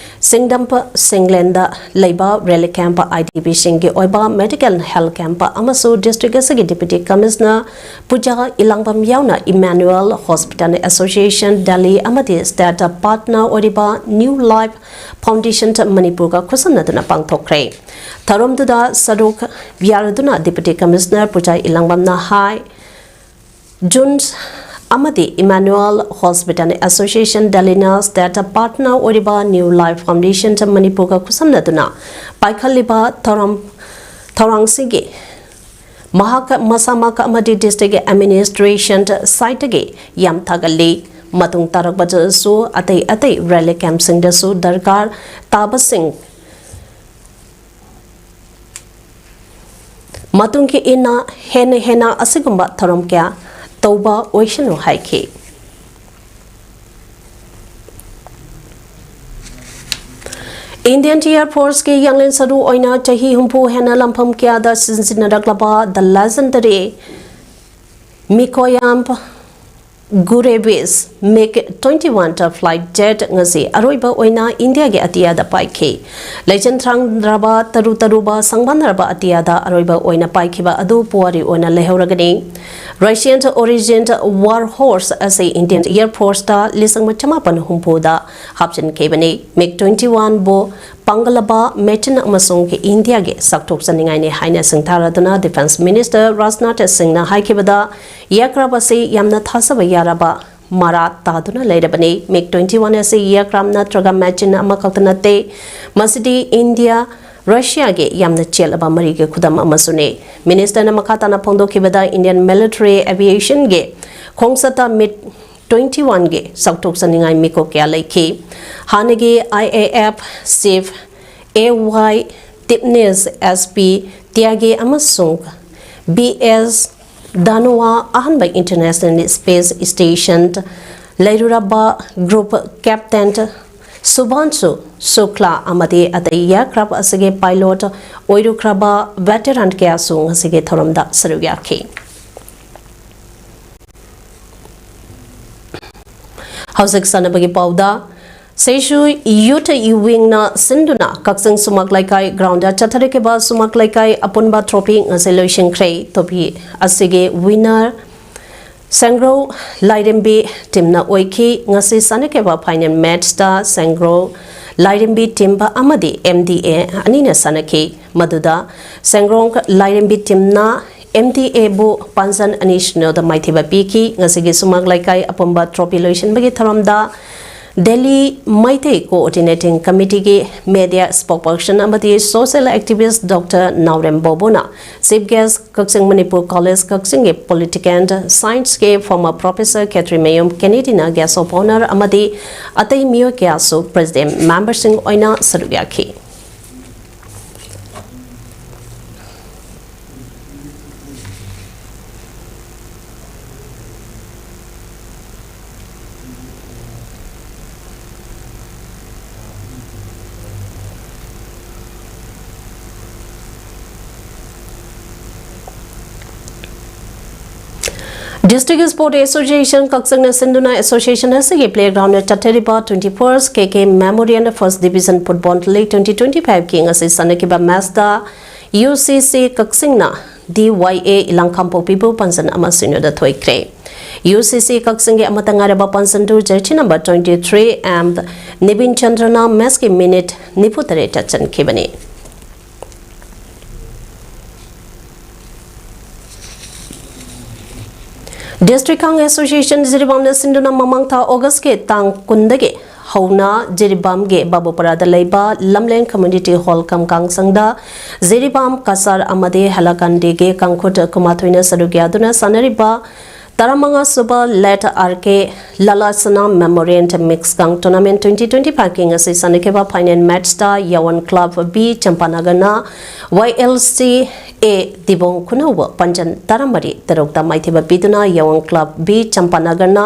ꯁꯤꯡꯗꯝꯄ ꯁꯤꯡꯂꯦꯟꯗ ꯂꯩꯕ ꯔꯤꯂꯤꯐ ꯀꯦꯝꯞ, ꯑꯥꯏ ꯗꯤ ꯕꯤꯁꯤꯡꯒꯤ ꯑꯣꯏꯕ ꯃꯦꯗꯤꯀꯦꯜ ꯍꯦꯜꯊ ꯀꯦꯝꯞ ꯑꯃꯁꯨ ꯗꯤꯁꯇ꯭ꯔꯤꯛ ꯑꯁꯤꯒꯤ ꯗꯤꯄ꯭ꯌꯨꯇꯤ ꯀꯃꯤꯁꯅꯔ ꯄꯨꯖꯥ ꯏꯂꯥꯡꯕꯝ ꯌꯥꯎꯅ ꯏꯃꯥꯅꯨꯑꯦꯜ ꯍꯣꯁꯄꯤꯇꯥꯜ ꯑꯦꯁꯣꯁꯤꯌꯦꯁꯟ ꯗꯦꯜꯂꯤ ꯑꯃꯗꯤ ꯁ꯭ꯇꯦꯠ ꯄꯥꯔꯠꯅꯔ ꯑꯣꯏꯔꯤꯕ ꯅ꯭ꯌꯨ ꯂꯥꯏꯐ ꯐꯥꯎꯟꯗꯦꯁꯟ ꯃꯅꯤꯄꯨꯔꯒ ꯈꯨꯠꯁꯝꯅꯗꯨꯅ ꯄꯥꯡꯊꯣꯛꯈ꯭ꯔꯦ꯫ ꯊꯧꯔꯝꯗꯨꯗ ꯁꯔꯨꯛ ꯌꯥꯔꯗꯨꯅ ꯗꯤꯄ꯭ꯌꯨꯇꯤ ꯀꯃꯤꯁꯅꯔ ꯄꯨꯖꯥ ꯏꯂꯥꯡꯕꯝꯅ ꯍꯥꯏ, ꯖꯨꯟ ꯑꯃꯗꯤ ꯏꯃꯥꯅꯨꯑꯦꯜ ꯍꯣꯁꯄꯤꯇꯥꯜ ꯑꯦꯁꯣꯁꯤꯌꯦꯁꯟ ꯗꯦꯜꯂꯤꯅ ꯁ꯭ꯇꯦꯠ ꯄꯥꯔꯠꯅꯔ ꯑꯣꯏꯔꯤꯕ ꯅ꯭ꯌꯨ ꯂꯥꯏꯐ ꯐꯥꯎꯟꯗꯦꯁꯟ ꯃꯅꯤꯄꯨꯔꯒ ꯈꯨꯠꯁꯝꯅꯗꯨꯅ ꯄꯥꯏꯈꯠꯂꯤꯕ ꯊꯧꯔꯝ, ꯊꯧꯔꯥꯡꯁꯤꯡꯒꯤ ꯃꯍꯥꯛ ꯃꯁꯥꯃꯛ ꯑꯃꯗꯤ district administration side ꯇꯒꯤ ꯌꯥꯝ ꯊꯥꯒꯠꯂꯤ꯫ ꯃꯇꯨꯡ ꯇꯥꯔꯛꯄꯗꯁꯨ ꯑꯇꯩ ꯑꯇꯩ relief camp ꯁꯤꯡꯗꯁꯨ ꯗꯔꯀꯥꯔ ꯇꯥꯕꯁꯤꯡ ꯃꯇꯨꯡꯒꯤ ꯏꯟꯅ ꯍꯦꯟꯅ ꯍꯦꯟꯅ ꯑꯁꯤꯒꯨꯝꯕ ꯊꯧꯔꯝ ꯀꯌꯥ ꯇꯧꯕ ꯑꯣꯏꯁꯅꯨ ꯍꯥꯏꯈꯤ꯫ Indian Air Force ꯀꯤ ꯌꯥꯡꯂꯦꯟ ꯁꯔꯨ ꯑꯣꯏꯅ ꯆꯍꯤ ꯍꯨꯝꯐꯨ ꯍꯦꯟꯅ ꯂꯝꯐꯝ ꯀꯌꯥꯗ ꯁꯤꯖꯤꯟꯅꯔꯛꯂꯕ the legendary Mikoyan Gurevich MiG twenty-one flight jet ꯉꯁꯤ ꯑꯔꯣꯏꯕ ꯑꯣꯏꯅ ꯏꯟꯗꯤꯌꯥꯒꯤ ꯑꯇꯤꯌꯥꯗ ꯄꯥꯏꯈꯤ꯫ ꯂꯩꯆꯤꯟ ꯊꯥꯡꯗ꯭ꯔꯕ ꯇꯔꯨ ꯇꯔꯨꯕ ꯁꯪꯕꯥꯟꯅꯔꯕ ꯑꯇꯤꯌꯥꯗ ꯑꯔꯣꯏꯕ ꯑꯣꯏꯅ ꯄꯥꯏꯈꯤꯕ ꯑꯗꯨ ꯄꯨꯋꯥꯔꯤ ꯑꯣꯏꯅ ꯂꯩꯍꯧꯔꯒꯅꯤ꯫ Russian origin war horse ꯑꯁꯤ Indian Air Force ꯇ ꯂꯤꯁꯤꯡ ꯑꯃ ꯆꯃꯥꯄꯟ ꯍꯨꯝꯐꯨꯗ ꯍꯥꯞꯆꯤꯟꯈꯤꯕꯅꯤ꯫ MiG twenty-one ꯕꯨ ꯄꯥꯡꯒꯜꯂꯕ ꯃꯦꯆꯤꯟ ꯑꯃꯁꯨꯡ ꯏꯟꯗꯤꯌꯥꯒꯤ ꯆꯥꯎꯊꯣꯛꯆꯅꯤꯡꯉꯥꯏꯅꯤ ꯍꯥꯏꯅ ꯁꯤꯡꯊꯥꯔꯗꯨꯅ Defence Minister ꯔꯥꯖꯅꯥꯊ ꯁꯤꯡꯅ ꯍꯥꯏꯈꯤꯕꯗ, aircraft ꯑꯁꯤ ꯌꯥꯝꯅ ꯊꯥꯖꯕ ꯌꯥꯔꯕ ꯃꯔꯥ ꯇꯥꯗꯨꯅ ꯂꯩꯔꯕꯅꯤ꯫ MiG twenty-one ꯑꯁꯤ aircraft ꯅꯠꯇ꯭ꯔꯒ ꯃꯦꯆꯤꯟ ꯑꯃꯈꯛꯇ ꯅꯠꯇꯦ, ꯃꯁꯤꯗꯤ ꯏꯟꯗꯤꯌꯥ ꯔꯁꯤꯌꯥꯒꯤ ꯌꯥꯝꯅ ꯆꯦꯠꯂꯕ ꯃꯔꯤꯒꯤ ꯈꯨꯗꯝ ꯑꯃꯁꯨꯅꯤ꯫ Minister ꯅ ꯃꯈꯥ ꯇꯥꯅ ꯐꯣꯡꯗꯣꯛꯈꯤꯕꯗ, Indian military aviation ꯒꯤ ꯈꯣꯡꯆꯠꯇ MiG twenty-one ꯒꯤ ꯆꯥꯎꯊꯣꯛꯆꯅꯤꯡꯉꯥꯏ ꯃꯤꯀꯨꯞ ꯀꯌꯥ ꯂꯩꯈꯤ꯫ ꯍꯥꯟꯅꯒꯤ I A F chief A Y Tipnis, S P Tyagi ꯑꯃꯁꯨꯡ B S Dhanoa ꯑꯍꯥꯟꯕ International Space Station ꯂꯩꯔꯨꯔꯕ group captain Subhanshu Shukla ꯑꯃꯗꯤ ꯑꯇꯩ aircraft ꯑꯁꯤꯒꯤ pilot ꯑꯣꯏꯔꯨꯈ꯭ꯔꯕ veteran ꯀꯌꯥꯁꯨ ꯉꯁꯤꯒꯤ ꯊꯧꯔꯝꯗ ꯁꯔꯨꯛ ꯌꯥꯈꯤ꯫ ꯍꯧꯖꯤꯛ ꯁꯥꯟꯅꯕꯒꯤ ꯄꯥꯎꯗ, ꯁꯦꯁꯨ Youth Wing ꯅ ꯁꯤꯟꯗꯨꯅ ꯀꯛꯆꯤꯡ ꯁꯨꯃꯥꯛ ꯂꯩꯀꯥꯏ ground ꯗ ꯆꯠꯊꯔꯛꯈꯤꯕ ꯁꯨꯃꯥꯛ ꯂꯩꯀꯥꯏ ꯑꯄꯨꯟꯕ trophy ꯉꯁꯤ ꯂꯣꯏꯁꯤꯟꯈ꯭ꯔꯦ꯫ Trophy ꯑꯁꯤꯒꯤ winner ꯁꯦꯡꯒ꯭ꯔꯧ ꯂꯥꯏꯔꯦꯝꯕꯤ team ꯅ ꯑꯣꯏꯈꯤ꯫ ꯉꯁꯤ ꯁꯥꯟꯅꯈꯤꯕ final match ꯇ ꯁꯦꯡꯒ꯭ꯔꯧ ꯂꯥꯏꯔꯦꯝꯕꯤ team ꯑꯃꯗꯤ M D A ꯑꯅꯤꯅ ꯁꯥꯟꯅꯈꯤ꯫ ꯃꯗꯨꯗ ꯁꯦꯡꯒ꯭ꯔꯧ ꯂꯥꯏꯔꯦꯝꯕꯤ team ꯅ M D A ꯕꯨ ꯄꯥꯟꯖꯟ ꯑꯅꯤ ꯁꯤꯅꯣꯗ ꯃꯥꯏꯊꯤꯕ ꯄꯤꯈꯤ꯫ ꯉꯁꯤꯒꯤ ꯁꯨꯃꯥꯛ ꯂꯩꯀꯥꯏ ꯑꯄꯨꯟꯕ trophy ꯂꯣꯏꯁꯤꯟꯕꯒꯤ ꯊꯧꯔꯝꯗ Delhi Meitei Coordinating Committeeꯒꯤ media spokesperson ꯑꯃꯗꯤ social activist Doctor ꯅꯥꯎꯔꯦꯝ ꯕꯣꯕꯣꯅ Chief Guest ꯀꯛꯆꯤꯡ ꯃꯅꯤꯄꯨꯔ College ꯀꯛꯆꯤꯡꯒꯤ Political Scienceꯀꯤ former professor Khetrimayum ꯀꯦꯅꯦꯗꯤꯅ Guest of Honour ꯑꯃꯗꯤ ꯑꯇꯩ ꯃꯤꯑꯣꯏ ꯀꯌꯥꯁꯨ President memberꯁꯤꯡ ꯑꯣꯏꯅ ꯁꯔꯨꯛ ꯌꯥꯈꯤ꯫ District Sport Association ꯀꯛꯆꯤꯡꯅ ꯁꯤꯟꯗꯨꯅ association ꯑꯁꯤꯒꯤ playgroundꯗ ꯆꯠꯊꯔꯤꯕ twenty-first K K Memorial First Division Football League twenty twenty-fiveꯀꯤ ꯉꯁꯤ ꯁꯥꯟꯅꯈꯤꯕ matchꯇ U C C ꯀꯛꯆꯤꯡꯅ D Y A ꯏꯂꯥꯡꯈꯥꯝꯄꯣꯛꯄꯤꯕꯨ ꯄꯥꯟꯖꯟ ꯑꯃ ꯁꯤꯅꯣꯗ ꯊꯣꯏꯈ꯭ꯔꯦ꯫ U C C ꯀꯛꯆꯤꯡꯒꯤ ꯑꯃꯠꯇ ꯉꯥꯏꯔꯕ ꯄꯥꯟꯖꯟꯗꯨ jersey number twenty-three M ꯅꯤꯕꯤꯟ ꯆꯟꯗ꯭ꯔꯅ matchꯀꯤ minute ꯅꯤꯐꯨ ꯇꯔꯦꯠꯇ ꯆꯟꯈꯤꯕꯅꯤ꯫ District Kang Association ꯖꯤꯔꯤꯕꯥꯝꯅ ꯁꯤꯟꯗꯨꯅ ꯃꯃꯥꯡ ꯊꯥ Augustꯀꯤ ꯇꯥꯡ ꯀꯨꯟꯗꯒꯤ ꯍꯧꯅ ꯖꯤꯔꯤꯕꯥꯝꯒꯤ ꯕꯥꯕꯨꯄꯔꯥꯗ ꯂꯩꯕ ꯂꯝꯂꯦꯟ Community Hall ꯀꯝ ꯀꯥꯡꯁꯪꯗ ꯖꯤꯔꯤꯕꯥꯝ ꯀꯁꯥꯔ ꯑꯃꯗꯤ ꯍꯦꯂꯥꯀꯥꯟꯗꯤꯒꯤ ꯀꯥꯡꯈꯨꯠ ꯀꯨꯟꯃꯥꯊꯣꯏꯅ ꯁꯔꯨꯛ ꯌꯥꯗꯨꯅ ꯁꯥꯟꯅꯔꯤꯕ ꯇꯔꯥꯃꯉꯥ ꯁꯨꯕ Late R K ꯂꯂꯥꯁꯅꯥ Memorial Mixed Gang Tournament twenty twenty-fiveꯀꯤ ꯉꯁꯤ ꯁꯥꯟꯅꯈꯤꯕ final matchꯇ ꯌꯥꯋꯟ Club B ꯆꯝꯄꯥꯅꯒꯔꯅ Y L C A ꯗꯤꯕꯣꯡ ꯈꯨꯅꯧꯕꯨ ꯄꯥꯟꯖꯟ ꯇꯔꯥꯃꯔꯤ ꯇꯔꯨꯛꯇ ꯃꯥꯏꯊꯤꯕ ꯄꯤꯗꯨꯅ ꯌꯥꯋꯟ Club B ꯆꯝꯄꯥꯅꯒꯔꯅ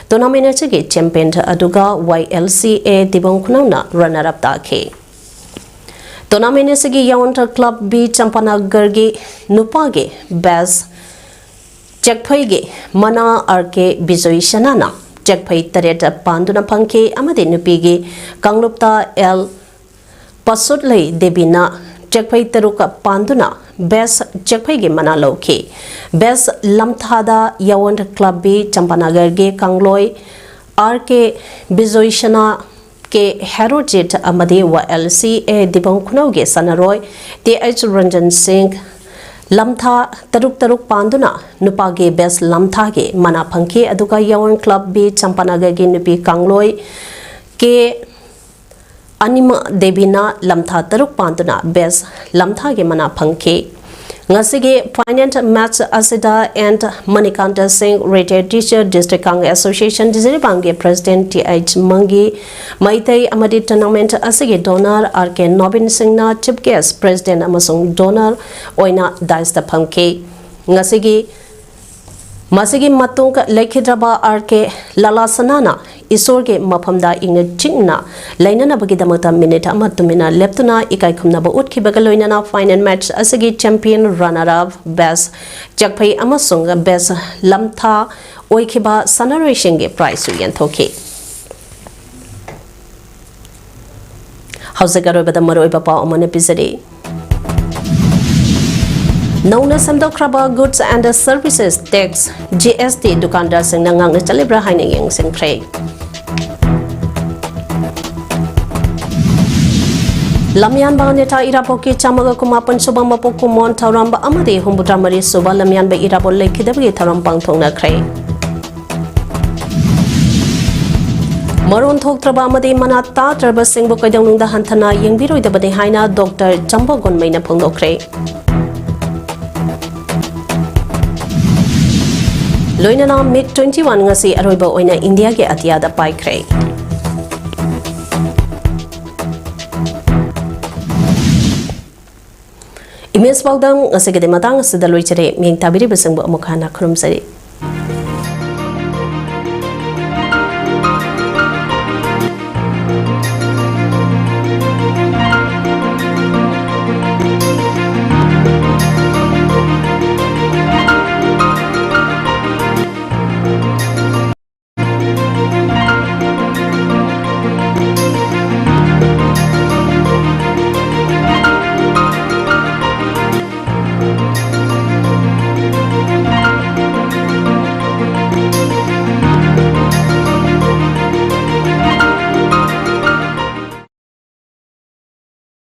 tournament ꯑꯁꯤꯒꯤ champion ꯑꯗꯨꯒ Y L C A ꯗꯤꯕꯣꯡ ꯈꯨꯅꯧꯅ runner up ꯇꯥꯈꯤ꯫ Tournament ꯑꯁꯤꯒꯤ ꯌꯥꯋꯟ Club B ꯆꯝꯄꯥꯅꯒꯔꯒꯤ ꯅꯨꯄꯥꯒꯤ best ꯆꯦꯛꯐꯩꯒꯤ ꯃꯅꯥ R K ꯕꯤꯖꯣꯏ ꯁꯅꯥꯅ ꯆꯦꯛꯐꯩ ꯇꯔꯦꯠ ꯄꯥꯟꯗꯨꯅ ꯐꯪꯈꯤ ꯑꯃꯗꯤ ꯅꯨꯄꯤꯒꯤ ꯀꯥꯡꯂꯨꯞꯇ L ꯄꯁꯨꯠꯂꯩ ꯗꯦꯕꯤꯅ ꯆꯦꯛꯐꯩ ꯇꯔꯨꯛ ꯄꯥꯟꯗꯨꯅ best ꯆꯦꯛꯐꯩꯒꯤ ꯃꯅꯥ ꯂꯧꯈꯤ꯫ Best ꯂꯝꯊꯥꯗ ꯌꯥꯋꯟ Club B ꯆꯝꯄꯥꯅꯒꯔꯒꯤ ꯀꯥꯡꯂꯣꯏ R K Bijoy ꯁꯅꯥ, K ꯍꯦꯔꯣꯖꯤꯠ ꯑꯃꯗꯤ Y L C A ꯗꯤꯕꯣꯡ ꯈꯨꯅꯧꯒꯤ ꯁꯥꯟꯅꯔꯣꯏ T H ꯔꯟꯖꯟ ꯁꯤꯡ ꯂꯝꯊꯥ ꯇꯔꯨꯛ ꯇꯔꯨꯛ ꯄꯥꯟꯗꯨꯅ ꯅꯨꯄꯥꯒꯤ best ꯂꯝꯊꯥꯒꯤ ꯃꯅꯥ ꯐꯪꯈꯤ꯫ ꯑꯗꯨꯒ ꯌꯥꯋꯟ Club B ꯆꯝꯄꯥꯅꯒꯔꯒꯤ ꯅꯨꯄꯤ ꯀꯥꯡꯂꯣꯏ ꯀꯦ ꯑꯅꯤꯃ ꯗꯦꯕꯤꯅ ꯂꯝꯊꯥ ꯇꯔꯨꯛ ꯄꯥꯟꯗꯨꯅ best ꯂꯝꯊꯥꯒꯤ ꯃꯅꯥ ꯐꯪꯈꯤ꯫ ꯉꯁꯤꯒꯤ final match ꯑꯁꯤꯗ N Manikanta Singh, retired teacher, District Kanglei Association, ꯖꯤꯔꯤꯕꯥꯝꯒꯤ president ꯇꯤ ꯑꯩꯆ ꯃꯪꯒꯤ ꯃꯩꯇꯩ ꯑꯃꯗꯤ tournament ꯑꯁꯤꯒꯤ donor ꯑꯥꯔ ꯀꯦ ꯅꯣꯕꯤꯟ ꯁꯤꯡꯅ chief guest president ꯑꯃꯁꯨꯡ donor ꯑꯣꯏꯅ dais ꯇ ꯐꯝꯈꯤ꯫ ꯉꯁꯤꯒꯤ ꯃꯁꯤꯒꯤ ꯃꯇꯨꯡ ꯂꯩꯈꯤꯗ꯭ꯔꯕ ꯑꯥꯔ ꯀꯦ ꯂꯥꯂꯥꯁꯅꯥꯅ ꯏꯁꯣꯔꯒꯤ ꯃꯐꯝꯗ ꯏꯪꯅ ꯆꯤꯛꯅ ꯂꯩꯅꯅꯕꯒꯤꯗꯃꯛꯇ minute ꯑꯃ ꯇꯨꯃꯤꯟꯅ ꯂꯦꯞꯇꯨꯅ ꯏꯀꯥꯏ ꯈꯨꯝꯅꯕ ꯎꯠꯈꯤꯕꯒ ꯂꯣꯏꯅꯅ final match ꯑꯁꯤꯒꯤ champion, runner up, best ꯆꯛꯐꯩ ꯑꯃꯁꯨꯡ best ꯂꯝꯊꯥ ꯑꯣꯏꯈꯤꯕ ꯁꯥꯟꯅꯔꯣꯏꯁꯤꯡꯒꯤ prize ꯁꯨ ꯌꯦꯟꯊꯣꯛꯈꯤ꯫ ꯍꯧꯖꯤꯛ ꯑꯔꯣꯏꯕꯗ ꯃꯔꯨꯑꯣꯏꯕ ꯄꯥꯎ ꯑꯃꯅ ꯄꯤꯖꯔꯤ꯫ ꯅꯧꯅ ꯁꯦꯝꯗꯣꯛꯈ꯭ꯔꯕ Goods and Services Tax, G S T, ꯗꯨꯀꯥꯟꯗꯥꯔꯁꯤꯡꯅ ꯉꯥꯛꯅ ꯆꯠꯂꯤꯕ꯭ꯔꯥ ꯍꯥꯏꯅ ꯌꯦꯡꯁꯤꯟꯈ꯭ꯔꯦ꯫ ꯂꯝꯌꯥꯟꯕ ꯅꯦꯇꯥ ꯏꯔꯥꯕꯣꯠꯀꯤ ꯆꯥꯝꯃꯒ ꯀꯨꯟꯃꯥꯄꯟ ꯁꯨꯕ ꯃꯄꯣꯛ ꯀꯨꯝꯑꯣꯟ ꯊꯧꯔꯝ ꯑꯃꯗꯤ ꯍꯨꯝꯐꯨꯇꯔꯥ ꯃꯔꯤ ꯁꯨꯕ ꯂꯝꯌꯥꯟꯕ ꯏꯔꯥꯕꯣꯠ ꯂꯩꯈꯤꯗꯕꯒꯤ ꯊꯧꯔꯝ ꯄꯥꯡꯊꯣꯛꯅꯈ꯭ꯔꯦ꯫ ꯃꯔꯣꯟ ꯊꯣꯛꯇ꯭ꯔꯕ ꯑꯃꯗꯤ ꯃꯅꯥ ꯇꯥꯗ꯭ꯔꯕꯁꯤꯡꯕꯨ ꯀꯩꯗꯧꯅꯨꯡꯗ ꯍꯟꯊꯅ ꯌꯦꯡꯕꯤꯔꯣꯏꯗꯕꯅꯤ ꯍꯥꯏꯅ ꯗꯣꯛꯇꯔ ꯆꯝꯕ ꯒꯣꯟꯃꯩꯅ ꯐꯣꯡꯗꯣꯛꯈ꯭ꯔꯦ꯫ ꯂꯣꯏꯅꯅ ꯃꯤꯒ twenty one ꯉꯁꯤ ꯑꯔꯣꯏꯕ ꯑꯣꯏꯅ ꯏꯟꯗꯤꯌꯥꯒꯤ ꯑꯇꯤꯌꯥꯗ ꯄꯥꯏꯈ꯭ꯔꯦ꯫ ꯏꯃꯦꯖ ꯄꯥꯎꯗꯝ ꯉꯁꯤꯒꯤꯗꯤ ꯃꯇꯥꯡ ꯑꯁꯤꯗ ꯂꯣꯏꯖꯔꯦ꯫ ꯃꯤꯠꯌꯦꯡ ꯇꯥꯕꯤꯔꯤꯕꯁꯤꯡꯕꯨ ꯑꯃꯨꯛ ꯍꯟꯅ ꯈꯨꯔꯨꯝꯖꯔꯤ꯫